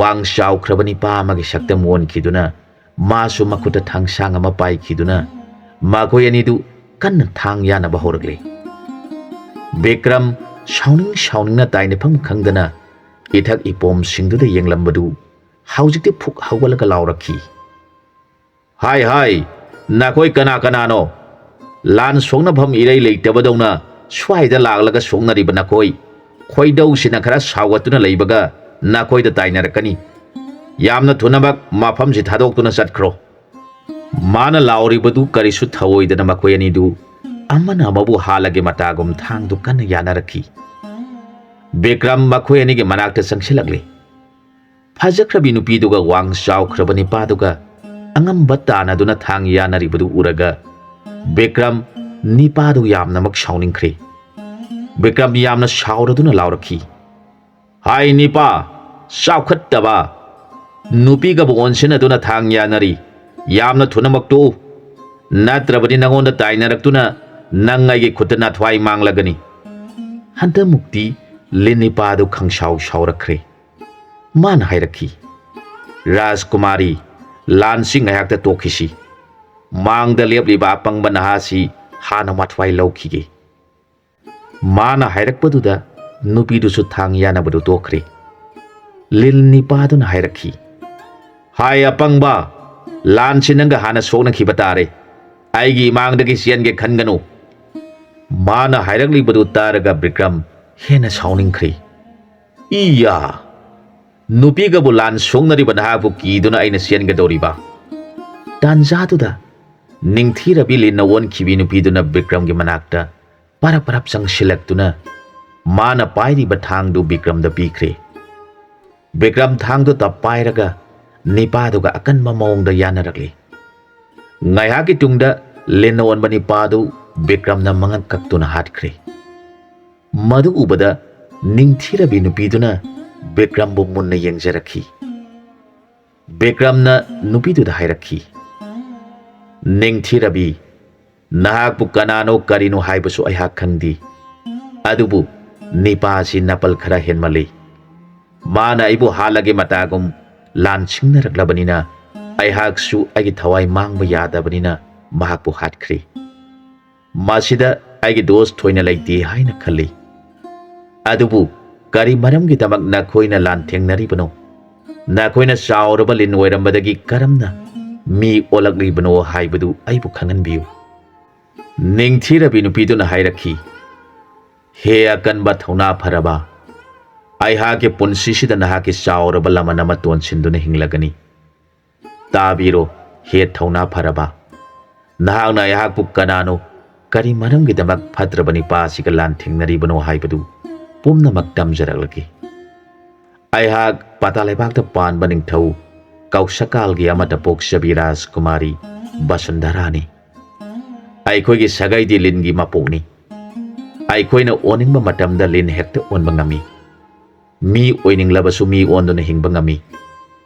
ꯋꯥꯡ ꯆꯥꯎꯈ꯭ꯔꯕ ꯅꯤꯄꯥ ꯑꯃꯒꯤ ꯁꯛꯇꯝ ꯑꯣꯟꯈꯤꯗꯨꯅ ꯃꯥꯁꯨ ꯃꯈꯨꯠꯇ ꯊꯥꯡꯁꯥꯡ ꯑꯃ ꯄꯥꯏꯈꯤꯗꯨꯅ ꯃꯈꯣꯏ ꯑꯅꯤꯗꯨ ꯀꯟꯅ ꯊꯥꯡ ꯌꯥꯅꯕ ꯍꯧꯔꯛꯂꯦ꯫ ꯕꯤꯀ꯭ꯔꯝ ꯁꯥꯎꯅꯤꯡ ꯁꯥꯎꯅꯤꯡꯅ ꯇꯥꯏꯅꯐꯝ ꯈꯪꯗꯅ ꯏꯊꯛ ꯏꯄꯣꯝꯁꯤꯡꯗꯨꯗ ꯌꯦꯡꯂꯝꯕꯗꯨ ꯍꯧꯖꯤꯛꯇꯤ ꯐꯨꯛ ꯍꯧꯒꯠꯂꯒ ꯂꯥꯎꯔꯛꯈꯤ꯫ "ꯍꯥꯏ, ꯍꯥꯏ, ꯅꯈꯣꯏ ꯀꯅꯥ ꯀꯅꯥꯅꯣ? ꯂꯥꯟ ꯁꯣꯛꯅꯐꯝ ꯏꯔꯩ ꯂꯩꯇꯕꯗꯧꯅ ꯁ꯭ꯋꯥꯏꯗ ꯂꯥꯛꯂꯒ ꯁꯣꯛꯅꯔꯤꯕ ꯅꯈꯣꯏ? ꯈꯣꯏꯗꯧꯁꯤꯅ ꯈꯔ ꯁꯥꯎꯒꯠꯇꯨꯅ ꯂꯩꯕꯒ ꯅꯈꯣꯏꯗ ꯇꯥꯏꯅꯔꯛꯀꯅꯤ꯫ ꯌꯥꯝꯅ ꯊꯨꯅꯃꯛ ꯃꯐꯝꯁꯤ ꯊꯥꯗꯣꯛꯇꯨꯅ ꯆꯠꯈ꯭ꯔꯣ"꯫ ꯃꯥꯅ ꯂꯥꯎꯔꯤꯕꯗꯨ ꯀꯔꯤꯁꯨ ꯊꯧꯑꯣꯏꯗꯅ ꯃꯈꯣꯏ ꯑꯅꯤꯗꯨ ꯑꯃꯅ ꯑꯃꯕꯨ ꯍꯥꯠꯂꯒꯦ ꯃꯇꯥꯒꯨꯝ ꯊꯥꯡꯗꯨ ꯀꯟꯅ ꯌꯥꯅꯔꯛꯈꯤ꯫ ꯕꯤꯀ꯭ꯔꯝ ꯃꯈꯣꯏ ꯑꯅꯤꯒꯤ ꯃꯅꯥꯛꯇ ꯆꯪꯁꯤꯜꯂꯛꯂꯤ꯫ ꯐꯖꯈ꯭ꯔꯕꯤ ꯅꯨꯄꯤꯗꯨꯒ ꯋꯥꯡ ꯆꯥꯎꯈ꯭ꯔꯕ ꯅꯤꯄꯥꯗꯨꯒ ꯑꯉꯝꯕ ꯇꯥꯟꯅꯗꯨꯅ ꯊꯥꯡ ꯌꯥꯅꯔꯤꯕꯗꯨ ꯎꯔꯒ ꯕꯤꯀ꯭ꯔꯝ ꯅꯤꯄꯥꯗꯨ ꯌꯥꯝꯅꯃꯛ ꯁꯥꯎꯅꯤꯡꯈ꯭ꯔꯦ꯫ ꯕꯤꯀ꯭ꯔꯝ ꯌꯥꯝꯅ ꯁꯥꯎꯔꯗꯨꯅ ꯂꯥꯎꯔꯛꯈꯤ, "ꯍꯥꯏ ꯅꯤꯄꯥ, ꯆꯥꯎꯈꯠꯇꯕ! ꯅꯨꯄꯤꯒꯕꯨ ꯑꯣꯟꯁꯤꯟꯅꯗꯨꯅ ꯊꯥꯡ ꯌꯥꯅꯔꯤ꯫ ꯌꯥꯝꯅ ꯊꯨꯅꯃꯛ ꯇꯣꯛꯎ꯫ ꯅꯠꯇ꯭ꯔꯕꯗꯤ ꯅꯉꯣꯟꯗ ꯇꯥꯏꯅꯔꯛꯇꯨꯅ ꯅꯪ ꯑꯩꯒꯤ ꯈꯨꯠꯇ ꯅꯥꯊ꯭ꯋꯥꯏ ꯃꯥꯡꯂꯒꯅꯤ꯫" ꯍꯟꯗꯛꯃꯨꯛꯇꯤ ꯂꯤꯟ ꯅꯤꯄꯥꯗꯨ ꯈꯪꯁꯥꯎ ꯁꯥꯎꯔꯛꯈ꯭ꯔꯦ꯫ ꯃꯥꯅ ꯍꯥꯏꯔꯛꯈꯤ, "ꯔꯥꯖꯀꯨꯃꯥꯔꯤ, ꯂꯥꯟꯁꯤ ꯉꯥꯏꯍꯥꯛꯇ ꯇꯣꯛꯈꯤꯁꯤ꯫ ꯃꯥꯡꯗ ꯂꯦꯞꯂꯤꯕ ꯑꯄꯪꯕ ꯅꯍꯥꯁꯤ ꯍꯥꯟꯅ ꯃꯊ꯭ꯋꯥꯏ ꯂꯧꯈꯤꯒꯦ꯫" ꯃꯥꯅ ꯍꯥꯏꯔꯛꯄꯗꯨꯗ ꯅꯨꯄꯤꯗꯨꯁꯨ ꯊꯥꯡ ꯌꯥꯅꯕꯗꯨ ꯇꯣꯛꯈ꯭ꯔꯦ꯫ ꯂꯤꯟ ꯅꯤꯄꯥꯗꯨꯅ ꯍꯥꯏꯔꯛꯈꯤ, "ꯍꯥꯏ ꯑꯄꯪꯕ, ꯂꯥꯟꯁꯤ ꯅꯪꯒ ꯍꯥꯟꯅ ꯁꯣꯛꯅꯈꯤꯕ ꯇꯥꯔꯦ꯫ ꯑꯩꯒꯤ ꯏꯃꯥꯡꯗꯒꯤ ꯆꯦꯟꯒꯦ ꯈꯟꯒꯅꯨ꯫" ꯃꯥꯅ ꯍꯥꯏꯔꯛꯂꯤꯕꯗꯨ ꯇꯥꯔꯒ ꯕꯤꯀ꯭ꯔꯝ ꯍꯦꯟꯅ ꯁꯥꯎꯅꯤꯡꯈ꯭ꯔꯦ꯫ "ꯏꯌꯥ! ꯅꯨꯄꯤꯒꯕꯨ ꯂꯥꯟ ꯁꯣꯛꯅꯔꯤꯕ ꯅꯍꯥꯛꯄꯨ ꯀꯤꯗꯨꯅ ꯑꯩꯅ ꯆꯦꯟꯒꯗꯧꯔꯤꯕ?" ꯇꯥꯟꯖꯥꯗꯨꯗ ꯅꯤꯡꯊꯤꯔꯕꯤ ꯂꯤꯟꯅ ꯑꯣꯟꯈꯤꯕꯤ ꯅꯨꯄꯤꯗꯨꯅ ꯕꯤꯀ꯭ꯔꯝꯒꯤ ꯃꯅꯥꯛꯇ ꯄꯔꯞ ꯄꯔꯞ ꯆꯪꯁꯤꯜꯂꯛꯇꯨꯅ ꯃꯥꯅ ꯄꯥꯏꯔꯤꯕ ꯊꯥꯡꯗꯨ ꯕꯤꯀ꯭ꯔꯝꯗ ꯄꯤꯈ꯭ꯔꯦ꯫ ꯕꯤꯀ꯭ꯔꯝ ꯊꯥꯡꯗꯨ ꯇꯞ ꯄꯥꯏꯔꯒ ꯅꯤꯄꯥꯗꯨꯒ ꯑꯀꯟꯕ ꯃꯑꯣꯡꯗ ꯌꯥꯅꯔꯛꯂꯤ꯫ ꯉꯥꯏꯍꯥꯛꯀꯤ ꯇꯨꯡꯗ ꯂꯤꯟꯅ ꯑꯣꯟꯕ ꯅꯤꯄꯥꯗꯨ ꯕꯤꯀ꯭ꯔꯝꯅ ꯃꯉꯛ ꯀꯛꯇꯨꯅ ꯍꯥꯠꯈ꯭ꯔꯦ꯫ ꯃꯗꯨ ꯎꯕꯗ ꯅꯤꯡꯊꯤꯔꯕꯤ ꯅꯨꯄꯤꯗꯨꯅ ꯕꯤꯀ꯭ꯔꯝꯕꯨ ꯃꯨꯟꯅ ꯌꯦꯡꯖꯔꯛꯈꯤ꯫ ꯕꯤꯀ꯭ꯔꯝꯅ ꯅꯨꯄꯤꯗꯨꯗ ꯍꯥꯏꯔꯛꯈꯤ, "ꯅꯤꯡꯊꯤꯔꯕꯤ, ꯅꯍꯥꯛꯄꯨ ꯀꯅꯥꯅꯣ ꯀꯔꯤꯅꯣ ꯍꯥꯏꯕꯁꯨ ꯑꯩꯍꯥꯛ ꯈꯪꯗꯦ꯫ ꯑꯗꯨꯕꯨ ꯅꯤꯄꯥ ꯑꯁꯤ ꯅꯥꯄꯜ ꯈꯔ ꯍꯦꯟꯃꯜꯂꯤ꯫ ꯃꯥꯅ ꯑꯩꯕꯨ ꯍꯥꯠꯂꯒꯦ ꯃꯇꯥꯒꯨꯝ ꯂꯥꯟ ꯁꯤꯡꯅꯔꯛꯂꯕꯅꯤꯅ ꯑꯩꯍꯥꯛꯁꯨ ꯑꯩꯒꯤ ꯊꯋꯥꯏ ꯃꯥꯡꯕ ꯌꯥꯗꯕꯅꯤꯅ ꯃꯍꯥꯛꯄꯨ ꯍꯥꯠꯈ꯭ꯔꯦ꯫ ꯃꯁꯤꯗ ꯑꯩꯒꯤ ꯗꯣꯁ ꯊꯣꯏꯅ ꯂꯩꯇꯦ ꯍꯥꯏꯅ ꯈꯜꯂꯤ꯫ ꯑꯗꯨꯕꯨ ꯀꯔꯤ ꯃꯔꯝꯒꯤꯗꯃꯛ ꯅꯈꯣꯏꯅ ꯂꯥꯟꯊꯦꯡꯅꯔꯤꯕꯅꯣ? ꯅꯈꯣꯏꯅ ꯆꯥꯎꯔꯕ ꯂꯤꯟ ꯑꯣꯏꯔꯝꯕꯗꯒꯤ ꯀꯔꯝꯅ ꯃꯤ ꯑꯣꯜꯂꯛꯂꯤꯕꯅꯣ ꯍꯥꯏꯕꯗꯨ ꯑꯩꯕꯨ ꯈꯪꯍꯟꯕꯤꯌꯨ꯫" ꯅꯤꯡꯊꯤꯔꯕꯤ ꯅꯨꯄꯤꯗꯨꯅ ꯍꯥꯏꯔꯛꯈꯤ, "ꯍꯦ ꯑꯀꯟꯕ ꯊꯧꯅꯥ ꯐꯔꯕ, ꯑꯩꯍꯥꯛꯀꯤ ꯄꯨꯟꯁꯤꯁꯤꯗ ꯅꯍꯥꯛꯀꯤ ꯆꯥꯎꯔꯕ ꯂꯃꯟ ꯑꯃ ꯇꯣꯟꯁꯤꯟꯗꯨꯅ ꯍꯤꯡꯂꯒꯅꯤ꯫ ꯇꯥꯕꯤꯔꯣ, ꯍꯦ ꯊꯧꯅꯥ ꯐꯔꯕ, ꯅꯍꯥꯛꯅ ꯑꯩꯍꯥꯛꯄꯨ ꯀꯅꯥꯅꯣ, ꯀꯔꯤ ꯃꯔꯝꯒꯤꯗꯃꯛ ꯐꯠꯇ꯭ꯔꯕ ꯅꯤꯄꯥ ꯑꯁꯤꯒ ꯂꯥꯟꯊꯦꯡꯅꯔꯤꯕꯅꯣ ꯍꯥꯏꯕꯗꯨ ꯄꯨꯝꯅꯃꯛ ꯇꯝꯖꯔꯛꯂꯒꯦ꯫ ꯑꯩꯍꯥꯛ ꯄꯇꯥ ꯂꯩꯕꯥꯛꯇ ꯄꯥꯟꯕ ꯅꯤꯡꯊꯧ ꯀꯧꯁꯀꯥꯜꯒꯤ ꯑꯃꯠꯇ ꯄꯣꯛꯆꯕꯤ ꯔꯥꯖꯀꯨꯃꯥꯔꯤ ꯕꯁꯨꯟꯙꯔꯥꯅꯤ꯫ ꯑꯩꯈꯣꯏꯒꯤ ꯁꯥꯒꯩꯗꯤ ꯂꯤꯟꯒꯤ ꯃꯄꯣꯛꯅꯤ꯫ ꯑꯩꯈꯣꯏꯅ ꯑꯣꯟꯅꯤꯡꯕ ꯃꯇꯝꯗ ꯂꯤꯟ ꯍꯦꯛꯇ ꯑꯣꯟꯕ ꯉꯝꯃꯤ꯫ ꯃꯤ ꯑꯣꯏꯅꯤꯡꯂꯕꯁꯨ ꯃꯤ ꯑꯣꯟꯗꯨꯅ ꯍꯤꯡꯕ ꯉꯝꯃꯤ꯫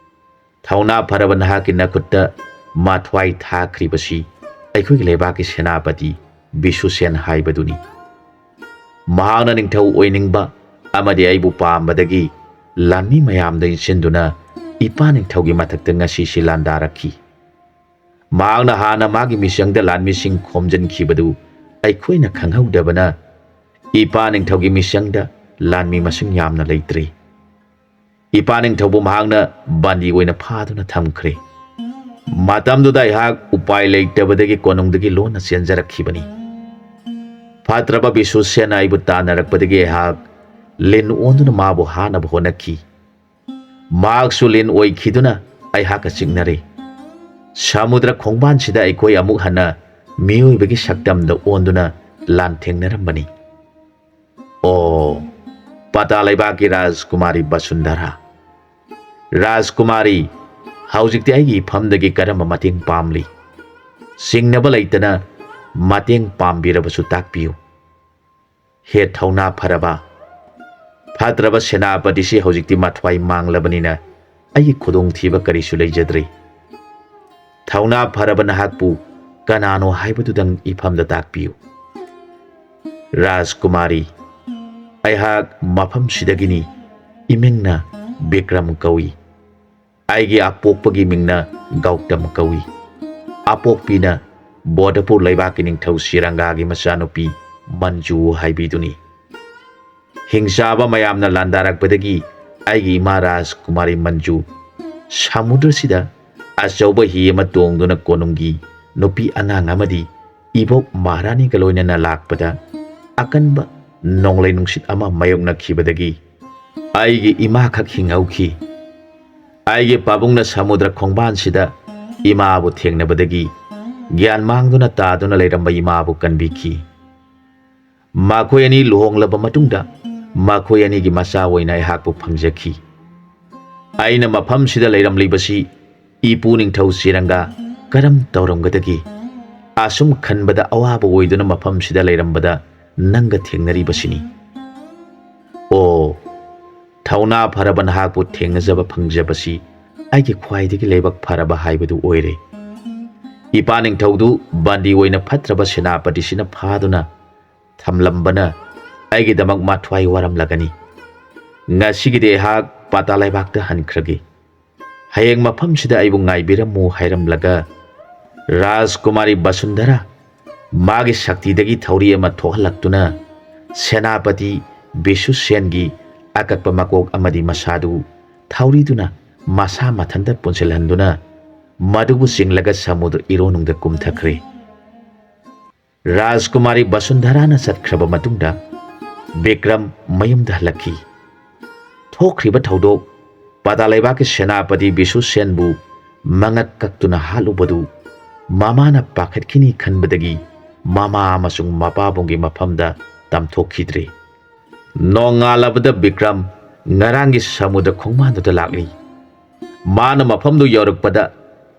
ꯊꯧꯅꯥ ꯐꯔꯕ ꯅꯍꯥꯛꯀꯤ ꯅꯈꯨꯠꯇ ꯃꯊ꯭ꯋꯥꯏ ꯊꯥꯈ꯭ꯔꯤꯕꯁꯤ ꯑꯩꯈꯣꯏꯒꯤ ꯂꯩꯕꯥꯛꯀꯤ ꯁꯦꯅꯥꯄꯇꯤ ꯕꯤꯁꯨꯁꯦꯟ ꯍꯥꯏꯕꯗꯨꯅꯤ꯫ ꯃꯍꯥꯛꯅ ꯅꯤꯡꯊꯧ ꯑꯣꯏꯅꯤꯡꯕ ꯑꯃꯗꯤ ꯑꯩꯕꯨ ꯄꯥꯝꯕꯗꯒꯤ ꯂꯥꯟꯃꯤ ꯃꯌꯥꯝꯗ ꯏꯟꯁꯤꯟꯗꯨꯅ ꯏꯄꯥ ꯅꯤꯡꯊꯧꯒꯤ ꯃꯊꯛꯇ ꯉꯁꯤꯁꯤ ꯂꯥꯟꯗꯥꯔꯛꯈꯤ꯫ ꯃꯍꯥꯛꯅ ꯍꯥꯟꯅ ꯃꯥꯒꯤ ꯃꯤꯆꯪꯗ ꯂꯥꯟꯃꯤꯁꯤꯡ ꯈꯣꯝꯖꯤꯟꯈꯤꯕꯗꯨ ꯑꯩꯈꯣꯏꯅ ꯈꯪꯍꯧꯗꯕꯅ ꯏꯄꯥ ꯅꯤꯡꯊꯧꯒꯤ ꯃꯤꯆꯪꯗ ꯂꯥꯟꯃꯤ ꯃꯁꯤꯡ ꯌꯥꯝꯅ ꯂꯩꯇ꯭ꯔꯦ꯫ ꯏꯄꯥ ꯅꯤꯡꯊꯧꯕꯨ ꯃꯍꯥꯛꯅ ꯕꯟꯗꯤ ꯑꯣꯏꯅ ꯐꯥꯗꯨꯅ ꯊꯝꯈ꯭ꯔꯦ꯫ ꯃꯇꯝꯗꯨꯗ ꯑꯩꯍꯥꯛ ꯎꯄꯥꯏ ꯂꯩꯇꯕꯗꯒꯤ ꯀꯣꯅꯨꯡꯗꯒꯤ ꯂꯣꯟꯅ ꯆꯦꯟꯖꯔꯛꯈꯤꯕꯅꯤ꯫ ꯐꯠꯇ꯭ꯔꯕ ꯕꯤꯁꯨꯁꯦꯟꯅ ꯑꯩꯕꯨ ꯇꯥꯟꯅꯔꯛꯄꯗꯒꯤ ꯑꯩꯍꯥꯛ ꯂꯤꯟ ꯑꯣꯟꯗꯨꯅ ꯃꯥꯕꯨ ꯍꯥꯠꯅꯕ ꯍꯣꯠꯅꯈꯤ꯫ ꯃꯍꯥꯛꯁꯨ ꯂꯤꯟ ꯑꯣꯏꯈꯤꯗꯨꯅ ꯑꯩꯍꯥꯛꯀ ꯆꯤꯛꯅꯔꯦ꯫ ꯁꯃꯨꯗ꯭ꯔ ꯈꯣꯡꯕꯥꯟꯁꯤꯗ ꯑꯩꯈꯣꯏ ꯑꯃꯨꯛ ꯍꯟꯅ ꯃꯤꯑꯣꯏꯕꯒꯤ ꯁꯛꯇꯝꯗ ꯑꯣꯟꯗꯨꯅ ꯂꯥꯟꯊꯦꯡꯅꯔꯝꯕꯅꯤ꯫ ꯑꯣ, ꯄꯇꯥ ꯂꯩꯕꯥꯛꯀꯤ ꯔꯥꯖꯀꯨꯃꯥꯔꯤ ꯕꯁꯨꯟꯙꯔꯥ꯫ ꯔꯥꯖꯀꯨꯃꯥꯔꯤ, ꯍꯧꯖꯤꯛꯇꯤ ꯑꯩꯒꯤ ꯏꯐꯝꯗꯒꯤ ꯀꯔꯝꯕ ꯃꯇꯦꯡ ꯄꯥꯝꯂꯤ? ꯆꯤꯡꯅꯕ ꯂꯩꯇꯅ ꯃꯇꯦꯡ ꯄꯥꯡꯕꯤꯔꯕꯁꯨ ꯇꯥꯛꯄꯤꯌꯨ꯫ ꯍꯦ ꯊꯧꯅꯥ ꯐꯔꯕ, ꯐꯠꯇ꯭ꯔꯕ ꯁꯦꯅꯥꯄꯇꯤꯁꯤ ꯍꯧꯖꯤꯛꯇꯤ ꯃꯊ꯭ꯋꯥꯏ ꯃꯥꯡꯂꯕꯅꯤꯅ ꯑꯩꯒꯤ ꯈꯨꯗꯣꯡꯊꯤꯕ ꯀꯔꯤꯁꯨ ꯂꯩꯖꯗ꯭ꯔꯦ꯫ ꯊꯧꯅꯥ ꯐꯔꯕ ꯅꯍꯥꯛꯄꯨ ꯀꯅꯥꯅꯣ ꯍꯥꯏꯕꯗꯨꯗꯪ ꯏꯐꯝꯗ ꯇꯥꯛꯄꯤꯌꯨ꯫ ꯔꯥꯖꯀꯨꯃꯥꯔꯤ, ꯑꯩꯍꯥꯛ ꯃꯐꯝꯁꯤꯗꯒꯤꯅꯤ꯫ ꯏꯃꯤꯡꯅ ꯕꯤꯀ꯭ꯔꯝ ꯀꯧꯏ꯫ ꯑꯩꯒꯤ ꯑꯄꯣꯛꯄꯒꯤ ꯃꯤꯡꯅ ꯒꯧꯇꯝ ꯀꯧꯏ꯫ ꯑꯄꯣꯛꯄꯤꯅ ꯕꯣꯙꯄꯨꯔ ꯂꯩꯕꯥꯛꯀꯤ ꯅꯤꯡꯊꯧ ꯁꯤꯔꯪꯒꯥꯒꯤ ꯃꯆꯥꯅꯨꯄꯤ ꯃꯟꯖꯨ ꯍꯥꯏꯕꯤꯗꯨꯅꯤ꯫ ꯍꯤꯡꯆꯥꯕ ꯃꯌꯥꯝꯅ ꯂꯥꯟꯗꯥꯔꯛꯄꯗꯒꯤ ꯑꯩꯒꯤ ꯏꯃꯥ ꯔꯥꯖꯀꯨꯃꯥꯔꯤ ꯃꯟꯖꯨ ꯁꯃꯨꯗ꯭ꯔꯁꯤꯗ ꯑꯆꯧꯕ ꯍꯤ ꯑꯃ ꯇꯣꯡꯗꯨꯅ ꯀꯣꯅꯨꯡꯒꯤ ꯅꯨꯄꯤ ꯑꯉꯥꯡ ꯑꯃꯗꯤ ꯏꯕꯣꯛ ꯃꯍꯥꯔꯥꯅꯤꯒ ꯂꯣꯏꯅꯅ ꯂꯥꯛꯄꯗ ꯑꯀꯟꯕ ꯅꯣꯡꯂꯩ ꯅꯨꯡꯁꯤꯠ ꯑꯃ ꯃꯥꯌꯣꯛꯅꯈꯤꯕꯗꯒꯤ ꯑꯩꯒꯤ ꯏꯃꯥꯈꯛ ꯍꯤꯡꯍꯧꯈꯤ꯫ ꯑꯩꯒꯤ ꯄꯥꯕꯨꯡꯅ ꯁꯃꯨꯗ꯭ꯔ ꯈꯣꯡꯕꯥꯟꯁꯤꯗ ꯏꯃꯥꯕꯨ ꯊꯦꯡꯅꯕꯗꯒꯤ ꯒ꯭ꯌꯥꯟ ꯃꯥꯡꯗꯨꯅ ꯇꯥꯗꯨꯅ ꯂꯩꯔꯝꯕ ꯏꯃꯥꯕꯨ ꯀꯟꯕꯤꯈꯤ꯫ ꯃꯈꯣꯏ ꯑꯅꯤ ꯂꯨꯍꯣꯡꯂꯕ ꯃꯇꯨꯡꯗ ꯃꯈꯣꯏ ꯑꯅꯤꯒꯤ ꯃꯆꯥ ꯑꯣꯏꯅ ꯑꯩꯍꯥꯛꯄꯨ ꯐꯪꯖꯈꯤ꯫ ꯑꯩꯅ ꯃꯐꯝꯁꯤꯗ ꯂꯩꯔꯝꯂꯤꯕꯁꯤ ꯏꯄꯨ ꯅꯤꯡꯊꯧ ꯆꯤꯔꯪꯒ ꯀꯔꯝ ꯇꯧꯔꯝꯒꯗꯒꯦ? ꯑꯁꯨꯝ ꯈꯟꯕꯗ ꯑꯋꯥꯕ ꯑꯣꯏꯗꯨꯅ ꯃꯐꯝꯁꯤꯗ ꯂꯩꯔꯝꯕꯗ ꯅꯪꯒ ꯊꯦꯡꯅꯔꯤꯕꯁꯤꯅꯤ꯫ ꯑꯣ, ꯊꯧꯅꯥ ꯐꯔꯕ ꯅꯍꯥꯛꯄꯨ ꯊꯦꯡꯅꯖꯕ ꯐꯪꯖꯕꯁꯤ ꯑꯩꯒꯤ ꯈ꯭ꯋꯥꯏꯗꯒꯤ ꯂꯥꯏꯕꯛ ꯐꯔꯕ ꯍꯥꯏꯕꯗꯨ ꯑꯣꯏꯔꯦ꯫ ꯏꯄꯥ ꯅꯤꯡꯊꯧꯗꯨ ꯕꯟꯗꯤ ꯑꯣꯏꯅ ꯐꯠꯇ꯭ꯔꯕ ꯁꯦꯅꯥꯄꯇꯤꯁꯤꯅ ꯐꯥꯗꯨꯅ ꯊꯝꯂꯝꯕꯅ ꯑꯩꯒꯤꯗꯃꯛ ꯃꯊ꯭ꯋꯥꯏ ꯋꯥꯔꯝꯂꯒꯅꯤ꯫ ꯉꯁꯤꯒꯤꯗꯤ ꯑꯩꯍꯥꯛ ꯄꯥꯇꯥ ꯂꯩꯕꯥꯛꯇ ꯍꯟꯈ꯭ꯔꯒꯦ꯫ ꯍꯌꯦꯡ ꯃꯐꯝꯁꯤꯗ ꯑꯩꯕꯨ ꯉꯥꯏꯕꯤꯔꯝꯃꯨ ꯍꯥꯏꯔꯝꯂꯒ ꯔꯥꯖꯀꯨꯃꯥꯔꯤ ꯕꯁꯨꯟꯙꯔꯥ ꯃꯥꯒꯤ ꯁꯛꯇꯤꯗꯒꯤ ꯊꯧꯔꯤ ꯑꯃ ꯊꯣꯛꯍꯜꯂꯛꯇꯨꯅ ꯁꯦꯅꯥꯄꯇꯤ ꯕꯤꯁꯨꯁꯦꯟꯒꯤ ꯑꯀꯛꯄ ꯃꯀꯣꯛ ꯑꯃꯗꯤ ꯃꯁꯥꯗꯨ ꯊꯧꯔꯤꯗꯨꯅ ꯃꯁꯥ ꯃꯊꯟꯇ ꯄꯨꯟꯁꯤꯜꯍꯟꯗꯨꯅ ꯃꯗꯨꯕꯨ ꯆꯤꯡꯂꯒ ꯁꯃꯨꯗ꯭ꯔ ꯏꯔꯣꯟꯅꯨꯡꯗ ꯀꯨꯝꯊꯈ꯭ꯔꯦ꯫ ꯔꯥꯖꯀꯨꯃꯥꯔꯤ ꯕꯁꯨꯟꯙꯔꯥꯅ ꯆꯠꯈ꯭ꯔꯕ ꯃꯇꯨꯡꯗ ꯕꯤꯀ꯭ꯔꯝ ꯃꯌꯨꯝꯗ ꯍꯜꯂꯛꯈꯤ꯫ ꯊꯣꯛꯈ꯭ꯔꯤꯕ ꯊꯧꯗꯣꯛ, ꯄꯥꯇꯥ ꯂꯩꯕꯥꯛꯀꯤ ꯁꯦꯅꯥꯄꯇꯤ ꯕꯤꯁꯨꯁꯦꯟꯕꯨ ꯃꯉꯛ ꯀꯛꯇꯨꯅ ꯍꯥꯠꯂꯨꯕꯗꯨ ꯃꯃꯥꯅ ꯄꯥꯈꯠꯈꯤꯅꯤ ꯈꯟꯕꯗꯒꯤ ꯃꯃꯥ ꯑꯃꯁꯨꯡ ꯃꯄꯥꯕꯨꯡꯒꯤ ꯃꯐꯝꯗ ꯇꯝꯊꯣꯛꯈꯤꯗ꯭ꯔꯦ꯫ ꯅꯣꯡꯉꯥꯜꯂꯕꯗ ꯕꯤꯀ꯭ꯔꯝ ꯉꯔꯥꯡꯒꯤ ꯁꯃꯨꯗ꯭ꯔ ꯈꯣꯡꯕꯥꯟꯗꯨꯗ ꯂꯥꯛꯂꯤ꯫ ꯃꯥꯅ ꯃꯐꯝꯗꯨ ꯌꯧꯔꯛꯄꯗ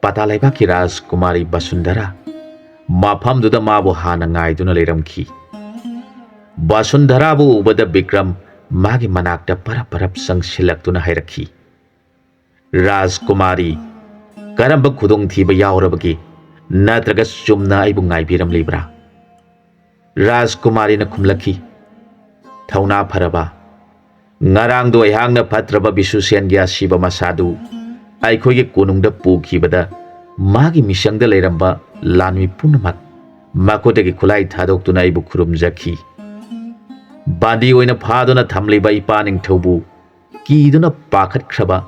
ꯄꯥꯇꯥ ꯂꯩꯕꯥꯛꯀꯤ ꯔꯥꯖꯀꯨꯃꯥꯔꯤ ꯕꯁꯨꯟꯙꯔꯥ ꯃꯐꯝꯗꯨꯗ ꯃꯥꯕꯨ ꯍꯥꯟꯅ ꯉꯥꯏꯗꯨꯅ ꯂꯩꯔꯝꯈꯤ꯫ ꯕꯁꯨꯟꯙꯔꯥꯕꯨ ꯎꯕꯗ ꯕꯤꯀ꯭ꯔꯝ ꯃꯥꯒꯤ ꯃꯅꯥꯛꯇ ꯄꯔꯞ ꯄꯔꯞ ꯆꯪꯁꯤꯜꯂꯛꯇꯨꯅ ꯍꯥꯏꯔꯛꯈꯤ, "ꯔꯥꯖꯀꯨꯃꯥꯔꯤ, ꯀꯔꯝꯕ ꯈꯨꯗꯣꯡꯊꯤꯕ ꯌꯥꯎꯔꯕꯒꯦ? ꯅꯠꯇ꯭ꯔꯒ ꯆꯨꯝꯅ ꯑꯩꯕꯨ ꯉꯥꯏꯕꯤꯔꯝꯂꯤꯕ꯭ꯔꯥ?" ꯔꯥꯖꯀꯨꯃꯥꯔꯤꯅ ꯈꯨꯝꯂꯛꯈꯤ, "ꯊꯧꯅꯥ ꯐꯔꯕ, ꯉꯔꯥꯡꯗꯣ ꯑꯩꯍꯥꯛꯅ ꯐꯠꯇ꯭ꯔꯕ ꯕꯤꯁꯨꯁꯦꯟꯒꯤ ꯑꯁꯤꯕ ꯃꯁꯥꯗꯨ ꯑꯩꯈꯣꯏꯒꯤ ꯀꯣꯅꯨꯡꯗ ꯄꯨꯈꯤꯕꯗ ꯃꯥꯒꯤ ꯃꯤꯁꯪꯗ ꯂꯩꯔꯝꯕ ꯂꯥꯟꯃꯤ ꯄꯨꯝꯅꯃꯛ ꯃꯈꯨꯠꯇꯒꯤ ꯈꯨꯠꯂꯥꯏ ꯊꯥꯗꯣꯛꯇꯨꯅ ꯑꯩꯕꯨ ꯈꯨꯔꯨꯝꯖꯈꯤ꯫ ꯕꯟꯗꯤ ꯑꯣꯏꯅ ꯐꯥꯗꯨꯅ ꯊꯝꯂꯤꯕ ꯏꯄꯥ ꯅꯤꯡꯊꯧꯕꯨ ꯀꯤꯗꯨꯅ ꯄꯥꯈꯠꯈ꯭ꯔꯕ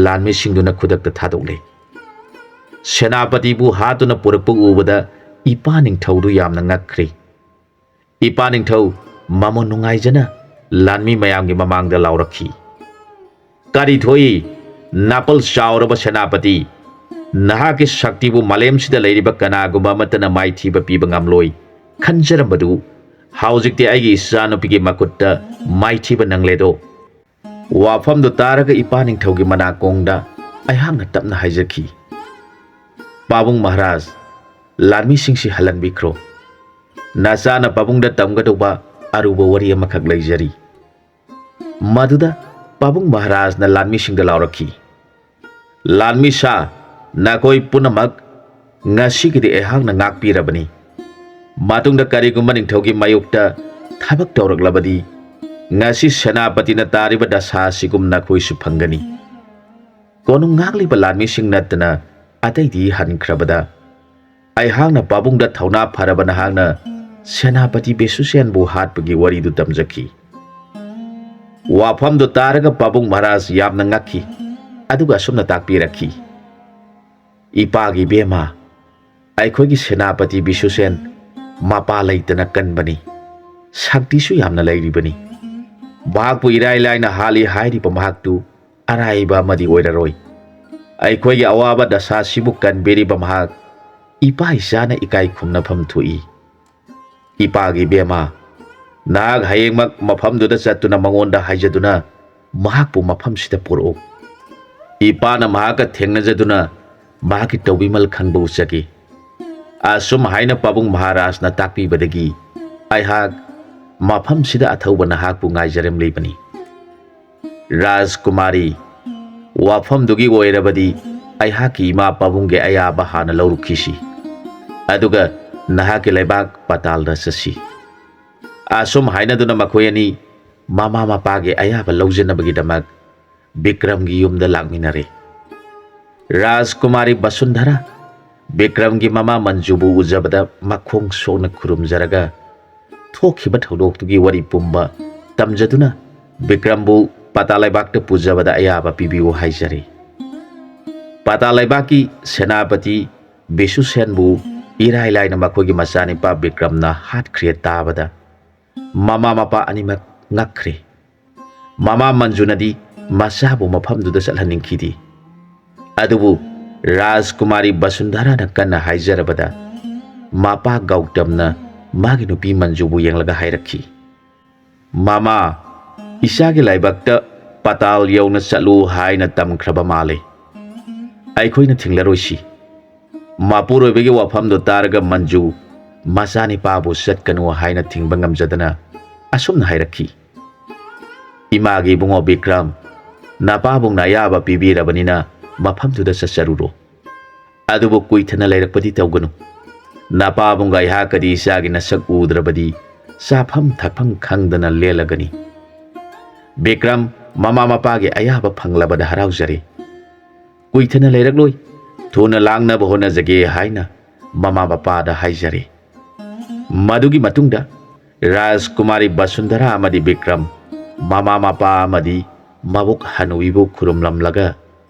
ꯂꯥꯟꯃꯤꯁꯤꯡꯗꯨꯅ ꯈꯨꯗꯛꯇ ꯊꯥꯗꯣꯛꯂꯦ꯫ ꯁꯦꯅꯥꯄꯇꯤꯕꯨ ꯍꯥꯠꯇꯨꯅ ꯄꯨꯔꯛꯄ ꯎꯕꯗ ꯏꯄꯥ ꯅꯤꯡꯊꯧꯗꯨ ꯌꯥꯝꯅ ꯉꯛꯈ꯭ꯔꯦ꯫ ꯏꯄꯥ ꯅꯤꯡꯊꯧ ꯃꯃꯣꯟ ꯅꯨꯡꯉꯥꯏꯖꯅ ꯂꯥꯟꯃꯤ ꯃꯌꯥꯝꯒꯤ ꯃꯃꯥꯡꯗ ꯂꯥꯎꯔꯛꯈꯤ, 'ꯀꯔꯤ ꯊꯣꯛꯏ? ꯅꯥꯄꯜ ꯆꯥꯎꯔꯕ ꯁꯦꯅꯥꯄꯇꯤ! ꯅꯍꯥꯛꯀꯤ ꯁꯛꯇꯤꯕꯨ ꯃꯥꯂꯦꯝꯁꯤꯗ ꯂꯩꯔꯤꯕ ꯀꯅꯥꯒꯨꯝꯕ ꯑꯃꯠꯇꯅ ꯃꯥꯏꯊꯤꯕ ꯄꯤꯕ ꯉꯝꯂꯣꯏ ꯈꯟꯖꯔꯝꯕꯗꯨ ꯍꯧꯖꯤꯛꯇꯤ ꯑꯩꯒꯤ ꯏꯆꯥꯅꯨꯄꯤꯒꯤ ꯃꯈꯨꯠꯇ ꯃꯥꯏꯊꯤꯕ ꯅꯪꯂꯦꯗꯣ꯫ ꯋꯥꯐꯝꯗꯨ ꯇꯥꯔꯒ ꯏꯄꯥ ꯅꯤꯡꯊꯧꯒꯤ ꯃꯅꯥꯀꯣꯡꯗ ꯑꯩꯍꯥꯛꯅ ꯇꯞꯅ ꯍꯥꯏꯖꯈꯤ, "ꯄꯥꯕꯨꯡ ꯃꯍꯥꯔꯥꯖ, ꯂꯥꯟꯃꯤꯁꯤꯡꯁꯤ ꯍꯜꯍꯟꯕꯤꯈ꯭ꯔꯣ꯫ ꯅꯆꯥꯅ ꯄꯥꯕꯨꯡꯗ ꯇꯝꯒꯗꯧꯕ ꯑꯔꯨꯕ ꯋꯥꯔꯤ ꯑꯃꯈꯛ ꯂꯩꯖꯔꯤ꯫" ꯃꯗꯨꯗ ꯄꯥꯕꯨꯡ ꯃꯍꯥꯔꯥꯖꯅ ꯂꯥꯟꯃꯤꯁꯤꯡꯗ ꯂꯥꯎꯔꯛꯈꯤ, "ꯂꯥꯟꯃꯤ ꯁꯥ, ꯅꯈꯣꯏ ꯄꯨꯝꯅꯃꯛ ꯉꯁꯤꯒꯤꯗꯤ ꯑꯩꯍꯥꯛꯅ ꯉꯥꯛꯄꯤꯔꯕꯅꯤ꯫ ꯃꯇꯨꯡꯗ ꯀꯔꯤꯒꯨꯝꯕ ꯅꯤꯡꯊꯧꯒꯤ ꯃꯥꯌꯣꯛꯇ ꯊꯕꯛ ꯇꯧꯔꯛꯂꯕꯗꯤ, ꯉꯁꯤ ꯁꯦꯅꯥꯄꯇꯤꯅ ꯇꯥꯔꯤꯕ ꯗꯁꯥ ꯑꯁꯤꯒꯨꯝ ꯅꯈꯣꯏꯁꯨ ꯐꯪꯒꯅꯤ꯫" ꯀꯣꯅꯨꯡ ꯉꯥꯛꯂꯤꯕ ꯂꯥꯟꯃꯤꯁꯤꯡ ꯅꯠꯇꯅ ꯑꯇꯩꯗꯤ ꯍꯟꯈ꯭ꯔꯕꯗ, ꯑꯩꯍꯥꯛꯅ ꯄꯥꯕꯨꯡꯗ ꯊꯧꯅꯥ ꯐꯔꯕ ꯅꯍꯥꯛꯅ ꯁꯦꯅꯥꯄꯇꯤ ꯕꯤꯁꯨꯁꯦꯟꯕꯨ ꯍꯥꯠꯄꯒꯤ ꯋꯥꯔꯤꯗꯨ ꯇꯝꯖꯈꯤ꯫ ꯋꯥꯐꯝꯗꯨ ꯇꯥꯔꯒ ꯄꯥꯕꯨꯡ ꯃꯍꯥꯔꯥꯖ ꯌꯥꯝꯅ ꯉꯛꯈꯤ, ꯑꯗꯨꯒ ꯑꯁꯨꯝꯅ ꯇꯥꯛꯄꯤꯔꯛꯈꯤ, "ꯏꯄꯥꯒꯤ ꯏꯕꯦꯝꯃ, ꯑꯩꯈꯣꯏꯒꯤ ꯁꯦꯅꯥꯄꯇꯤ ꯕꯤꯁꯨꯁꯦꯟ ꯃꯄꯥ ꯂꯩꯇꯅ ꯀꯟꯕꯅꯤ, ꯁꯛꯇꯤꯁꯨ ꯌꯥꯝꯅ ꯂꯩꯔꯤꯕꯅꯤ꯫ ꯃꯍꯥꯛꯄꯨ ꯏꯔꯥꯏ ꯂꯥꯏꯅ ꯍꯥꯠꯂꯤ ꯍꯥꯏꯔꯤꯕ ꯃꯍꯥꯛꯇꯨ ꯑꯔꯥꯏꯕ ꯑꯃꯗꯤ ꯑꯣꯏꯔꯔꯣꯏ꯫ ꯑꯩꯈꯣꯏꯒꯤ ꯑꯋꯥꯕ ꯗꯁꯥꯁꯤꯕꯨ ꯀꯟꯕꯤꯔꯤꯕ ꯃꯍꯥꯛ ꯏꯄꯥ ꯏꯆꯥꯅ ꯏꯀꯥꯏ ꯈꯨꯝꯅꯐꯝ ꯊꯣꯛꯏ꯫ ꯏꯄꯥꯒꯤ ꯏꯕꯦꯝꯃ, ꯅꯍꯥꯛ ꯍꯌꯦꯡꯃꯛ ꯃꯐꯝꯗꯨꯗ ꯆꯠꯇꯨꯅ ꯃꯉꯣꯟꯗ ꯍꯥꯏꯖꯗꯨꯅ ꯃꯍꯥꯛꯄꯨ ꯃꯐꯝꯁꯤꯗ ꯄꯨꯔꯛꯎ꯫ ꯏꯄꯥꯅ ꯃꯍꯥꯛꯀ ꯊꯦꯡꯅꯖꯗꯨꯅ ꯃꯍꯥꯛꯀꯤ ꯇꯧꯕꯤꯃꯜ ꯈꯪꯕ ꯎꯠꯆꯒꯦ꯫" ꯑꯁꯨꯝ ꯍꯥꯏꯅ ꯄꯥꯕꯨꯡ ꯃꯍꯥꯔꯥꯖꯅ ꯇꯥꯛꯄꯤꯕꯗꯒꯤ ꯑꯩꯍꯥꯛ ꯃꯐꯝꯁꯤꯗ ꯑꯊꯧꯕ ꯅꯍꯥꯛꯄꯨ ꯉꯥꯏꯖꯔꯝꯂꯤꯕꯅꯤ꯫ ꯔꯥꯖꯀꯨꯃꯥꯔꯤ, ꯋꯥꯐꯝꯗꯨꯒꯤ ꯑꯣꯏꯔꯕꯗꯤ ꯑꯩꯍꯥꯛꯀꯤ ꯏꯃꯥ ꯄꯥꯕꯨꯡꯒꯤ ꯑꯌꯥꯕ ꯍꯥꯟꯅ ꯂꯧꯔꯨꯈꯤꯁꯤ, ꯑꯗꯨꯒ ꯅꯍꯥꯛꯀꯤ ꯂꯩꯕꯥꯛ ꯄꯥꯇꯥꯜꯗ ꯆꯠꯁꯤ꯫ ꯑꯁꯨꯝ ꯍꯥꯏꯅꯗꯨꯅ ꯃꯈꯣꯏ ꯑꯅꯤ ꯃꯃꯥ ꯃꯄꯥꯒꯤ ꯑꯌꯥꯕ ꯂꯧꯖꯅꯕꯒꯤꯗꯃꯛ ꯕꯤꯀ꯭ꯔꯝꯒꯤ ꯌꯨꯝꯗ ꯂꯥꯛꯃꯤꯟꯅꯔꯦ꯫ ꯔꯥꯖꯀꯨꯃꯥꯔꯤ ꯕꯁꯨꯟꯙꯔꯥ ꯕꯤꯀ꯭ꯔꯝꯒꯤ ꯃꯃꯥ ꯃꯟꯖꯨꯕꯨ ꯎꯖꯕꯗ ꯃꯈꯣꯡ ꯁꯣꯛꯅ ꯈꯨꯔꯨꯝꯖꯔꯒ ꯊꯣꯛꯈꯤꯕ ꯊꯧꯗꯣꯛꯇꯨꯒꯤ ꯋꯥꯔꯤ ꯄꯨꯝꯕ ꯇꯝꯖꯗꯨꯅ ꯕꯤꯀ꯭ꯔꯝꯕꯨ ꯄꯥꯇꯥ ꯂꯩꯕꯥꯛꯇ ꯄꯨꯖꯕꯗ ꯑꯌꯥꯕ ꯄꯤꯕꯤꯌꯨ ꯍꯥꯏꯖꯔꯤ꯫ ꯄꯥꯇꯥ ꯂꯩꯕꯥꯛꯀꯤ ꯁꯦꯅꯥꯄꯇꯤ ꯕꯤꯁꯨꯁꯦꯟꯕꯨ ꯏꯔꯥꯏ ꯂꯥꯏꯅ ꯃꯈꯣꯏꯒꯤ ꯃꯆꯥꯅꯤꯄꯥ ꯕꯤꯀ꯭ꯔꯝꯅ ꯍꯥꯠꯈ꯭ꯔꯦ ꯇꯥꯕꯗ ꯃꯃꯥ ꯃꯄꯥ ꯑꯅꯤꯃꯛ ꯉꯛꯈ꯭ꯔꯦ꯫ ꯃꯃꯥ ꯃꯟꯖꯨꯅꯗꯤ ꯃꯆꯥꯕꯨ ꯃꯐꯝꯗꯨꯗ ꯆꯠꯍꯟꯅꯤꯡꯈꯤꯗꯦ꯫ ꯑꯗꯨꯕꯨ ꯔꯥꯖꯀꯨꯃꯥꯔꯤ ꯕꯁꯨꯟꯙꯔꯥꯅ ꯀꯟꯅ ꯍꯥꯏꯖꯔꯕꯗ ꯃꯄꯥ ꯒꯧꯇꯝꯅ ꯃꯥꯒꯤ ꯅꯨꯄꯤ ꯃꯟꯖꯨꯕꯨ ꯌꯦꯡꯂꯒ ꯍꯥꯏꯔꯛꯈꯤ, "ꯃꯃꯥ, ꯏꯆꯥꯒꯤ ꯂꯥꯏꯕꯛꯇ ꯄꯇꯥꯜ ꯌꯧꯅ ꯆꯠꯂꯨ ꯍꯥꯏꯅ ꯇꯝꯈ꯭ꯔꯕ ꯃꯥꯜꯂꯦ꯫ ꯑꯩꯈꯣꯏꯅ ꯊꯤꯡꯂꯔꯣꯏꯁꯤ꯫" ꯃꯄꯨꯔꯣꯏꯕꯒꯤ ꯋꯥꯐꯝꯗꯨ ꯇꯥꯔꯒ ꯃꯟꯖꯨ ꯃꯆꯥꯅꯤꯄꯥꯕꯨ ꯆꯠꯀꯅꯨ ꯍꯥꯏꯅ ꯊꯤꯡꯕ ꯉꯝꯖꯗꯅ ꯑꯁꯨꯝꯅ ꯍꯥꯏꯔꯛꯈꯤ, "ꯏꯃꯥꯒꯤ ꯏꯕꯨꯡꯉꯣ ꯕꯤꯀ꯭ꯔꯝ, ꯅꯄꯥꯕꯨꯡꯅ ꯑꯌꯥꯕ ꯄꯤꯕꯤꯔꯕꯅꯤꯅ ꯃꯐꯝꯗꯨꯗ ꯆꯠꯆꯔꯨꯔꯣ꯫ ꯑꯗꯨꯕꯨ ꯀꯨꯏꯊꯅ ꯂꯩꯔꯛꯄꯗꯤ ꯇꯧꯒꯅꯨ꯫ ꯅꯄꯥꯕꯨꯡꯒ ꯑꯩꯍꯥꯛꯀꯗꯤ ꯏꯆꯥꯒꯤ ꯅꯁꯛ ꯎꯗ꯭ꯔꯕꯗꯤ ꯆꯥꯐꯝ ꯊꯛꯐꯝ ꯈꯪꯗꯅ ꯂꯦꯜꯂꯒꯅꯤ꯫" ꯕꯤꯀ꯭ꯔꯝ ꯃꯃꯥ ꯃꯄꯥꯒꯤ ꯑꯌꯥꯕ ꯐꯪꯂꯕꯗ ꯍꯔꯥꯎꯖꯔꯦ꯫ "ꯀꯨꯏꯊꯅ ꯂꯩꯔꯛꯂꯣꯏ, ꯊꯨꯅ ꯂꯥꯡꯅꯕ ꯍꯣꯠꯅꯖꯒꯦ" ꯍꯥꯏꯅ ꯃꯃꯥ ꯃꯄꯥꯗ ꯍꯥꯏꯖꯔꯦ꯫ ꯃꯗꯨꯒꯤ ꯃꯇꯨꯡꯗ ꯔꯥꯖꯀꯨꯃꯥꯔꯤ ꯕꯁꯨꯟꯙꯔꯥ ꯑꯃꯗꯤ ꯕꯤꯀ꯭ꯔꯝ ꯃꯃꯥ ꯃꯄꯥ ꯑꯃꯗꯤ ꯃꯕꯣꯛ ꯍꯅꯨꯕꯤꯕꯨ ꯈꯨꯔꯨꯝꯂꯝꯂꯒ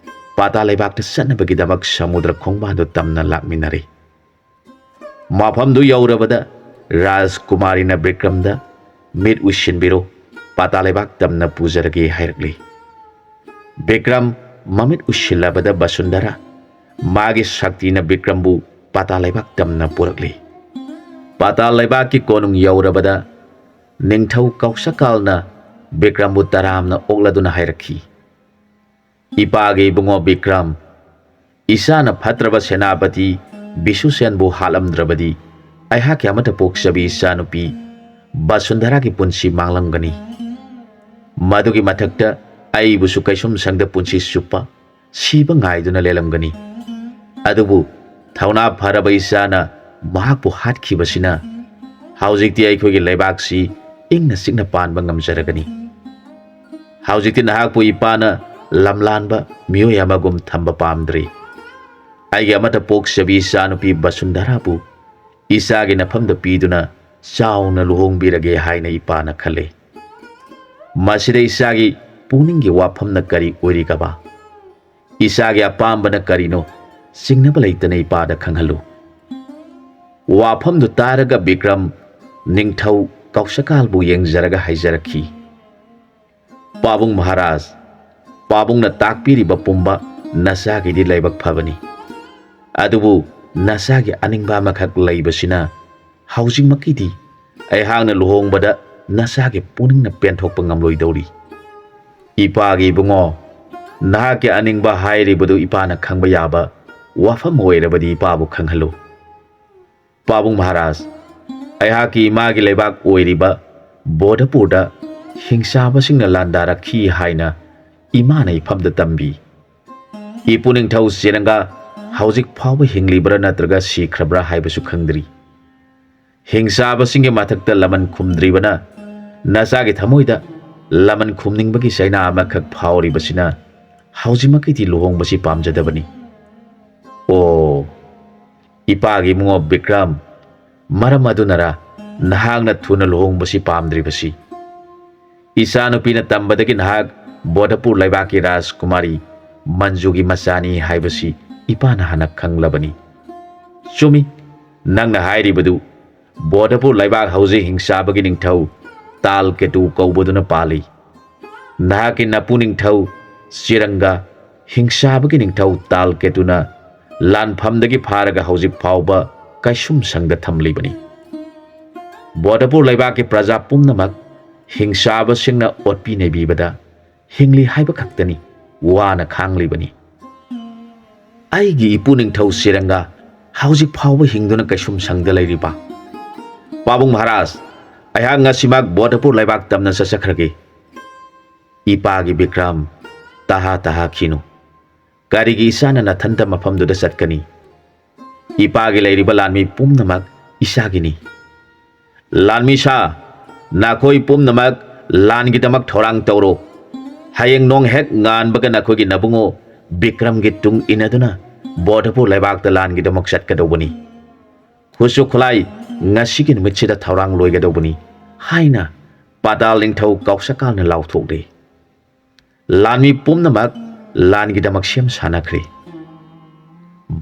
ꯄꯥꯇꯥ ꯂꯩꯕꯥꯛꯇ ꯆꯠꯅꯕꯒꯤꯗꯃꯛ ꯁꯃꯨꯗ꯭ꯔ ꯈꯣꯡꯕꯥꯟꯗꯨ ꯇꯝꯅ ꯂꯥꯛꯃꯤꯟꯅꯔꯦ꯫ ꯃꯐꯝꯗꯨ ꯌꯧꯔꯕꯗ ꯔꯥꯖꯀꯨꯃꯥꯔꯤꯅ ꯕꯤꯀ꯭ꯔꯝꯗ, "ꯃꯤꯠ ꯎꯏꯁꯤꯟꯕꯤꯔꯣ, ꯄꯥꯇꯥ ꯂꯩꯕꯥꯛ ꯇꯝꯅ ꯄꯨꯖꯔꯒꯦ" ꯍꯥꯏꯔꯛꯂꯤ꯫ ꯕꯤꯀ꯭ꯔꯝ ꯃꯃꯤꯠ ꯎꯏꯁꯤꯜꯂꯕꯗ ꯕꯁꯨꯟꯙꯔꯥ ꯃꯥꯒꯤ ꯁꯛꯇꯤꯅ ꯕꯤꯀ꯭ꯔꯝꯕꯨ ꯄꯥꯇꯥ ꯂꯩꯕꯥꯛ ꯇꯝꯅ ꯄꯨꯔꯛꯂꯤ꯫ ꯄꯥꯇꯥꯜ ꯂꯩꯕꯥꯛꯀꯤ ꯀꯣꯅꯨꯡ ꯌꯧꯔꯕꯗ ꯅꯤꯡꯊꯧ ꯀꯧꯁꯀꯥꯜꯅ ꯕꯤꯀ꯭ꯔꯝꯕꯨ ꯇꯔꯥꯝꯅ ꯑꯣꯛꯂꯗꯨꯅ ꯍꯥꯏꯔꯛꯈꯤ, "ꯏꯄꯥꯒꯤ ꯏꯕꯨꯡꯉꯣ ꯕꯤꯀ꯭ꯔꯝ, ꯏꯆꯥꯅ ꯐꯠꯇ꯭ꯔꯕ ꯁꯦꯅꯥꯄꯇꯤ ꯕꯤꯁꯨꯁꯦꯟꯕꯨ ꯍꯥꯠꯂꯝꯗ꯭ꯔꯕꯗꯤ ꯑꯩꯍꯥꯛꯀꯤ ꯑꯃꯠꯇ ꯄꯣꯛꯆꯕꯤ ꯏꯆꯥꯅꯨꯄꯤ ꯕꯁꯨꯟꯙꯔꯥꯒꯤ ꯄꯨꯟꯁꯤ ꯃꯥꯡꯂꯝꯒꯅꯤ꯫ ꯃꯗꯨꯒꯤ ꯃꯊꯛꯇ ꯑꯩꯕꯨꯁꯨ ꯀꯩꯁꯨꯝꯁꯪꯗ ꯄꯨꯟꯁꯤ ꯆꯨꯞꯄ ꯁꯤꯕ ꯉꯥꯏꯗꯨꯅ ꯂꯦꯜꯂꯝꯒꯅꯤ꯫ ꯑꯗꯨꯕꯨ ꯊꯧꯅꯥ ꯐꯔꯕ ꯏꯆꯥꯅ ꯃꯍꯥꯛꯄꯨ ꯍꯥꯠꯈꯤꯕꯁꯤꯅ ꯍꯧꯖꯤꯛꯇꯤ ꯑꯩꯈꯣꯏꯒꯤ ꯂꯩꯕꯥꯛꯁꯤ ꯏꯪꯅ ꯆꯤꯛꯅ ꯄꯥꯟꯕ ꯉꯝꯖꯔꯒꯅꯤ꯫ ꯍꯧꯖꯤꯛꯇꯤ ꯅꯍꯥꯛꯄꯨ ꯏꯄꯥꯅ ꯂꯝꯂꯥꯟꯕ ꯃꯤꯑꯣꯏ ꯑꯃꯒꯨꯝ ꯊꯝꯕ ꯄꯥꯝꯗ꯭ꯔꯤ꯫ ꯑꯩꯒꯤ ꯑꯃꯠꯇ ꯄꯣꯛꯆꯕꯤ ꯏꯆꯥꯅꯨꯄꯤ ꯕꯁꯨꯟꯙꯔꯥꯕꯨ ꯏꯆꯥꯒꯤ ꯅꯐꯝꯗ ꯄꯤꯗꯨꯅ ꯆꯥꯎꯅ ꯂꯨꯍꯣꯡꯕꯤꯔꯒꯦ ꯍꯥꯏꯅ ꯏꯄꯥꯅ ꯈꯜꯂꯤ꯫ ꯃꯁꯤꯗ ꯏꯆꯥꯒꯤ ꯄꯨꯛꯅꯤꯡꯒꯤ ꯋꯥꯐꯝꯅ ꯀꯔꯤ ꯑꯣꯏꯔꯤꯒꯕ? ꯏꯆꯥꯒꯤ ꯑꯄꯥꯝꯕꯅ ꯀꯔꯤꯅꯣ? ꯆꯤꯡꯅꯕ ꯂꯩꯇꯅ ꯏꯄꯥꯗ ꯈꯪꯍꯜꯂꯨ꯫" ꯋꯥꯐꯝꯗꯨ ꯇꯥꯔꯒ ꯕꯤꯀ꯭ꯔꯝ ꯅꯤꯡꯊꯧ ꯀꯧꯁꯀꯥꯜꯕꯨ ꯌꯦꯡꯖꯔꯒ ꯍꯥꯏꯖꯔꯛꯈꯤ, "ꯄꯥꯕꯨꯡ ꯃꯍꯥꯔꯥꯖ, ꯄꯥꯕꯨꯡꯅ ꯇꯥꯛꯄꯤꯔꯤꯕ ꯄꯨꯝꯕ ꯅꯆꯥꯒꯤꯗꯤ ꯂꯥꯏꯕꯛ ꯐꯕꯅꯤ꯫ ꯑꯗꯨꯕꯨ ꯅꯆꯥꯒꯤ ꯑꯅꯤꯡꯕ ꯑꯃꯈꯛ ꯂꯩꯕꯁꯤꯅ ꯍꯧꯖꯤꯛꯃꯛꯀꯤꯗꯤ ꯑꯩꯍꯥꯛꯅ ꯂꯨꯍꯣꯡꯕꯗ ꯅꯆꯥꯒꯤ ꯄꯨꯛꯅꯤꯡꯅ ꯄꯦꯟꯊꯣꯛꯄ ꯉꯝꯂꯣꯏꯗꯧꯔꯤ꯫ ꯏꯄꯥꯒꯤ ꯏꯕꯨꯡꯉꯣ, ꯅꯍꯥꯛꯀꯤ ꯑꯅꯤꯡꯕ ꯍꯥꯏꯔꯤꯕꯗꯨ ꯏꯄꯥꯅ ꯈꯪꯕ ꯌꯥꯕ ꯋꯥꯐꯝ ꯑꯣꯏꯔꯕꯗꯤ ꯏꯄꯥꯕꯨ ꯈꯪꯍꯜꯂꯨ꯫ ꯄꯥꯕꯨꯡ ꯃꯍꯥꯔꯥꯖ, ꯑꯩꯍꯥꯛꯀꯤ ꯏꯃꯥꯒꯤ ꯂꯩꯕꯥꯛ ꯑꯣꯏꯔꯤꯕ ꯕꯣꯙꯄꯨꯔꯗ ꯍꯤꯡꯆꯥꯕꯁꯤꯡꯅ ꯂꯥꯟꯗꯥꯔꯛꯈꯤ ꯍꯥꯏꯅ ꯏꯃꯥꯅ ꯏꯐꯝꯗ ꯇꯝꯕꯤ꯫ ꯏꯄꯨ ꯅꯤꯡꯊꯧ ꯆꯤꯔꯪꯒ ꯍꯧꯖꯤꯛ ꯐꯥꯎꯕ ꯍꯤꯡꯂꯤꯕ꯭ꯔꯥ ꯅꯠꯇ꯭ꯔꯒ ꯁꯤꯈ꯭ꯔꯕ꯭ꯔꯥ ꯍꯥꯏꯕꯁꯨ ꯈꯪꯗ꯭ꯔꯤ꯫ ꯍꯤꯡꯆꯥꯕꯁꯤꯡꯒꯤ ꯃꯊꯛꯇ ꯂꯃꯟ ꯈꯨꯝꯗ꯭ꯔꯤꯕꯅ ꯅꯆꯥꯒꯤ ꯊꯃꯣꯏꯗ ꯂꯃꯟ ꯈꯨꯝꯅꯤꯡꯕꯒꯤ ꯆꯩꯅꯥ ꯑꯃꯈꯛ ꯐꯥꯎꯔꯤꯕꯁꯤꯅ ꯍꯧꯖꯤꯛꯃꯛꯀꯤꯗꯤ ꯂꯨꯍꯣꯡꯕꯁꯤ ꯄꯥꯝꯖꯗꯕꯅꯤ꯫ ꯑꯣ, ꯏꯄꯥꯒꯤ ꯏꯕꯨꯡꯉꯣ ꯕꯤꯀ꯭ꯔꯝ, ꯃꯔꯝ ꯑꯗꯨꯅꯔ ꯅꯍꯥꯛꯅ ꯊꯨꯅ ꯂꯨꯍꯣꯡꯕꯁꯤ ꯄꯥꯝꯗ꯭ꯔꯤꯕꯁꯤ? ꯏꯆꯥꯅꯨꯄꯤꯅ ꯇꯝꯕꯗꯒꯤ ꯅꯍꯥꯛ ꯕꯣꯙꯄꯨꯔ ꯂꯩꯕꯥꯛꯀꯤ ꯔꯥꯖꯀꯨꯃꯥꯔꯤ ꯃꯟꯖꯨꯒꯤ ꯃꯆꯥꯅꯤ ꯍꯥꯏꯕꯁꯤ ꯏꯄꯥꯅ ꯍꯥꯟꯅ ꯈꯪꯂꯕꯅꯤ꯫ ꯆꯨꯝꯃꯤ, ꯅꯪꯅ ꯍꯥꯏꯔꯤꯕꯗꯨ꯫ ꯕꯣꯙꯄꯨꯔ ꯂꯩꯕꯥꯛ ꯍꯧꯖꯤꯛ ꯍꯤꯡꯆꯥꯕꯒꯤ ꯅꯤꯡꯊꯧ ꯇꯥꯜ ꯀꯦꯇꯨ ꯀꯧꯕꯗꯨꯅ ꯄꯥꯜꯂꯤ꯫ ꯅꯍꯥꯛꯀꯤ ꯅꯄꯨ ꯅꯤꯡꯊꯧ ꯆꯤꯔꯪꯒ ꯍꯤꯡꯆꯥꯕꯒꯤ ꯅꯤꯡꯊꯧ ꯇꯥꯜ ꯀꯦꯇꯨꯅ ꯂꯥꯟꯐꯝꯗꯒꯤ ꯐꯥꯔꯒ ꯍꯧꯖꯤꯛ ꯐꯥꯎꯕ ꯀꯩꯁꯨꯝꯁꯪꯗ ꯊꯝꯂꯤꯕꯅꯤ꯫ ꯕꯣꯙꯄꯨꯔ ꯂꯩꯕꯥꯛꯀꯤ ꯄ꯭ꯔꯖꯥ ꯄꯨꯝꯅꯃꯛ ꯍꯤꯡꯆꯥꯕꯁꯤꯡꯅ ꯑꯣꯠꯄꯤ ꯅꯩꯕꯤꯕꯗ ꯍꯤꯡꯂꯤ ꯍꯥꯏꯕ ꯈꯛꯇꯅꯤ ꯋꯥꯅ ꯈꯥꯡꯂꯤꯕꯅꯤ꯫ ꯑꯩꯒꯤ ꯏꯄꯨ ꯅꯤꯡꯊꯧ ꯆꯤꯔꯪꯒ ꯍꯧꯖꯤꯛ ꯐꯥꯎꯕ ꯍꯤꯡꯗꯨꯅ ꯀꯩꯁꯨꯝꯁꯪꯗ ꯂꯩꯔꯤꯕ? ꯄꯥꯕꯨꯡ ꯃꯍꯥꯔꯥꯖ, ꯑꯩꯍꯥꯛ ꯉꯁꯤꯃꯛ ꯕꯣꯙꯄꯨꯔ ꯂꯩꯕꯥꯛ ꯇꯝꯅ ꯆꯠꯆꯈ꯭ꯔꯒꯦ꯫ ꯏꯄꯥꯒꯤ ꯕꯤꯀ꯭ꯔꯝ, ꯇꯍꯥ ꯇꯍꯥꯈꯤꯅꯨ꯫ ꯀꯔꯤꯒꯤ ꯏꯆꯥꯅ ꯅꯊꯟꯇ ꯃꯐꯝꯗꯨꯗ ꯆꯠꯀꯅꯤ? ꯏꯄꯥꯒꯤ ꯂꯩꯔꯤꯕ ꯂꯥꯟꯃꯤ ꯄꯨꯝꯅꯃꯛ ꯏꯆꯥꯒꯤꯅꯤ꯫ ꯂꯥꯟꯃꯤ ꯁꯥ, ꯅꯈꯣꯏ ꯄꯨꯝꯅꯃꯛ ꯂꯥꯟꯒꯤꯗꯃꯛ ꯊꯧꯔꯥꯡ ꯇꯧꯔꯣ꯫ ꯍꯌꯦꯡ ꯅꯣꯡ ꯍꯦꯛ ꯉꯥꯟꯕꯒ ꯅꯈꯣꯏꯒꯤ ꯅꯕꯨꯡꯉꯣ ꯕꯤꯀ꯭ꯔꯝꯒꯤ ꯇꯨꯡ ꯏꯟꯅꯗꯨꯅ ꯕꯣꯙꯄꯨꯔ ꯂꯩꯕꯥꯛꯇ ꯂꯥꯟꯒꯤꯗꯃꯛ ꯆꯠꯀꯗꯧꯕꯅꯤ꯫ ꯈꯨꯠꯁꯨ ꯈꯨꯠꯂꯥꯏ ꯉꯁꯤꯒꯤ ꯅꯨꯃꯤꯠꯁꯤꯗ ꯊꯧꯔꯥꯡ ꯂꯣꯏꯒꯗꯧꯕꯅꯤ ꯍꯥꯏꯅ ꯄꯥꯇꯥꯜ ꯅꯤꯡꯊꯧ ꯀꯥꯎꯁꯀꯥꯜꯅ ꯂꯥꯎꯊꯣꯛꯂꯦ꯫ ꯂꯥꯟꯃꯤ ꯄꯨꯝꯅꯃꯛ ꯂꯥꯟꯒꯤꯗꯃꯛ ꯁꯦꯝ ꯁꯥꯅꯈ꯭ꯔꯦ꯫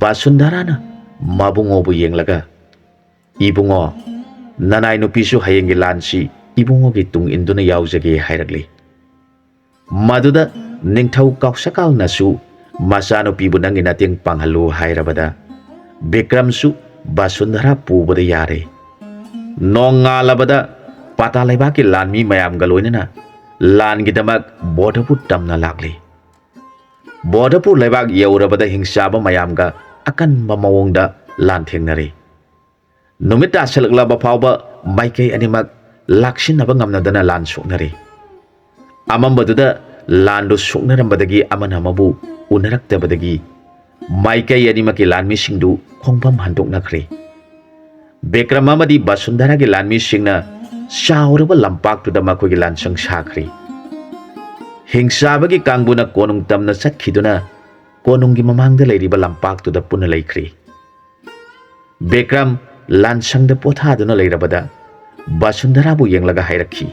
ꯕꯥꯁꯨꯟꯙꯔꯥꯅ ꯃꯕꯨꯡꯉꯣꯕꯨ ꯌꯦꯡꯂꯒ, "ꯏꯕꯨꯡꯉꯣ, ꯅꯅꯥꯏ ꯅꯨꯄꯤꯁꯨ ꯍꯌꯦꯡꯒꯤ ꯂꯥꯟꯁꯤ ꯏꯕꯨꯡꯉꯣꯒꯤ ꯇꯨꯡ ꯏꯟꯗꯨꯅ ꯌꯥꯎꯖꯒꯦ" ꯍꯥꯏꯔꯛꯂꯤ꯫ ꯃꯗꯨꯗ ꯅꯤꯡꯊꯧ ꯀꯥꯎꯁꯀꯥꯜꯅꯁꯨ ꯃꯆꯥꯅꯨꯄꯤꯕꯨ ꯅꯪꯒꯤ ꯃꯇꯦꯡ ꯄꯥꯡꯍꯜꯂꯨ ꯍꯥꯏꯔꯕꯗ ꯕꯤꯀ꯭ꯔꯝꯁꯨ ꯕꯥꯁꯨꯟꯙꯔꯥ ꯄꯨꯕꯗ ꯌꯥꯔꯦ꯫ ꯅꯣꯡꯉꯥꯜꯂꯕꯗ ꯄꯥꯇꯥ ꯂꯩꯕꯥꯛꯀꯤ ꯂꯥꯟꯃꯤ ꯃꯌꯥꯝꯒ ꯂꯣꯏꯅꯅ ꯂꯥꯟꯒꯤꯗꯃꯛ ꯕꯣꯔꯗꯄꯨꯔ ꯇꯝꯅ ꯂꯥꯛꯂꯤ꯫ ꯕꯣꯔꯗꯄꯨꯔ ꯂꯩꯕꯥꯛ ꯌꯧꯔꯕꯗ ꯍꯤꯡꯆꯥꯕ ꯃꯌꯥꯝꯒ ꯑꯀꯟꯕ ꯃꯑꯣꯡꯗ ꯂꯥꯟꯊꯦꯡꯅꯔꯤ꯫ ꯅꯨꯃꯤꯠ ꯇꯥꯁꯤꯜꯂꯛꯂꯕ ꯐꯥꯎꯕ ꯃꯥꯏꯀꯩ ꯑꯅꯤꯃꯛ ꯂꯥꯛꯁꯤꯟꯅꯕ ꯉꯝꯅꯗꯅ ꯂꯥꯟ ꯁꯣꯛꯅꯔꯤ꯫ ꯑꯃꯝꯕꯗꯨꯗ ꯂꯥꯟꯗꯨ ꯁꯣꯛꯅꯔꯝꯕꯗꯒꯤ ꯑꯃꯅ ꯑꯃꯕꯨ ꯎꯅꯔꯛꯇꯕꯗꯒꯤ ꯃꯥꯏꯀꯩ ꯑꯅꯤꯃꯛꯀꯤ ꯂꯥꯟꯃꯤꯁꯤꯡꯗꯨ ꯈꯣꯡꯐꯝ ꯍꯟꯗꯣꯛꯅꯈ꯭ꯔꯦ꯫ ꯕꯤꯀ꯭ꯔꯝ ꯑꯃꯗꯤ ꯕꯁꯨꯟꯙꯔꯥꯒꯤ ꯂꯥꯟꯃꯤꯁꯤꯡꯅ ꯆꯥꯎꯔꯕ ꯂꯝꯄꯥꯛꯇꯨꯗ ꯃꯈꯣꯏꯒꯤ ꯂꯥꯟꯁꯪ ꯁꯥꯈ꯭ꯔꯦ꯫ ꯍꯤꯡꯆꯥꯕꯒꯤ ꯀꯥꯡꯕꯨꯅ ꯀꯣꯅꯨꯡ ꯇꯝꯅ ꯆꯠꯈꯤꯗꯨꯅ ꯀꯣꯅꯨꯡꯒꯤ ꯃꯃꯥꯡꯗ ꯂꯩꯔꯤꯕ ꯂꯝꯄꯥꯛꯇꯨꯗ ꯄꯨꯟꯅ ꯂꯩꯈ꯭ꯔꯦ꯫ ꯕꯤꯀ꯭ꯔꯝ ꯂꯥꯟꯁꯪꯗ ꯄꯣꯊꯥꯗꯨꯅ ꯂꯩꯔꯕꯗ ꯕꯁꯨꯟꯙꯔꯥꯕꯨ ꯌꯦꯡꯂꯒ ꯍꯥꯏꯔꯛꯈꯤ,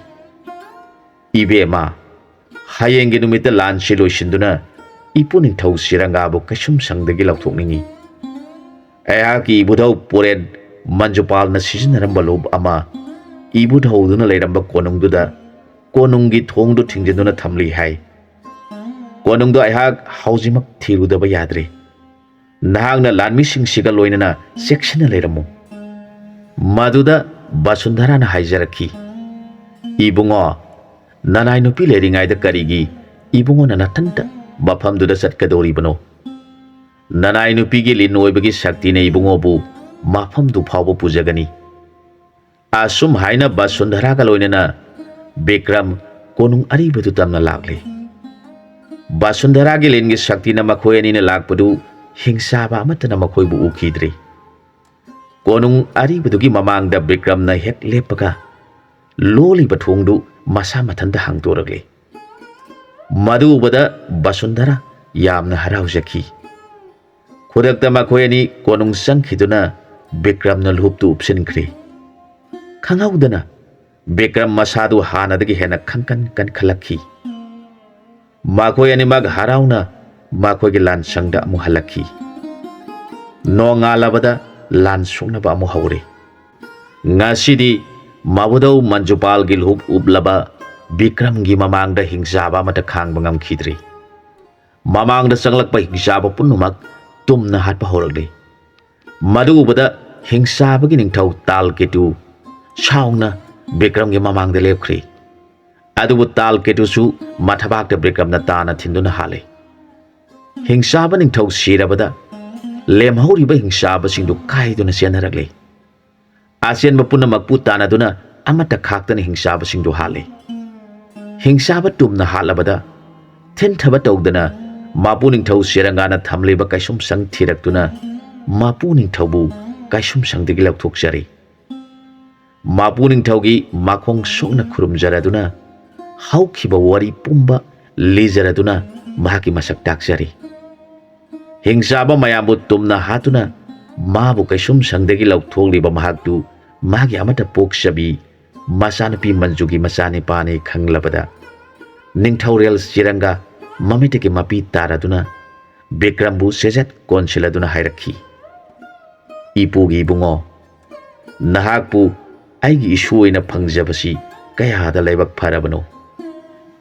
"ꯏꯕꯦꯝꯃ, ꯍꯌꯦꯡꯒꯤ ꯅꯨꯃꯤꯠꯇ ꯂꯥꯟꯁꯤ ꯂꯣꯏꯁꯤꯟꯗꯨꯅ ꯏꯄꯨ ꯅꯤꯡꯊꯧ ꯁꯤꯔꯪꯒꯥꯕꯨ ꯀꯩꯁꯨꯝꯁꯪꯗꯒꯤ ꯂꯧꯊꯣꯛꯅꯤꯡꯏ꯫ ꯑꯩꯍꯥꯛꯀꯤ ꯏꯕꯨꯙꯧ ꯄꯨꯔꯦꯟ ꯃꯟꯖꯨꯄꯥꯜꯅ ꯁꯤꯖꯤꯟꯅꯔꯝꯕ ꯂꯨꯞ ꯑꯃ ꯏꯕꯨꯙꯧꯗꯨꯅ ꯂꯩꯔꯝꯕ ꯀꯣꯅꯨꯡꯗꯨꯗ ꯀꯣꯅꯨꯡꯒꯤ ꯊꯣꯡꯗꯨ ꯊꯤꯡꯖꯤꯟꯗꯨꯅ ꯊꯝꯂꯤ ꯍꯥꯏ꯫ ꯀꯣꯅꯨꯡꯗꯨ ꯑꯩꯍꯥꯛ ꯍꯧꯖꯤꯛꯃꯛ ꯊꯤꯔꯨꯗꯕ ꯌꯥꯗ꯭ꯔꯦ꯫ ꯅꯍꯥꯛꯅ ꯂꯥꯟꯃꯤꯁꯤꯡꯁꯤꯒ ꯂꯣꯏꯅꯅ ꯆꯦꯛꯁꯤꯟꯅ ꯂꯩꯔꯝꯃꯨ"꯫ ꯃꯗꯨꯗ ꯕꯁꯨꯟꯙꯔꯥꯅ ꯍꯥꯏꯖꯔꯛꯈꯤ, "ꯏꯕꯨꯡꯉꯣ, ꯅꯅꯥꯏ ꯅꯨꯄꯤ ꯂꯩꯔꯤꯉꯩꯗ ꯀꯔꯤꯒꯤ ꯏꯕꯨꯡꯉꯣꯅ ꯅꯊꯟꯇ ꯃꯐꯝꯗꯨꯗ ꯆꯠꯀꯗꯧꯔꯤꯕꯅꯣ? ꯅꯅꯥꯏ ꯅꯨꯄꯤꯒꯤ ꯂꯤꯟ ꯑꯣꯏꯕꯒꯤ ꯁꯛꯇꯤꯅ ꯏꯕꯨꯡꯉꯣꯕꯨ ꯃꯐꯝꯗꯨ ꯐꯥꯎꯕ ꯄꯨꯖꯒꯅꯤ"꯫ ꯑꯁꯨꯝ ꯍꯥꯏꯅ ꯕꯁꯨꯟꯙꯔꯥꯒ ꯂꯣꯏꯅꯅ ꯕꯤꯀ꯭ꯔꯝ ꯀꯣꯅꯨꯡ ꯑꯔꯤꯕꯗꯨ ꯇꯝꯅ ꯂꯥꯛꯂꯤ꯫ ꯕꯁꯨꯟꯙꯔꯥꯒꯤ ꯂꯤꯟꯒꯤ ꯁꯛꯇꯤꯅ ꯃꯈꯣꯏ ꯑꯅꯤꯅ ꯂꯥꯛꯄꯗꯨ ꯍꯤꯡꯆꯥꯕ ꯑꯃꯠꯇꯅ ꯃꯈꯣꯏꯕꯨ ꯎꯈꯤꯗ꯭ꯔꯤ꯫ ꯀꯣꯅꯨꯡ ꯑꯔꯤꯕꯗꯨꯒꯤ ꯃꯃꯥꯡꯗ ꯕꯤꯀ꯭ꯔꯝꯅ ꯍꯦꯛ ꯂꯦꯞꯄꯒ ꯂꯣꯜꯂꯤꯕ ꯊꯣꯡꯗꯨ ꯃꯁꯥ ꯃꯊꯟꯇ ꯍꯥꯡꯗꯣꯔꯛꯂꯤ꯫ ꯃꯗꯨ ꯎꯕꯗ ꯕꯁꯨꯟꯙꯔꯥ ꯌꯥꯝꯅ ꯍꯔꯥꯎꯖꯈꯤ꯫ ꯈꯨꯗꯛꯇ ꯃꯈꯣꯏ ꯑꯅꯤ ꯀꯣꯅꯨꯡ ꯆꯪꯈꯤꯗꯨꯅ ꯕꯤꯀ꯭ꯔꯝꯅ ꯂꯨꯍꯨꯞꯇꯨ ꯎꯞꯁꯤꯟꯈ꯭ꯔꯦ꯫ ꯈꯪꯍꯧꯗꯅ ꯕꯤꯀ꯭ꯔꯝ ꯃꯁꯥꯗꯨ ꯍꯥꯟꯅꯗꯒꯤ ꯍꯦꯟꯅ ꯈꯪꯀꯟ ꯀꯟꯈꯠꯂꯛꯈꯤ꯫ ꯃꯈꯣꯏ ꯑꯅꯤꯃꯛ ꯍꯔꯥꯎꯅ ꯃꯈꯣꯏꯒꯤ ꯂꯥꯟꯁꯪꯗ ꯑꯃꯨꯛ ꯍꯜꯂꯛꯈꯤ꯫ ꯅꯣꯡꯉꯥꯜꯂꯕꯗ ꯂꯥꯟ ꯁꯣꯛꯅꯕ ꯑꯃꯨꯛ ꯍꯧꯔꯦ꯫ ꯉꯁꯤꯗꯤ ꯃꯕꯨꯙꯧ ꯃꯟꯖꯨꯄꯥꯜꯒꯤ ꯂꯨꯍꯨꯞ ꯎꯞꯂꯕ ꯕꯤꯀ꯭ꯔꯝꯒꯤ ꯃꯃꯥꯡꯗ ꯍꯤꯡꯆꯥꯕ ꯑꯃꯠꯇ ꯈꯥꯡꯕ ꯉꯝꯈꯤꯗ꯭ꯔꯤ꯫ ꯃꯃꯥꯡꯗ ꯆꯪꯂꯛꯄ ꯍꯤꯡꯆꯥꯕ ꯄꯨꯝꯅꯃꯛ ꯇꯨꯝꯅ ꯍꯥꯠꯄ ꯍꯧꯔꯛꯂꯤ꯫ ꯃꯗꯨ ꯎꯕꯗ ꯍꯤꯡꯆꯥꯕꯒꯤ ꯅꯤꯡꯊꯧ ꯇꯥꯜ ꯀꯦꯇꯨ ꯁꯥꯎꯅ ꯕꯤꯀ꯭ꯔꯝꯒꯤ ꯃꯃꯥꯡꯗ ꯂꯦꯞꯈ꯭ꯔꯦ꯫ ꯑꯗꯨꯕꯨ ꯇꯥꯜ ꯀꯦꯇꯨꯁꯨ ꯃꯊꯕꯥꯛꯇ ꯕꯤꯀ꯭ꯔꯝꯅ ꯇꯥꯅ ꯊꯤꯟꯗꯨꯅ ꯍꯥꯠꯂꯦ꯫ ꯍꯤꯡꯆꯥꯕ ꯅꯤꯡꯊꯧ ꯁꯤꯔꯕꯗ ꯂꯦꯝꯍꯧꯔꯤꯕ ꯍꯤꯡꯆꯥꯕꯁꯤꯡꯗꯨ ꯀꯥꯏꯗꯨꯅ ꯆꯦꯟꯅꯔꯛꯂꯦ꯫ ꯑꯆꯦꯟꯕ ꯄꯨꯝꯅꯃꯛꯄꯨ ꯇꯥꯟꯅꯗꯨꯅ ꯑꯃꯠꯇ ꯈꯥꯛꯇꯅ ꯍꯤꯡꯆꯥꯕꯁꯤꯡꯗꯨ ꯍꯥꯠꯂꯦ꯫ ꯍꯤꯡꯆꯥꯕ ꯇꯨꯝꯅ ꯍꯥꯠꯂꯕꯗ ꯊꯤꯟꯊꯕ ꯇꯧꯗꯅ ꯃꯄꯨ ꯅꯤꯡꯊꯧ ꯆꯤꯔꯪꯒꯥꯅ ꯊꯝꯂꯤꯕ ꯀꯩꯁꯨꯝꯁꯪ ꯊꯤꯔꯛꯇꯨꯅ ꯃꯄꯨ ꯅꯤꯡꯊꯧꯕꯨ ꯀꯩꯁꯨꯝꯁꯪꯗꯒꯤ ꯂꯧꯊꯣꯛꯆꯔꯦ꯫ ꯃꯄꯨ ꯅꯤꯡꯊꯧꯒꯤ ꯃꯈꯣꯡ ꯁꯣꯛꯅ ꯈꯨꯔꯨꯝꯖꯔꯗꯨꯅ ꯍꯧꯈꯤꯕ ꯋꯥꯔꯤ ꯄꯨꯝꯕ ꯂꯤꯖꯔꯗꯨꯅ ꯃꯍꯥꯛꯀꯤ ꯃꯁꯛ ꯇꯥꯛꯆꯔꯤ꯫ ꯍꯤꯡꯆꯥꯕ ꯃꯌꯥꯝꯕꯨ ꯇꯨꯝꯅ ꯍꯥꯠꯇꯨꯅ ꯃꯥꯕꯨ ꯀꯩꯁꯨꯝꯁꯪꯗꯒꯤ ꯂꯧꯊꯣꯛꯂꯤꯕ ꯃꯍꯥꯛꯇꯨ ꯃꯥꯒꯤ ꯑꯃꯠꯇ ꯄꯣꯛꯆꯕꯤ ꯃꯆꯥꯅꯨꯄꯤ ꯃꯟꯖꯨꯒꯤ ꯃꯆꯥꯅꯤꯄꯥꯅꯤ ꯈꯪꯂꯕꯗ ꯅꯤꯡꯊꯧꯔꯦꯜ ꯆꯤꯔꯪꯒ ꯃꯃꯤꯠꯇꯒꯤ ꯃꯄꯤ ꯇꯥꯔꯗꯨꯅ ꯕꯤꯀ꯭ꯔꯝꯕꯨ ꯆꯦꯖꯠ ꯀꯣꯟꯁꯤꯜꯂꯗꯨꯅ ꯍꯥꯏꯔꯛꯈꯤ, "ꯏꯄꯨꯒꯤ ꯏꯕꯨꯡꯉꯣ, ꯅꯍꯥꯛꯄꯨ ꯑꯩꯒꯤ ꯏꯁꯨ ꯑꯣꯏꯅ ꯐꯪꯖꯕꯁꯤ ꯀꯌꯥꯗ ꯂꯥꯏꯕꯛ ꯐꯔꯕꯅꯣ꯫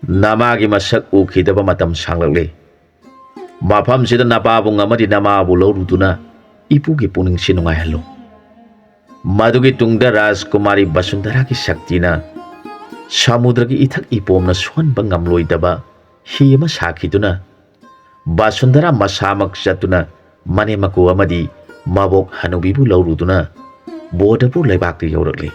ꯅꯃꯥꯒꯤ ꯃꯁꯛ ꯎꯈꯤꯗꯕ ꯃꯇꯝ ꯁꯥꯡꯂꯛꯂꯦ꯫ ꯃꯐꯝꯁꯤꯗ ꯅꯄꯥꯕꯨꯡ ꯑꯃꯗꯤ ꯅꯃꯥꯕꯨ ꯂꯧꯔꯨꯗꯨꯅ ꯏꯄꯨꯒꯤ ꯄꯨꯛꯅꯤꯡꯁꯤ ꯅꯨꯡꯉꯥꯏꯍꯜꯂꯨ꯫ ꯃꯗꯨꯒꯤ ꯇꯨꯡꯗ ꯔꯥꯖꯀꯨꯃꯥꯔꯤ ꯕꯁꯨꯟꯙꯔꯥꯒꯤ ꯁꯛꯇꯤꯅ ꯁꯃꯨꯗ꯭ꯔꯒꯤ ꯏꯊꯛ ꯏꯄꯣꯝꯅ ꯁꯣꯟꯕ ꯉꯝꯂꯣꯏꯗꯕ ꯍꯤ ꯑꯃ ꯁꯥꯈꯤꯗꯨꯅ ꯕꯁꯨꯟꯙꯔꯥ ꯃꯁꯥꯃꯛ ꯆꯠꯇꯨꯅ ꯃꯅꯦꯝ ꯃꯀꯨ ꯑꯃꯗꯤ ꯃꯕꯣꯛ ꯍꯅꯨꯕꯤꯕꯨ ꯂꯧꯔꯨꯗꯨꯅ ꯕꯣꯙꯄꯨꯔ ꯂꯩꯕꯥꯛꯇ ꯌꯧꯔꯛꯂꯤ꯫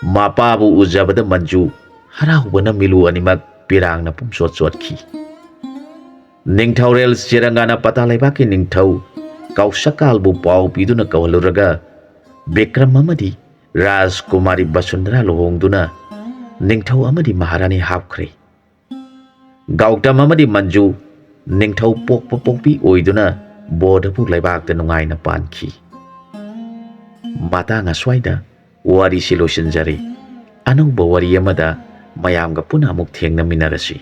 ꯃꯄꯥꯕꯨ ꯎꯖꯕꯗ ꯃꯟꯖꯨ ꯍꯔꯥꯎꯕꯅ ꯃꯤꯂꯨ ꯑꯅꯤꯃꯛ ꯄꯤꯔꯥꯡꯅ ꯄꯨꯝꯆꯣꯠ ꯆꯣꯠꯈꯤ꯫ ꯅꯤꯡꯊꯧꯔꯦꯜ ꯆꯤꯔꯪꯒꯥꯅ ꯄꯇꯥ ꯂꯩꯕꯥꯛꯀꯤ ꯅꯤꯡꯊꯧ ꯀꯧꯁꯀꯥꯜꯕꯨ ꯄꯥꯎ ꯄꯤꯗꯨꯅ ꯀꯧꯍꯜꯂꯨꯔꯒ ꯕꯤꯀ꯭ꯔꯝ ꯑꯃꯗꯤ ꯔꯥꯖꯀꯨꯃꯥꯔꯤ ꯕꯁꯨꯟꯙꯔꯥ ꯂꯨꯍꯣꯡꯗꯨꯅ ꯅꯤꯡꯊꯧ ꯑꯃꯗꯤ ꯃꯍꯥꯔꯥꯅꯤ ꯍꯥꯞꯈ꯭ꯔꯦ꯫ ꯒꯧꯇꯝ ꯑꯃꯗꯤ ꯃꯟꯖꯨ ꯅꯤꯡꯊꯧ ꯄꯣꯛꯄ ꯄꯣꯛꯄꯤ ꯑꯣꯏꯗꯨꯅ ꯕꯣꯙꯄꯨꯔ ꯂꯩꯕꯥꯛꯇ ꯅꯨꯡꯉꯥꯏꯅ ꯄꯥꯟꯈꯤ꯫ ꯃꯇꯥꯡ ꯑꯁ꯭ꯋꯥꯏꯗ ꯋꯥꯔꯤꯁꯤ ꯂꯣꯏꯁꯤꯟꯖꯔꯦ꯫ ꯑꯅꯧꯕ ꯋꯥꯔꯤ ꯑꯃꯗ ꯃꯌꯥꯝꯒ ꯄꯨꯟꯅ ꯑꯃꯨꯛ ꯊꯦꯡꯅꯃꯤꯟꯅꯔꯁꯤ꯫